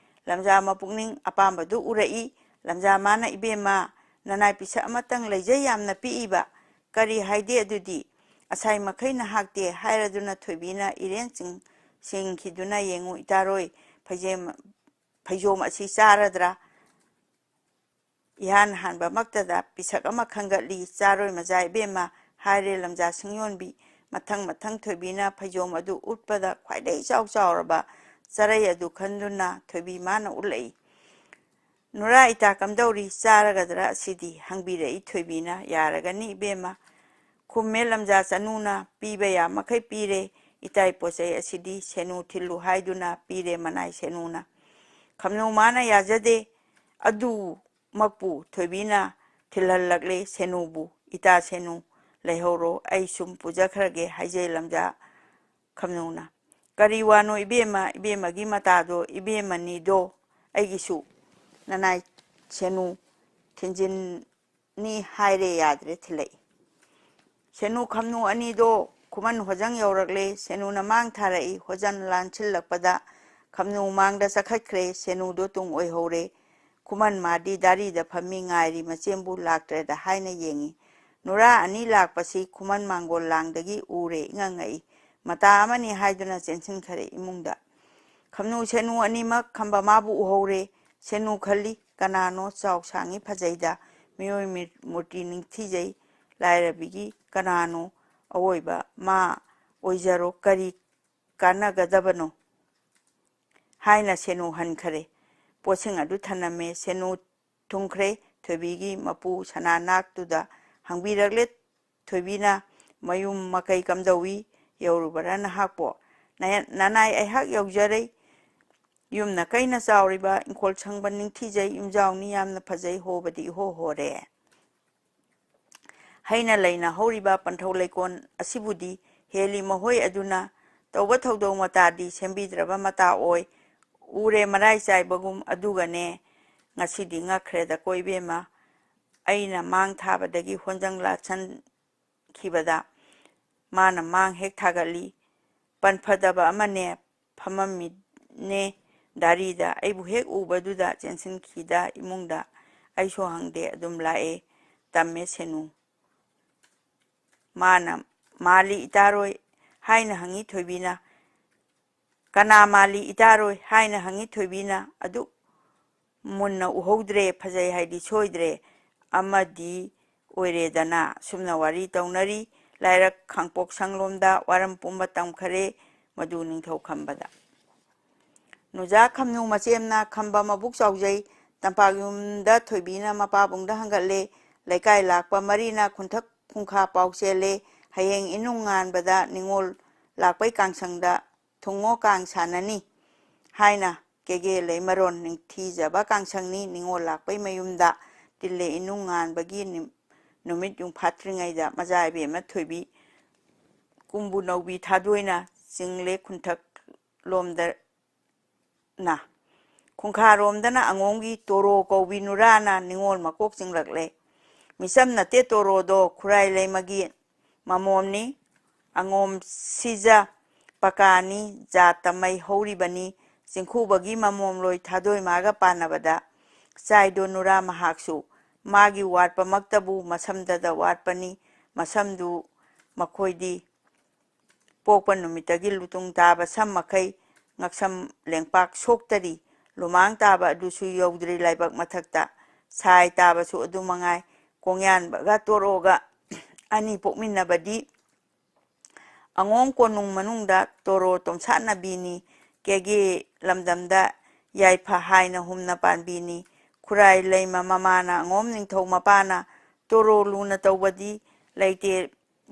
ꯂꯝꯖꯥ ꯃꯄꯨꯛꯅꯤꯡ ꯑꯄꯥꯝꯕꯗꯨ ꯎꯔꯛꯏ꯫ ꯂꯝꯖꯥ ꯃꯥꯅ, "ꯏꯕꯦꯝꯃ, ꯅꯅꯥꯏ ꯄꯤꯁꯛ ꯑꯃꯇꯪ ꯂꯩꯖꯩ ꯌꯥꯝꯅ ꯄꯤꯛꯏꯕ꯫ ꯀꯔꯤ ꯍꯥꯏꯗꯦ ꯑꯗꯨꯗꯤ? ꯑꯁꯥꯏ ꯃꯈꯩ ꯅꯍꯥꯛꯇꯦ" ꯍꯥꯏꯔꯗꯨꯅ ꯊꯣꯏꯕꯤꯅ ꯏꯔꯦꯟ ꯆꯤꯡ-, ꯆꯤꯡꯈꯤꯗꯨꯅ, "ꯌꯦꯡꯉꯨ ꯏꯇꯥꯔꯣꯏ, ꯐꯩꯖꯦꯝ-, ꯐꯩꯖꯣꯝ ꯑꯁꯤ ꯆꯥꯔꯗ꯭ꯔꯥ?" ꯏꯍꯥꯟ ꯍꯥꯟꯕꯃꯛꯇꯗ ꯄꯤꯁꯛ ꯑꯃ ꯈꯟꯒꯠꯂꯤ꯫ "ꯆꯥꯔꯣꯏ ꯃꯖꯥ ꯏꯕꯦꯝꯃ" ꯍꯥꯏꯔꯦ ꯂꯝꯖꯥ ꯁꯤꯡꯌꯣꯟꯕꯤ꯫ ꯃꯊꯪ ꯃꯊꯪ ꯊꯣꯏꯕꯤꯅ ꯐꯩꯖꯣꯝ ꯑꯗꯨ ꯎꯠꯄꯗ ꯈ꯭ꯋꯥꯏꯗꯒꯤ ꯏꯆꯥꯎ ꯆꯥꯎꯔꯕ ꯆꯔꯩ ꯑꯗꯨ ꯈꯟꯗꯨꯅ ꯊꯣꯏꯕꯤ ꯃꯥꯅ ꯎꯠꯂꯛꯏ꯫ "ꯅꯨꯔꯥ, ꯏꯇꯥ ꯀꯝꯗꯧꯔꯤ? ꯆꯥꯔꯒꯗ꯭ꯔꯥ ꯑꯁꯤꯗꯤ?" ꯍꯪꯕꯤꯔꯛꯏ ꯊꯣꯏꯕꯤꯅ꯫ "ꯌꯥꯔꯒꯅꯤ ꯏꯕꯦꯝꯃ" ꯈꯨꯝꯃꯦ ꯂꯝꯖꯥ ꯆꯅꯨꯅ꯫ "ꯄꯤꯕ ꯌꯥ ꯃꯈꯩ ꯄꯤꯔꯦ꯫ ꯏꯇꯥꯏ ꯄꯣꯠ ꯆꯩ ꯑꯁꯤꯗꯤ ꯁꯦꯅꯨ ꯊꯤꯜꯂꯨ" ꯍꯥꯏꯗꯨꯅ ꯄꯤꯔꯦ ꯃꯅꯥꯏ ꯁꯦꯅꯨꯅ꯫ ꯈꯝꯅꯨ ꯃꯥꯅ ꯌꯥꯖꯗꯦ꯫ ꯑꯗꯨ ꯃꯛꯄꯨ ꯊꯣꯏꯕꯤꯅ ꯊꯤꯜꯍꯜꯂꯛꯂꯦ ꯁꯦꯅꯨꯕꯨ꯫ "ꯏꯇꯥ ꯁꯦꯅꯨ ꯂꯩꯍꯧꯔꯣ, ꯑꯩ ꯁꯨꯝ ꯄꯨꯖꯈ꯭ꯔꯒꯦ" ꯍꯥꯏꯖꯩ ꯂꯝꯖꯥ ꯈꯝꯅꯨꯅ꯫ "ꯀꯔꯤ ꯋꯥꯅꯣ ꯏꯕꯦꯝꯃ? ꯏꯕꯦꯝꯃꯒꯤ ꯃꯇꯥꯗꯣ ꯏꯕꯦꯝꯃꯅꯤꯗꯣ, ꯑꯩꯒꯤꯁꯨ ꯅꯅꯥꯏ ꯁꯦꯅꯨ ꯊꯤꯟꯖꯤꯟꯅꯤ ꯍꯥꯏꯔꯦ, ꯌꯥꯗ꯭ꯔꯦ" ꯊꯤꯜꯂꯛꯏ꯫ ꯁꯦꯅꯨ ꯈꯝꯅꯨ ꯑꯅꯤꯗꯣ ꯈꯨꯃꯟ ꯍꯣꯖꯪ ꯌꯧꯔꯛꯂꯦ꯫ ꯁꯦꯅꯨꯅ ꯃꯥꯡ ꯊꯥꯔꯛꯏ꯫ ꯍꯣꯖꯪ ꯂꯥꯟꯁꯤꯜꯂꯛꯄꯗ ꯈꯝꯅꯨ ꯃꯥꯡꯗ ꯆꯈꯠꯈ꯭ꯔꯦ꯫ ꯁꯦꯅꯨꯗꯣ ꯇꯨꯡ ꯑꯣꯏꯍꯧꯔꯦ꯫ ꯈꯨꯃꯟ ꯃꯥꯗꯤ ꯗꯥꯔꯤꯗ ꯐꯝꯃꯤ ꯉꯥꯏꯔꯤ, ꯃꯆꯦꯝꯕꯨ ꯂꯥꯛꯇ꯭ꯔꯦꯗ ꯍꯥꯏꯅ ꯌꯦꯡꯉꯤ꯫ ꯅꯨꯔꯥ ꯑꯅꯤ ꯂꯥꯛꯄꯁꯤ ꯈꯨꯃꯟ ꯃꯥꯡꯒꯣꯜ ꯂꯥꯡꯗꯒꯤ ꯎꯔꯦ, ꯏꯉꯛ ꯉꯛꯏ꯫ ꯃꯇꯥ ꯑꯃꯅꯤ ꯍꯥꯏꯗꯨꯅ ꯆꯦꯟꯁꯤꯟꯈꯔꯦ ꯏꯃꯨꯡꯗ꯫ ꯈꯝꯅꯨ ꯁꯦꯅꯨ ꯑꯅꯤꯃꯛ ꯈꯝꯕ ꯃꯥꯕꯨ ꯎꯍꯧꯔꯦ꯫ ꯁꯦꯅꯨ ꯈꯜꯂꯤ, "ꯀꯅꯥꯅꯣ ꯆꯥꯎ ꯁꯥꯡꯉꯤ ꯐꯖꯩꯗ, ꯃꯤꯑꯣꯏ ꯃꯤ-, ꯃꯨꯔꯇꯤ ꯅꯤꯡꯊꯤꯖꯩ, ꯂꯥꯏꯔꯕꯤꯒꯤ ꯀꯅꯥꯅꯣ ꯑꯋꯣꯏꯕ ꯃꯥ ꯑꯣꯏꯖꯔꯣ, ꯀꯔꯤ ꯀꯥꯟꯅꯒꯗꯕꯅꯣ?" ꯍꯥꯏꯅ ꯁꯦꯅꯨ ꯍꯟꯈꯔꯦ꯫ ꯄꯣꯠꯁꯤꯡ ꯑꯗꯨ ꯊꯅꯝꯃꯦ꯫ ꯁꯦꯅꯨ ꯊꯨꯡꯈ꯭ꯔꯦ꯫ ꯊꯣꯏꯕꯤꯒꯤ ꯃꯄꯨ ꯁꯅꯥꯅꯥꯛꯇꯨꯗ ꯍꯪꯕꯤꯔꯛꯂꯦ꯫ ꯊꯣꯏꯕꯤꯅ, "ꯃꯌꯨꯝ ꯃꯀꯩ ꯀꯝꯗꯧꯏ? ꯌꯧꯔꯨꯕꯔꯥ ꯅꯍꯥꯛꯄꯣ?" "ꯅ-, ꯅꯅꯥꯏ ꯑꯩꯍꯥꯛ ꯌꯧꯖꯔꯦ꯫ ꯌꯨꯝꯅ ꯀꯩꯅ ꯆꯥꯎꯔꯤꯕ, ꯏꯪꯈꯣꯜ ꯁꯪꯕ ꯅꯤꯡꯊꯤꯖꯩ, ꯌꯨꯝꯖꯥꯎꯅꯤ ꯌꯥꯝꯅ ꯐꯖꯩ, ꯍꯣꯕꯗꯤ ꯏꯍꯣ ꯍꯣꯔꯦ꯫ ꯍꯩꯅ ꯂꯩꯅ ꯍꯧꯔꯤꯕ ꯄꯟꯊꯧ ꯂꯩꯀꯣꯜ ꯑꯁꯤꯕꯨꯗꯤ ꯍꯦꯜꯂꯤ ꯃꯈꯣꯏ ꯑꯗꯨꯅ ꯇꯧꯕ ꯊꯧꯗꯧ ꯃꯇꯥꯗꯤ ꯁꯦꯝꯕꯤꯗ꯭ꯔꯕ ꯃꯇꯥ ꯑꯣꯏ꯫ ꯎꯔꯦ ꯃꯔꯥꯏ ꯆꯥꯏꯕꯒꯨꯝ ꯑꯗꯨꯒꯅꯦ꯫ ꯉꯁꯤꯗꯤ ꯉꯛꯈ꯭ꯔꯦꯗꯀꯣ ꯏꯕꯦꯝꯃ꯫ ꯑꯩꯅ ꯃꯥꯡ ꯊꯥꯕꯗꯒꯤ ꯍꯣꯟꯖꯪ ꯂꯥꯠꯁꯟꯈꯤꯕꯗ ꯃꯥꯅ ꯃꯥꯡ ꯍꯦꯛ ꯊꯥꯒꯠꯂꯤ꯫ ꯄꯟꯐꯗꯕ ꯑꯃꯅꯦ ꯐꯝꯃꯝꯃꯤꯅꯦ ꯗꯥꯔꯤꯗ꯫ ꯑꯩꯕꯨ ꯍꯦꯛ ꯎꯕꯗꯨꯗ ꯆꯦꯟꯁꯤꯟꯈꯤꯗ ꯏꯃꯨꯡꯗ꯫ ꯑꯩꯁꯨ ꯍꯪꯗꯦ, ꯑꯗꯨꯝ ꯂꯥꯛꯑꯦ꯫ ꯇꯝꯃꯦ ꯁꯦꯅꯨ꯫ ꯃꯥꯅ, "ꯃꯥꯜꯂꯤ ꯏꯇꯥꯔꯣꯏ?" ꯍꯥꯏꯅ ꯍꯪꯉꯤ ꯊꯣꯏꯕꯤꯅ꯫ "ꯀꯅꯥ ꯃꯥꯜꯂꯤ ꯏꯇꯥꯔꯣꯏ?" ꯍꯥꯏꯅ ꯍꯪꯉꯤ ꯊꯣꯏꯕꯤꯅ꯫ ꯑꯗꯨꯛ ꯃꯨꯟꯅ ꯎꯍꯧꯗ꯭ꯔꯦ, ꯐꯖꯩ ꯍꯥꯏꯗꯤ ꯁꯣꯏꯗ꯭ꯔꯦ꯫ ꯑꯃꯗꯤ ꯑꯣꯏꯔꯦꯗꯅ꯫ ꯁꯨꯝꯅ ꯋꯥꯔꯤ ꯇꯧꯅꯔꯤ꯫ ꯂꯥꯏꯔꯛ ꯈꯥꯡꯄꯣꯛꯁꯪꯂꯣꯝꯗ ꯋꯥꯔꯝ ꯄꯨꯝꯕ ꯇꯝꯈꯔꯦ꯫ ꯃꯗꯨ ꯅꯤꯡꯊꯧ ꯈꯝꯕꯗ꯫ ꯅꯨꯖꯥ ꯈꯝꯅꯨ ꯃꯆꯦꯝꯅ ꯈꯝꯕ ꯃꯕꯨꯛ ꯆꯥꯎꯖꯩ꯫ ꯇꯝꯄꯥꯛ ꯌꯨꯝꯗ ꯊꯣꯏꯕꯤꯅ ꯃꯄꯥꯕꯨꯡꯗ ꯍꯪꯒꯠꯂꯦ꯫ ꯂꯩꯀꯥꯏ ꯂꯥꯛꯄ ꯃꯔꯤꯅ ꯈꯨꯟꯊꯛ ꯈꯨꯡꯈꯥ ꯄꯥꯎ ꯆꯦꯜꯂꯦ꯫ ꯍꯌꯦꯡ ꯏꯅꯨꯡ ꯉꯥꯟꯕꯗ ꯅꯤꯉꯣꯜ ꯂꯥꯛꯄꯩ ꯀꯥꯡꯁꯪꯗ ꯊꯨꯡꯉꯣ ꯀꯥꯡ ꯁꯥꯟꯅꯅꯤ ꯍꯥꯏꯅ ꯀꯦꯒꯦ ꯂꯩꯃꯔꯣꯟ ꯅꯤꯡꯊꯤꯖꯕ ꯀꯥꯡꯁꯪꯅꯤ꯫ ꯅꯤꯉꯣꯜ ꯂꯥꯛꯄꯩ ꯃꯌꯨꯝꯗ ꯇꯤꯜꯂꯦ ꯏꯅꯨꯡ ꯉꯥꯟꯕꯒꯤ ꯅꯨ-, ꯅꯨꯃꯤꯠ ꯌꯨꯡꯐꯥꯠꯇ꯭ꯔꯤꯉꯩꯗ ꯃꯆꯥ ꯏꯕꯦꯝꯃ ꯊꯣꯏꯕꯤ ꯀꯨꯝꯕꯨ ꯅꯧꯕꯤ ꯊꯥꯗꯣꯏꯅ ꯆꯤꯡꯂꯦ ꯈꯨꯟꯊꯛ ꯂꯣꯝꯗꯅ꯫ ꯈꯨꯡꯈꯥꯔꯣꯝꯗꯅ ꯑꯉꯣꯝꯒꯤ ꯇꯣꯔꯣ ꯀꯧꯕꯤ ꯅꯨꯔꯥꯅ ꯅꯤꯉꯣꯜ ꯃꯀꯣꯛ ꯆꯤꯡꯂꯛꯂꯦ꯫ ꯃꯤꯆꯝ ꯅꯠꯇꯦ ꯇꯣꯔꯣꯗꯣ, ꯈꯨꯔꯥꯏ ꯂꯩꯃꯒꯤ ꯃꯃꯣꯝꯅꯤ꯫ ꯑꯉꯣꯝ ꯁꯤꯖ ꯄꯀꯥꯅꯤ, ꯖꯥꯠꯇ ꯃꯩ ꯍꯧꯔꯤꯕꯅꯤ꯫ ꯆꯤꯡꯈꯨꯕꯒꯤ ꯃꯃꯣꯝꯂꯣꯏ ꯊꯥꯗꯣꯏꯃꯥꯒ ꯄꯥꯟꯅꯕꯗ ꯆꯥꯏꯗꯣ ꯅꯨꯔꯥ ꯃꯍꯥꯛꯁꯨ꯫ ꯃꯥꯒꯤ ꯋꯥꯠꯄꯃꯛꯇꯕꯨ ꯃꯁꯝꯗꯗ ꯋꯥꯠꯄꯅꯤ꯫ ꯃꯁꯝꯗꯨ ꯃꯈꯣꯏꯗꯤ ꯄꯣꯛꯄ ꯅꯨꯃꯤꯠꯇꯒꯤ ꯂꯨꯇꯨꯡ ꯇꯥꯕ ꯁꯝ ꯃꯈꯩ ꯉꯛꯁꯝ ꯂꯦꯡꯄꯥꯛ ꯁꯣꯛꯇꯔꯤ꯫ ꯂꯨꯃꯥꯡ ꯇꯥꯕ ꯑꯗꯨꯁꯨ ꯌꯧꯗ꯭ꯔꯤ ꯂꯥꯏꯕꯛ ꯃꯊꯛꯇ꯫ ꯁꯥꯏ ꯇꯥꯕꯁꯨ ꯑꯗꯨ ꯃꯉꯥꯏ꯫ ꯀꯣꯡꯌꯥꯟꯕꯒ ꯇꯣꯔꯣꯒ ꯑꯅꯤ ꯄꯣꯛꯃꯤꯟꯅꯕꯗꯤ ꯑꯉꯣꯝ ꯀꯣꯅꯨꯡ ꯃꯅꯨꯡꯗ ꯇꯣꯔꯣ ꯇꯣꯝꯁꯥꯠꯅꯕꯤꯅꯤ꯫ ꯀꯦꯒꯦ ꯂꯝꯗꯝꯗ ꯌꯥꯏꯐ ꯍꯥꯏꯅ ꯍꯨꯝꯅ ꯄꯥꯟꯕꯤꯅꯤ꯫ ꯈꯨꯔꯥꯏ ꯂꯩꯃ ꯃꯃꯥꯅ ꯑꯉꯣꯝ ꯅꯤꯡꯊꯧ ꯃꯄꯥꯅ ꯇꯣꯔꯣ ꯂꯨꯅ ꯇꯧꯕꯗꯤ ꯂꯩꯇꯦ꯫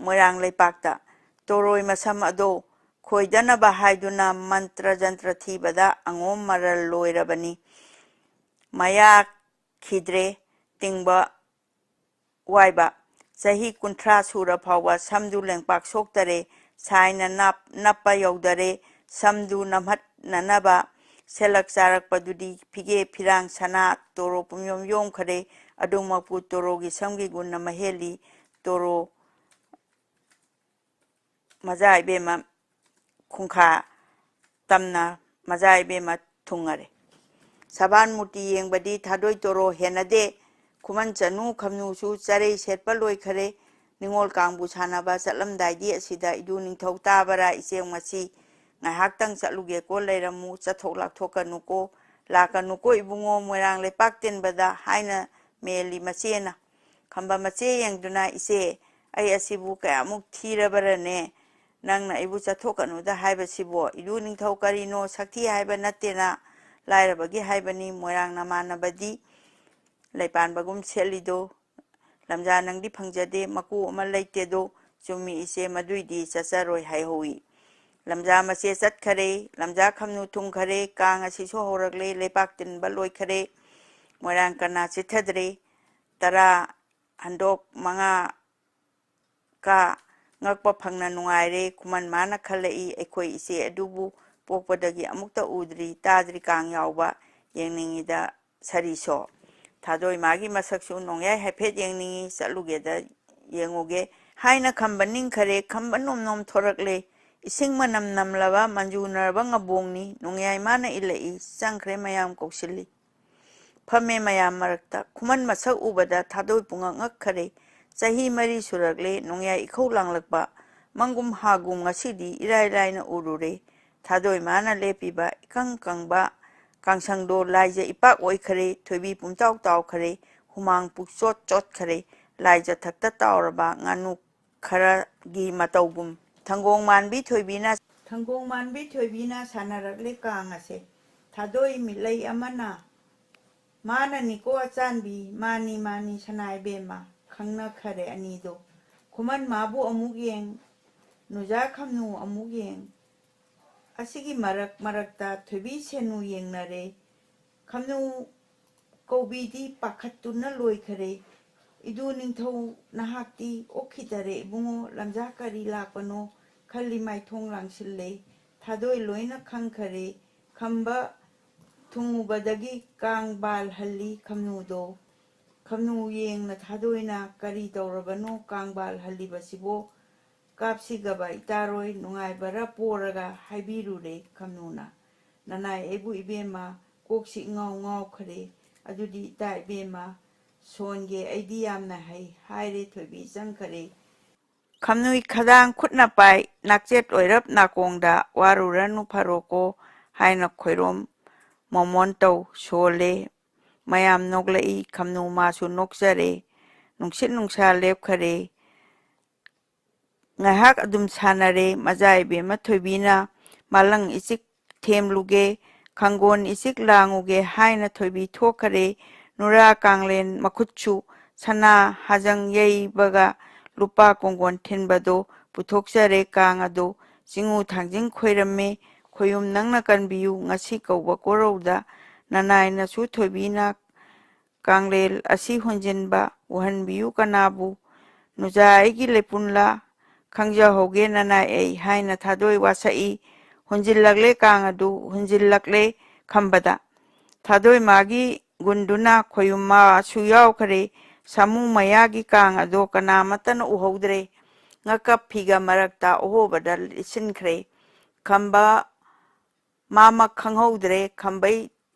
ꯃꯣꯏꯔꯥꯡ ꯂꯩꯄꯥꯛꯇ ꯇꯣꯔꯣꯏ ꯃꯁꯝ ꯑꯗꯣ ꯈꯣꯏꯗꯅꯕ ꯍꯥꯏꯗꯨꯅ ꯃꯟꯇ꯭ꯔ ꯖꯟꯇ꯭ꯔ ꯊꯤꯕꯗ ꯑꯉꯣꯝ ꯃꯔꯜ ꯂꯣꯏꯔꯕꯅꯤ꯫ ꯃꯌꯥ ꯈꯤꯗ꯭ꯔꯦ ꯇꯤꯡꯕ ꯋꯥꯏꯕ꯫ ꯆꯍꯤ ꯀꯨꯟꯊ꯭ꯔꯥ ꯁꯨꯔ ꯐꯥꯎꯕ ꯁꯝꯗꯨ ꯂꯦꯡꯄꯥꯛ ꯁꯣꯛꯇꯔꯦ꯫ ꯁꯥꯏꯅ ꯅꯞ-, ꯅꯞꯄ ꯌꯧꯗꯔꯦ꯫ ꯁꯝꯗꯨ ꯅꯝꯍꯠꯅꯅꯕ ꯁꯦꯜꯂꯛ ꯆꯥꯔꯛꯄꯗꯨꯗꯤ ꯐꯤꯒꯦ ꯐꯤꯔꯥꯡ ꯁꯅꯥ ꯇꯣꯔꯣ ꯄꯨꯝꯌꯣꯝ ꯌꯣꯝꯈꯔꯦ꯫ ꯑꯗꯨꯃꯛꯄꯨ ꯇꯣꯔꯣꯒꯤ ꯁꯝꯒꯤ ꯒꯨꯟꯅ ꯃꯍꯦꯜꯂꯤ꯫ ꯇꯣꯔꯣ ꯃꯖꯥ ꯏꯕꯦꯝꯃ ꯈꯨꯡꯈꯥ ꯇꯝꯅ ꯃꯖꯥ ꯏꯕꯦꯝꯃ ꯊꯨꯡꯉꯔꯦ꯫ ꯁꯕꯥꯟ ꯃꯨꯔꯇꯤ ꯌꯦꯡꯕꯗꯤ ꯊꯥꯗꯣꯏ ꯇꯣꯔꯣ ꯍꯦꯟꯅꯗꯦ꯫ ꯈꯨꯃꯟ ꯆꯅꯨ ꯈꯝꯅꯨꯁꯨ ꯆꯔꯩ ꯁꯦꯠꯄ ꯂꯣꯏꯈꯔꯦ꯫ ꯅꯤꯉꯣꯜ ꯀꯥꯡꯕꯨ ꯁꯥꯟꯅꯕ ꯆꯠꯂꯝꯗꯥꯏꯗꯤ ꯑꯁꯤꯗ ꯏꯗꯨ ꯅꯤꯡꯊꯧ ꯇꯥꯕꯔꯥ ꯏꯆꯦ ꯃꯁꯤ? ꯉꯥꯏꯍꯥꯛꯇꯪ ꯆꯠꯂꯨꯒꯦꯀꯣ, ꯂꯩꯔꯝꯃꯨ, ꯆꯠꯊꯣꯛ ꯂꯥꯛꯊꯣꯛꯀꯅꯨꯀꯣ, ꯂꯥꯛꯀꯅꯨꯀꯣ ꯏꯕꯨꯡꯉꯣ, ꯃꯣꯏꯔꯥꯡ ꯂꯩꯄꯥꯛ ꯇꯤꯟꯕꯗ ꯍꯥꯏꯅ ꯃꯦꯜꯂꯤ ꯃꯆꯦꯅ꯫ ꯈꯝꯕ ꯃꯆꯦ ꯌꯦꯡꯗꯨꯅ, "ꯏꯆꯦ, ꯑꯩ ꯑꯁꯤꯕꯨ ꯀꯌꯥꯃꯨꯛ ꯊꯤꯔꯕꯔꯅꯦ? ꯅꯪꯅ ꯑꯩꯕꯨ ꯆꯠꯊꯣꯛꯀꯅꯨꯗ ꯍꯥꯏꯕꯁꯤꯕꯣ? ꯏꯗꯨ ꯅꯤꯡꯊꯧ ꯀꯔꯤꯅꯣ, ꯁꯛꯊꯤ ꯍꯥꯏꯕ ꯅꯠꯇꯦꯅ, ꯂꯥꯏꯔꯕꯒꯤ ꯍꯥꯏꯕꯅꯤ꯫ ꯃꯣꯏꯔꯥꯡ ꯅꯃꯥꯟꯅꯕꯗꯤ ꯂꯩꯄꯥꯟꯕꯒꯨꯝ ꯁꯦꯠꯂꯤꯗꯣ꯫ ꯂꯝꯖꯥ ꯅꯪꯗꯤ ꯐꯪꯖꯗꯦ, ꯃꯀꯨ ꯑꯃ ꯂꯩꯇꯦꯗꯣ꯫ ꯆꯨꯝꯃꯤ ꯏꯆꯦ, ꯃꯗꯨꯏꯗꯤ ꯆꯠꯆꯔꯣꯏ ꯍꯥꯏꯍꯧꯏ꯫" ꯂꯝꯖꯥ ꯃꯆꯦ ꯆꯠꯈꯔꯦ꯫ ꯂꯝꯖꯥ ꯈꯝꯅꯨ ꯊꯨꯡꯈꯔꯦ꯫ ꯀꯥꯡ ꯑꯁꯤꯁꯨ ꯍꯧꯔꯛꯂꯦ꯫ ꯂꯩꯄꯥꯛ ꯇꯤꯟꯕ ꯂꯣꯏꯈꯔꯦ꯫ ꯃꯣꯏꯔꯥꯡ ꯀꯅꯥ ꯆꯤꯠꯊꯗ꯭ꯔꯦ꯫ ꯇꯔꯥ ꯍꯟꯗꯣꯛ ꯃꯉꯥ ꯀꯥ ꯉꯛꯄ ꯐꯪꯅ ꯅꯨꯡꯉꯥꯏꯔꯦ꯫ ꯈꯨꯃꯟ ꯃꯥꯅ ꯈꯜꯂꯛꯏ, "ꯑꯩꯈꯣꯏ ꯏꯆꯦ ꯑꯗꯨꯕꯨ ꯄꯣꯛꯄꯗꯒꯤ ꯑꯃꯨꯛꯇ ꯎꯗ꯭ꯔꯤ, ꯇꯥꯗ꯭ꯔꯤ ꯀꯥꯡ ꯌꯥꯎꯕ꯫ ꯌꯦꯡꯅꯤꯡꯉꯤꯗ ꯁꯔꯤꯁꯣ꯫ ꯊꯥꯗꯣꯏ ꯃꯥꯒꯤ ꯃꯁꯛꯁꯨ ꯅꯣꯡꯌꯥꯏ ꯍꯥꯏꯐꯦꯠ ꯌꯦꯡꯅꯤꯡꯉꯤ, ꯆꯠꯂꯨꯒꯦꯗ ꯌꯦꯡꯉꯨꯒꯦ" ꯍꯥꯏꯅ ꯈꯝꯕ ꯅꯤꯡꯈꯔꯦ꯫ ꯈꯝꯕ ꯅꯣꯝ ꯅꯣꯝ ꯊꯣꯔꯛꯂꯦ꯫ ꯏꯁꯤꯡ ꯃꯅꯝ ꯅꯝꯂꯕ ꯃꯟꯖꯨꯅꯔꯕ ꯉꯕꯣꯡꯅꯤ꯫ ꯅꯣꯡꯌꯥꯏ ꯃꯥꯅ ꯏꯜꯂꯛꯏ, ꯆꯪꯈ꯭ꯔꯦ, ꯃꯌꯥꯝ ꯀꯧꯁꯤꯜꯂꯤ꯫ ꯐꯝꯃꯦ ꯃꯌꯥꯝ ꯃꯔꯛꯇ꯫ ꯈꯨꯃꯟ ꯃꯁꯛ ꯎꯕꯗ ꯊꯥꯗꯣꯏ ꯄꯨꯡꯉꯛ ꯉꯛꯈꯔꯦ꯫ ꯆꯍꯤ ꯃꯔꯤ ꯁꯨꯔꯛꯂꯦ ꯅꯣꯡꯌꯥꯏ ꯏꯈꯧ ꯂꯥꯡꯂꯛꯄ꯫ ꯃꯪꯒꯨꯝ ꯍꯥꯒꯨꯝ ꯉꯁꯤꯗꯤ ꯏꯔꯥꯏ ꯂꯥꯏꯅ ꯎꯔꯨꯔꯦ꯫ ꯊꯥꯗꯣꯏ ꯃꯥꯅ ꯂꯦꯞꯄꯤꯕ ꯏꯀꯪ ꯀꯪꯕ ꯀꯥꯡꯁꯪꯗꯣ ꯂꯥꯏꯖ ꯏꯄꯥꯛ ꯑꯣꯏꯈꯔꯦ꯫ ꯊꯣꯏꯕꯤ ꯄꯨꯝꯇꯥꯎ ꯇꯥꯎꯈꯔꯦ꯫ ꯍꯨꯃꯥꯡ ꯄꯨꯛꯆꯣꯠ ꯆꯣꯠꯈꯔꯦ꯫ ꯂꯥꯏꯖ ꯊꯛꯇ ꯇꯥꯎꯔꯕ ꯉꯥꯅꯨ ꯈꯔꯒꯤ ꯃꯇꯧꯒꯨꯝ꯫ ꯊꯪꯒꯣꯡ ꯃꯥꯟꯕꯤ ꯊꯣꯏꯕꯤꯅ, ꯊꯪꯒꯣꯡ ꯃꯥꯟꯕꯤ ꯊꯣꯏꯕꯤꯅ ꯁꯥꯟꯅꯔꯛꯂꯦ ꯀꯥꯡ ꯑꯁꯦ꯫ ꯊꯥꯗꯣꯏ ꯃꯤꯠꯂꯩ ꯑꯃꯅ, "ꯃꯥꯅꯅꯤꯀꯣ ꯑꯆꯥꯟꯕꯤ, ꯃꯥꯅꯤ, ꯃꯥꯅꯤ ꯁꯅꯥ ꯏꯕꯦꯝꯃ", ꯈꯪꯅꯈꯔꯦ ꯑꯅꯤꯗꯣ꯫ ꯈꯨꯃꯟ ꯃꯥꯕꯨ ꯑꯃꯨꯛ ꯌꯦꯡ, ꯅꯨꯖꯥ ꯈꯝꯅꯨ ꯑꯃꯨꯛ ꯌꯦꯡ꯫ ꯑꯁꯤꯒꯤ ꯃꯔꯛ ꯃꯔꯛꯇ ꯊꯣꯏꯕꯤ ꯁꯦꯅꯨ ꯌꯦꯡꯅꯔꯦ꯫ ꯈꯝꯅꯨ ꯀꯧꯕꯤꯗꯤ ꯄꯥꯈꯠꯇꯨꯅ ꯂꯣꯏꯈꯔꯦ꯫ "ꯏꯗꯨ ꯅꯤꯡꯊꯧ, ꯅꯍꯥꯛꯇꯤ ꯑꯣꯛꯈꯤꯗꯔꯦ ꯏꯕꯨꯡꯉꯣ, ꯂꯝꯖꯥ ꯀꯔꯤ ꯂꯥꯛꯄꯅꯣ?" ꯈꯜꯂꯤ ꯃꯥꯏꯊꯣꯡ ꯂꯥꯡꯁꯤꯜꯂꯦ꯫ ꯊꯥꯗꯣꯏ ꯂꯣꯏꯅ ꯈꯪꯈꯔꯦ꯫ ꯈꯝꯕ ꯊꯨꯡꯉꯨꯕꯗꯒꯤ ꯀꯥꯡ ꯕꯥꯜ ꯍꯜꯂꯤ ꯈꯝꯅꯨꯗꯣ꯫ ꯈꯝꯅꯨ ꯌꯦꯡꯅ ꯊꯥꯗꯣꯏꯅ "ꯀꯔꯤ ꯇꯧꯔꯕꯅꯣ ꯀꯥꯡ ꯕꯥꯜ ꯍꯜꯂꯤꯕꯁꯤꯕꯣ? ꯀꯥꯞꯁꯤꯒꯕ ꯏꯇꯥꯔꯣꯏ ꯅꯨꯡꯉꯥꯏꯕꯔ ꯄꯣꯔꯒ?" ꯍꯥꯏꯕꯤꯔꯨꯔꯦ ꯈꯝꯅꯨꯅ꯫ "ꯅꯅꯥꯏ ꯑꯩꯕꯨ ꯏꯕꯦꯝꯃ ꯀꯣꯛꯁꯤ ꯏꯉꯥꯎ ꯉꯥꯎꯈꯔꯦ꯫ ꯑꯗꯨꯗꯤ ꯏꯇꯥ ꯏꯕꯦꯝꯃ ꯁꯣꯟꯒꯦ ꯑꯩꯗꯤ ꯌꯥꯝꯅ ꯍꯩ" ꯍꯥꯏꯔꯦ ꯊꯣꯏꯕꯤ ꯆꯪꯈꯔꯦ꯫ ꯈꯝꯅꯨꯏ ꯈꯗꯥꯡ ꯈꯨꯠꯅ ꯄꯥꯏ ꯅꯥꯛꯆꯦꯠ ꯑꯣꯏꯔꯞ ꯅꯥꯀꯣꯡꯗ "ꯋꯥꯔꯨꯔꯅꯨ ꯐꯔꯣꯀꯣ" ꯍꯥꯏꯅ ꯈꯣꯏꯔꯣꯝ ꯃꯣꯃꯣꯟ ꯇꯧ ꯁꯣꯜꯂꯦ꯫ ꯃꯌꯥꯝ ꯅꯣꯛꯂꯛꯏ꯫ ꯈꯝꯅꯨ ꯃꯥꯁꯨ ꯅꯣꯛꯆꯔꯦ꯫ ꯅꯨꯡꯁꯤꯠ ꯅꯨꯡꯁꯥ ꯂꯦꯞꯈꯔꯦ꯫ ꯉꯥꯏꯍꯥꯛ ꯑꯗꯨꯝ ꯁꯥꯟꯅꯔꯦ꯫ ꯃꯆꯥ ꯏꯕꯦꯝꯃ ꯊꯣꯏꯕꯤꯅ ꯃꯥꯂꯪ ꯏꯆꯤꯛ ꯊꯦꯝꯂꯨꯒꯦ, ꯈꯪꯒꯣꯟ ꯏꯆꯤꯛ ꯂꯥꯡꯉꯨꯒꯦ ꯍꯥꯏꯅ ꯊꯣꯏꯕꯤ ꯊꯣꯛꯈꯔꯦ꯫ ꯅꯨꯔꯥ ꯀꯥꯡꯂꯦꯟ ꯃꯈꯨꯠꯁꯨ ꯁꯅꯥ ꯍꯥꯖꯪ ꯌꯩꯕꯒ ꯂꯨꯄꯥ ꯀꯣꯡꯒꯣꯟ ꯊꯤꯟꯕꯗꯣ ꯄꯨꯊꯣꯛꯆꯔꯦ ꯀꯥꯡ ꯑꯗꯣ꯫ ꯆꯤꯡꯉꯨ ꯊꯥꯡꯖꯤꯡ ꯈꯣꯏꯔꯝꯃꯦ꯫ "ꯈꯣꯌꯨꯝ ꯅꯪꯅ ꯀꯟꯕꯤꯌꯨ, ꯉꯁꯤ ꯀꯧꯕ ꯀꯣꯔꯧꯗ ꯅꯅꯥꯏꯅꯁꯨ ꯊꯣꯏꯕꯤꯅ ꯀꯥꯡꯂꯦꯜ ꯑꯁꯤ ꯍꯨꯟꯖꯤꯟꯕ ꯎꯍꯟꯕꯤꯌꯨ ꯀꯅꯥꯕꯨ? ꯅꯨꯖꯥ ꯑꯩꯒꯤ ꯂꯩꯄꯨꯟꯂꯥ? ꯈꯪꯖꯍꯧꯒꯦ ꯅꯅꯥꯏ ꯑꯩ" ꯍꯥꯏꯅ ꯊꯥꯗꯣꯏ ꯋꯥꯁꯛꯏ꯫ ꯍꯨꯟꯖꯤꯜꯂꯛꯂꯦ ꯀꯥꯡ ꯑꯗꯨ, ꯍꯨꯟꯖꯤꯜꯂꯛꯂꯦ ꯈꯝꯕꯗ꯫ ꯊꯥꯗꯣꯏ ꯃꯥꯒꯤ ꯒꯨꯟꯗꯨꯅ ꯈꯣꯌꯨꯝ ꯃꯥꯁꯨ ꯌꯥꯎꯈ꯭ꯔꯦ꯫ ꯁꯥꯃꯨ ꯃꯌꯥꯒꯤ ꯀꯥꯡ ꯑꯗꯣ ꯀꯅꯥꯃꯠꯇꯅ ꯎꯍꯧꯗ꯭ꯔꯦ꯫ ꯉꯛꯀ ꯐꯤꯒ ꯃꯔꯛꯇ ꯑꯍꯣꯕꯗ ꯂꯤꯠꯁꯤꯟꯈ꯭ꯔꯦ꯫ ꯈꯝꯕ ꯃꯥꯃꯛ ꯈꯪꯍꯧꯗ꯭ꯔꯦ꯫ ꯈꯝꯕꯩ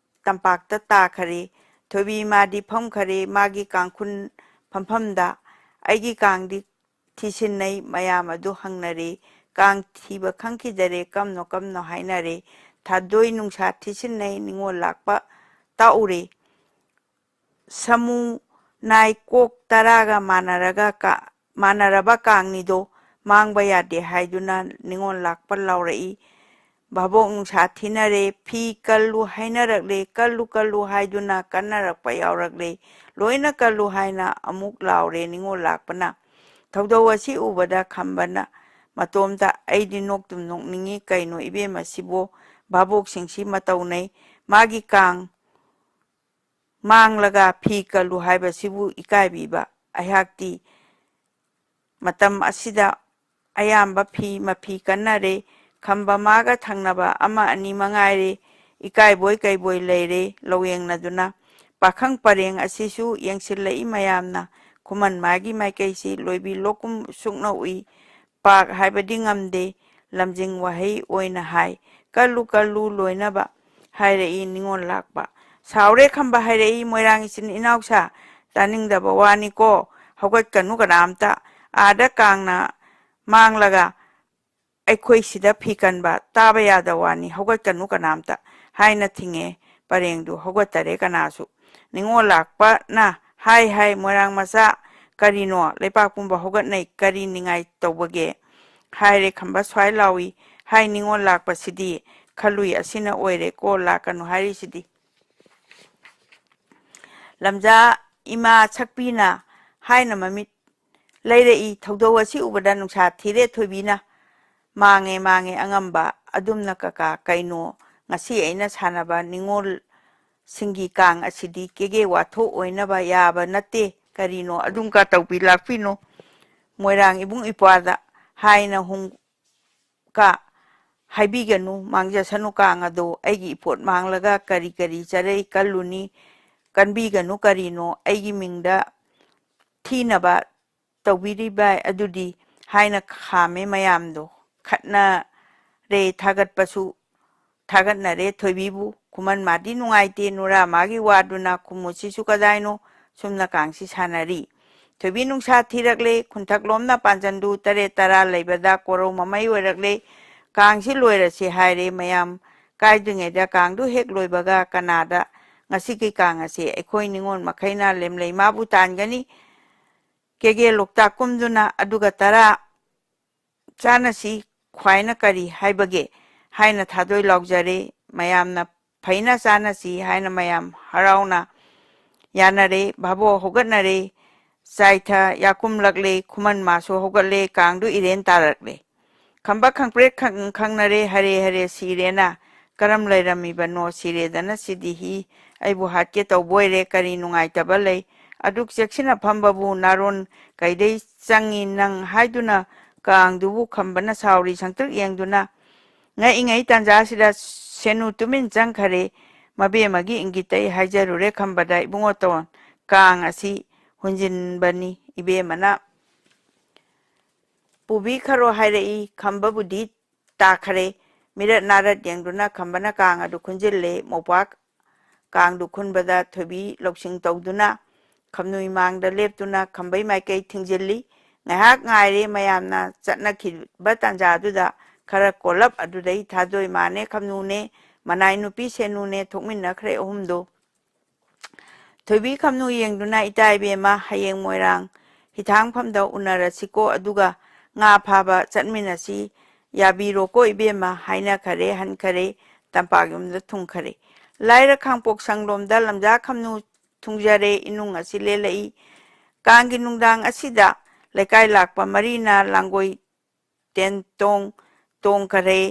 ꯇꯝꯄꯥꯛꯇ ꯇꯥꯈꯔꯦ꯫ ꯊꯣꯏꯕꯤ ꯃꯥꯗꯤ ꯐꯝꯈꯔꯦ ꯃꯥꯒꯤ ꯀꯥꯡꯈꯨꯟ ꯐꯝꯐꯝꯗ꯫ ꯑꯩꯒꯤ ꯀꯥꯡꯗꯤ ꯊꯤꯁꯤꯟꯅꯩ꯫ ꯃꯌꯥꯝ ꯑꯗꯨ ꯍꯪꯅꯔꯦ꯫ ꯀꯥꯡ ꯊꯤꯕ ꯈꯪꯈꯤꯗꯔꯦ꯫ ꯀꯝꯅꯣ ꯀꯝꯅꯣ ꯍꯥꯏꯅꯔꯦ꯫ ꯊꯥꯗꯣꯏ ꯅꯨꯡꯁꯥ ꯊꯤꯁꯤꯟꯅꯩ꯫ ꯅꯤꯉꯣꯜ ꯂꯥꯛꯄ ꯇꯥꯛꯎꯔꯦ꯫ ꯁꯃꯨ ꯅꯥꯏ ꯀꯣꯛ ꯇꯔꯥꯒ ꯃꯥꯟꯅꯔꯒ ꯀꯥ-, ꯃꯥꯟꯅꯔꯕ ꯀꯥꯡꯅꯤꯗꯣ ꯃꯥꯡꯕ ꯌꯥꯗꯦ ꯍꯥꯏꯗꯨꯅ ꯅꯤꯉꯣꯜ ꯂꯥꯛꯄ ꯂꯥꯎꯔꯛꯏ꯫ ꯚꯥꯕꯣꯛ ꯅꯨꯡꯁꯥ ꯊꯤꯅꯔꯦ꯫ ꯐꯤ ꯀꯜꯂꯨ ꯍꯥꯏꯅꯔꯛꯂꯦ꯫ ꯀꯜꯂꯨ ꯀꯜꯂꯨ ꯍꯥꯏꯗꯨꯅ ꯀꯟꯅꯔꯛꯄ ꯌꯥꯎꯔꯛꯂꯦ꯫ ꯂꯣꯏꯅ ꯀꯜꯂꯨ ꯍꯥꯏꯅ ꯑꯃꯨꯛ ꯂꯥꯎꯔꯦ ꯅꯤꯉꯣꯜ ꯂꯥꯛꯄꯅ꯫ ꯊꯧꯗꯧ ꯑꯁꯤ ꯎꯕꯗ ꯈꯝꯕꯅ ꯃꯇꯣꯝꯇ, "ꯑꯩꯗꯤ ꯅꯣꯛꯇꯨꯝ ꯅꯣꯛꯅꯤꯡꯉꯤ꯫ ꯀꯩꯅꯣ ꯏꯕꯦꯝꯃꯁꯤꯕꯣ? ꯚꯥꯕꯣꯛꯁꯤꯡꯁꯤ ꯃꯇꯧꯅꯩ꯫ ꯃꯥꯒꯤ ꯀꯥꯡ ꯃꯥꯡꯂꯒ ꯐꯤ ꯀꯜꯂꯨ ꯍꯥꯏꯕꯁꯤꯕꯨ ꯏꯀꯥꯏꯕꯤꯕ ꯑꯩꯍꯥꯛꯇꯤ ꯃꯇꯝ ꯑꯁꯤꯗ ꯑꯌꯥꯝꯕ ꯐꯤ ꯃꯐꯤ ꯀꯟꯅꯔꯦ꯫ ꯈꯝꯕ ꯃꯥꯒ ꯊꯪꯅꯕ ꯑꯃ ꯑꯅꯤ ꯃꯉꯥꯏꯔꯦ꯫ ꯏꯀꯥꯏꯕꯣꯏ ꯀꯩꯕꯣꯏ ꯂꯩꯔꯦ ꯂꯧꯌꯦꯡꯅꯗꯨꯅ꯫ ꯄꯥꯈꯪ ꯄꯔꯦꯡ ꯑꯁꯤꯁꯨ ꯌꯦꯡꯁꯤꯜꯂꯛꯏ ꯃꯌꯥꯝꯅ꯫ ꯈꯨꯃꯟ ꯃꯥꯒꯤ ꯃꯥꯏꯀꯩꯁꯤ ꯂꯣꯏꯕꯤ ꯂꯣꯛꯀꯨꯝ ꯁꯨꯛꯅ ꯎꯏ꯫ ꯄꯥꯛ ꯍꯥꯏꯕꯗꯤ ꯉꯝꯗꯦ꯫ ꯂꯝꯖꯤꯡ ꯋꯥꯍꯩ ꯑꯣꯏꯅ ꯍꯥꯏ꯫ "ꯀꯜꯂꯨ ꯀꯜꯂꯨ ꯂꯣꯏꯅꯕ" ꯍꯥꯏꯔꯛꯏ ꯅꯤꯉꯣꯜ ꯂꯥꯛꯄ꯫ "ꯁꯥꯎꯔꯦ ꯈꯝꯕ" ꯍꯥꯏꯔꯛꯏ ꯃꯣꯏꯔꯥꯡ ꯏꯆꯤꯟ ꯏꯅꯥꯎꯁꯥ꯫ "ꯇꯥꯅꯤꯡꯗꯕ ꯋꯥꯅꯤꯀꯣ꯫ ꯍꯧꯒꯠꯀꯅꯨ ꯀꯅꯥꯝꯇ꯫ ꯑꯥꯗ ꯀꯥꯡꯅ ꯃꯥꯡꯂꯒ ꯑꯩꯈꯣꯏ ꯁꯤꯗ ꯐꯤ ꯀꯟꯕ ꯇꯥꯕ ꯌꯥꯗ ꯋꯥꯅꯤ꯫ ꯍꯧꯒꯠꯀꯅꯨ ꯀꯅꯥꯝꯇ" ꯍꯥꯏꯅ ꯊꯤꯡꯉꯦ꯫ ꯄꯔꯦꯡꯗꯨ ꯍꯧꯒꯠꯇꯔꯦ ꯀꯅꯥꯁꯨ꯫ ꯅꯤꯉꯣꯜ ꯂꯥꯛꯄꯅ "ꯍꯥꯏ ꯍꯥꯏ ꯃꯣꯏꯔꯥꯡ ꯃꯆꯥ, ꯀꯔꯤꯅꯣ ꯂꯩꯄꯥꯛ ꯄꯨꯝꯕ ꯍꯧꯒꯠꯅꯩ, ꯀꯔꯤ ꯅꯤꯡꯉꯥꯏ ꯇꯧꯕꯒꯦ?" ꯍꯥꯏꯔꯦ ꯈꯝꯕ ꯁ꯭ꯋꯥꯏ ꯂꯥꯎꯏ꯫ "ꯍꯥꯏ ꯅꯤꯉꯣꯜ ꯂꯥꯛꯄꯁꯤꯗꯤ ꯈꯜꯂꯨꯏ ꯑꯁꯤꯅ ꯑꯣꯏꯔꯦꯀꯣ ꯂꯥꯛꯀꯅꯨ ꯍꯥꯏꯔꯤꯁꯤꯗꯤ"꯫ ꯂꯝꯖꯥ ꯏꯃꯥ ꯁꯛꯄꯤꯅ ꯍꯥꯏꯅ ꯃꯃꯤꯠ ꯂꯩꯔꯛꯏ꯫ "ꯊꯧꯗꯧ ꯑꯁꯤ ꯎꯕꯗ ꯅꯨꯡꯁꯥ ꯊꯤꯔꯦ ꯊꯣꯏꯕꯤꯅ"꯫ "ꯃꯥꯡꯉꯦ ꯃꯥꯡꯉꯦ ꯑꯉꯝꯕ"꯫ "ꯑꯗꯨꯝꯅ ꯀꯀꯥ ꯀꯩꯅꯣ? ꯉꯁꯤ ꯑꯩꯅ ꯁꯥꯟꯅꯕ ꯅꯤꯉꯣꯜꯁꯤꯡꯒꯤ ꯀꯥꯡ ꯑꯁꯤꯗꯤ ꯀꯦꯒꯦ ꯋꯥꯊꯣꯛ ꯑꯣꯏꯅꯕ ꯌꯥꯕ ꯅꯠꯇꯦ꯫ ꯀꯔꯤꯅꯣ ꯑꯗꯨꯝ ꯀꯥ ꯇꯧꯕꯤ ꯂꯥꯛꯄꯤꯅꯣ ꯃꯣꯏꯔꯥꯡ ꯏꯕꯨꯡ ꯏꯄ꯭ꯋꯥꯗ ꯍꯥꯏꯅ ꯍꯨꯝ ꯀꯥ ꯍꯥꯏꯕꯤꯒꯅꯨ, ꯃꯥꯡꯖꯁꯅꯨ ꯀꯥꯡ ꯑꯗꯣ ꯑꯩꯒꯤ ꯏꯄꯣꯠ ꯃꯥꯡꯂꯒ ꯀꯔꯤ ꯀꯔꯤ ꯆꯔꯩ ꯀꯜꯂꯨꯅꯤ? ꯀꯟꯕꯤꯒꯅꯨ ꯀꯔꯤꯅꯣ ꯑꯩꯒꯤ ꯃꯤꯡꯗ ꯊꯤꯅꯕ ꯇꯧꯕꯤꯔꯤꯕ ꯑꯗꯨꯗꯤ" ꯍꯥꯏꯅ ꯈꯥꯝꯃꯦ ꯃꯌꯥꯝꯗꯣ꯫ ꯈꯠꯅꯔꯦ ꯊꯥꯒꯠꯄꯁꯨ ꯊꯥꯒꯠꯅꯔꯦ ꯊꯣꯏꯕꯤꯕꯨ꯫ ꯈꯨꯃꯟ ꯃꯥꯗꯤ ꯅꯨꯡꯉꯥꯏꯇꯦ, ꯅꯨꯔꯥ ꯃꯥꯒꯤ ꯋꯥꯗꯨꯅ ꯈꯨꯝꯃꯨꯁꯤꯁꯨ ꯀꯗꯥꯏꯅꯣ? ꯁꯨꯝꯅ ꯀꯥꯡꯁꯤ ꯁꯥꯟꯅꯔꯤ꯫ ꯊꯣꯏꯕꯤ ꯅꯨꯡꯁꯥ ꯊꯤꯔꯛꯂꯦ, ꯈꯨꯟꯊꯛꯂꯣꯝꯅ ꯄꯥꯟꯖꯟꯗꯨ ꯇꯔꯦꯠ ꯇꯔꯥ ꯂꯩꯕꯗ ꯀꯣꯔꯧ ꯃꯃꯩ ꯑꯣꯏꯔꯛꯂꯦ꯫ ꯀꯥꯡꯁꯤ ꯂꯣꯏꯔꯁꯤ ꯍꯥꯏꯔꯦ ꯃꯌꯥꯝ꯫ ꯀꯥꯏꯗ꯭ꯔꯤꯉꯩꯗ ꯀꯥꯡꯗꯨ ꯍꯦꯛ ꯂꯣꯏꯕꯒ ꯀꯅꯥꯗ ꯉꯁꯤꯒꯤ ꯀꯥꯡ ꯑꯁꯤ ꯑꯩꯈꯣꯏ ꯅꯤꯉꯣꯜ ꯃꯈꯩꯅ ꯂꯦꯝꯂꯩ ꯃꯥꯕꯨ ꯇꯥꯟꯒꯅꯤ꯫ ꯀꯦꯒꯦ ꯂꯣꯛꯇꯥꯛ ꯀꯨꯝꯗꯨꯅ ꯑꯗꯨꯒ ꯇꯔꯥ ꯆꯥꯅꯁꯤ꯫ "ꯈ꯭ꯋꯥꯏꯅ ꯀꯔꯤ ꯍꯥꯏꯕꯒꯦ?" ꯍꯥꯏꯅ ꯊꯥꯗꯣꯏ ꯂꯥꯎꯖꯔꯦ꯫ ꯃꯌꯥꯝꯅ "ꯐꯩꯅ ꯆꯥꯅꯁꯤ" ꯍꯥꯏꯅ ꯃꯌꯥꯝ ꯍꯔꯥꯎꯅ ꯌꯥꯅꯔꯦ꯫ ꯚꯥꯕꯣꯛ ꯍꯧꯒꯠꯅꯔꯦ꯫ ꯆꯥꯏꯊ ꯌꯥꯀꯨꯝꯂꯛꯂꯦ꯫ ꯈꯨꯃꯟ ꯃꯥꯁꯨ ꯍꯧꯒꯠꯂꯦ꯫ ꯀꯥꯡꯗꯨ ꯏꯔꯦꯟ ꯇꯥꯔꯛꯂꯦ꯫ ꯈꯝꯕ ꯈꯪꯄ꯭ꯔꯦꯛ ꯈꯪ-, ꯈꯪꯅꯔꯦ꯫ "ꯍꯔꯦ ꯍꯔꯦ ꯁꯤꯔꯦꯅ ꯀꯔꯝ ꯂꯩꯔꯝꯃꯤꯕꯅꯣ? ꯁꯤꯔꯦꯗꯅ ꯁꯤꯗꯤ ꯍꯤ ꯑꯩꯕꯨ ꯍꯥꯠꯀꯦ ꯇꯧꯕ ꯑꯣꯏꯔꯦ꯫ ꯀꯔꯤ ꯅꯨꯡꯉꯥꯏꯇꯕ ꯂꯩ? ꯑꯗꯨꯛ ꯆꯦꯛꯁꯤꯟꯅ ꯐꯝꯕꯕꯨ ꯅꯥꯔꯣꯟ ꯀꯩꯗꯩ ꯆꯪꯉꯤ ꯅꯪ ꯍꯥꯏꯗꯨꯅ ꯀꯥꯡꯗꯨꯕꯨ ꯈꯝꯕꯅ ꯁꯥꯎꯔꯤ ꯁꯪꯇ꯭ꯔꯤꯛ ꯌꯦꯡꯗꯨꯅ꯫ ꯉꯛꯏꯉꯩ ꯇꯥꯟꯖꯥꯁꯤꯗ ꯁꯦꯅꯨ ꯇꯨꯃꯤꯟ ꯆꯪꯈꯔꯦ꯫ ꯃꯕꯦꯝꯃꯒꯤ ꯏꯪꯒꯤꯠꯇ ꯑꯩ ꯍꯥꯏꯖꯔꯨꯔꯦ ꯈꯝꯕꯗ, ꯏꯕꯨꯡꯉꯣ ꯇꯣꯟ, ꯀꯥꯡ ꯑꯁꯤ ꯍꯨꯟꯖꯤꯟꯕꯅꯤ꯫ ꯏꯕꯦꯝꯃꯅ ꯄꯨꯕꯤꯈꯔꯣ ꯍꯥꯏꯔꯛꯏ꯫ ꯈꯝꯕꯕꯨꯗꯤ ꯇꯥꯈꯔꯦ꯫ ꯃꯤꯔꯠ ꯅꯥꯔꯠ ꯌꯦꯡꯗꯨꯅ ꯈꯝꯕꯅ ꯀꯥꯡ ꯑꯗꯨ ꯈꯨꯟꯖꯤꯜꯂꯦ꯫ ꯃꯣꯄꯥꯛ ꯀꯥꯡꯗꯨ ꯈꯨꯟꯕꯗ ꯊꯣꯏꯕꯤ ꯂꯧꯁꯤꯡ ꯇꯧꯗꯨꯅ ꯈꯝꯅꯨ ꯏꯃꯥꯡꯗ ꯂꯦꯞꯇꯨꯅ ꯈꯝꯕꯩ ꯃꯥꯏꯀꯩ ꯊꯤꯡꯖꯤꯜꯂꯤ꯫ ꯉꯥꯏꯍꯥꯛ ꯉꯥꯏꯔꯦ꯫ ꯃꯌꯥꯝꯅ ꯆꯠꯅꯈꯤꯕ ꯇꯥꯟꯖꯥꯗꯨꯗ ꯈꯔ ꯀꯣꯜꯂꯞ ꯑꯗꯨꯗꯩ ꯊꯥꯗꯣꯏ ꯃꯥꯅꯦ, ꯈꯝꯅꯨꯅꯦ, ꯃꯅꯥꯏ ꯅꯨꯄꯤ ꯁꯦꯅꯨꯅꯦ ꯊꯣꯛꯃꯤꯟꯅꯈ꯭ꯔꯦ ꯑꯍꯨꯝꯗꯨ꯫ ꯊꯣꯏꯕꯤ ꯈꯝꯅꯨ ꯌꯦꯡꯗꯨꯅ, "ꯏꯇꯥ ꯏꯕꯦꯝꯃ, ꯍꯌꯦꯡ ꯃꯣꯏꯔꯥꯡ ꯍꯤꯊꯥꯡꯐꯝꯗ ꯎꯅꯔꯁꯤꯀꯣ, ꯑꯗꯨꯒ ꯉꯥ ꯐꯥꯕ ꯆꯠꯃꯤꯟꯅꯁꯤ, ꯌꯥꯕꯤꯔꯣꯀꯣ ꯏꯕꯦꯝꯃ" ꯍꯥꯏꯅꯈꯔꯦ, ꯍꯟꯈꯔꯦ ꯇꯝꯄꯥꯛ ꯌꯨꯝꯗ ꯊꯨꯡꯈꯔꯦ꯫ ꯂꯥꯏꯔ ꯈꯥꯡꯄꯣꯛ ꯁꯪꯂꯣꯝꯗ ꯂꯝꯖꯥ ꯈꯝꯅꯨ ꯊꯨꯡꯖꯔꯦ꯫ ꯏꯅꯨꯡ ꯑꯁꯤ ꯂꯦꯜꯂꯛꯏ꯫ ꯀꯥꯡꯒꯤ ꯅꯨꯡꯗꯥꯡ ꯑꯁꯤꯗ ꯂꯩꯀꯥꯏ ꯂꯥꯛꯄ ꯃꯔꯤꯅ ꯂꯥꯡꯒꯣꯏ ꯇꯦꯟꯇꯣꯡ ꯇꯣꯡꯈꯔꯦ꯫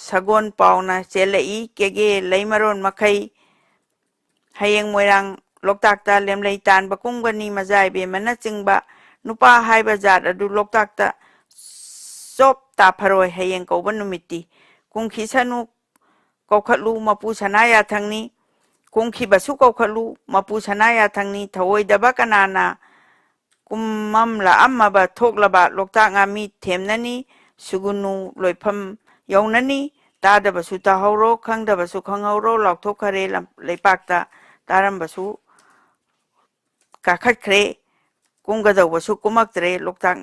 ꯁꯒꯣꯜ ꯄꯥꯎꯅ ꯆꯦꯜꯂꯛꯏ꯫ ꯀꯦꯒꯦ ꯂꯩꯃꯔꯣꯟ ꯃꯈꯩ ꯍꯌꯦꯡ ꯃꯣꯏꯔꯥꯡ ꯂꯣꯛꯇꯥꯛꯇ ꯂꯦꯝꯂꯩ ꯇꯥꯟꯕ ꯀꯨꯝꯒꯅꯤ꯫ ꯃꯖꯥ ꯏꯕꯦꯝꯃꯅꯆꯤꯡꯕ ꯅꯨꯄꯥ ꯍꯥꯏꯕ ꯖꯥꯠ ꯑꯗꯨ ꯂꯣꯛꯇꯥꯛꯇ ꯆꯣꯞ ꯇꯥꯐꯔꯣꯏ꯫ ꯍꯌꯦꯡ ꯀꯧꯕ ꯅꯨꯃꯤꯠꯇꯤ꯫ ꯀꯨꯝꯈꯤꯁꯅꯨ ꯀꯧꯈꯠꯂꯨ, ꯃꯄꯨ ꯁꯅꯥ ꯌꯥꯊꯪꯅꯤ꯫ ꯀꯨꯝꯈꯤꯕꯁꯨ ꯀꯧꯈꯠꯂꯨ, ꯃꯄꯨ ꯁꯅꯥ ꯌꯥꯊꯪꯅꯤ꯫ ꯊꯧꯑꯣꯏꯗꯕ ꯀꯅꯥꯅ ꯀꯨꯝꯃꯝꯂꯛꯑꯝꯃꯕ ꯊꯣꯛꯂꯕ ꯂꯣꯛꯇꯥꯛ ꯉꯥꯃꯤ ꯊꯦꯝꯅꯅꯤ꯫ ꯁꯨꯒꯨꯅꯨ ꯂꯣꯏꯐꯝ ꯌꯧꯅꯅꯤ꯫ ꯇꯥꯗꯕꯁꯨ ꯇꯥꯍꯧꯔꯣ, ꯈꯪꯗꯕꯁꯨ ꯈꯪꯍꯧꯔꯣ ꯂꯥꯎꯊꯣꯛꯈꯔꯦ ꯂꯝ-, ꯂꯩꯄꯥꯛꯇ꯫ ꯇꯥꯔꯝꯕꯁꯨ ꯀꯥꯈꯠꯈ꯭ꯔꯦ, ꯀꯨꯝꯒꯗꯧꯕꯁꯨ ꯀꯨꯝꯃꯛꯇ꯭ꯔꯦ꯫ ꯂꯣꯛꯇꯥꯛ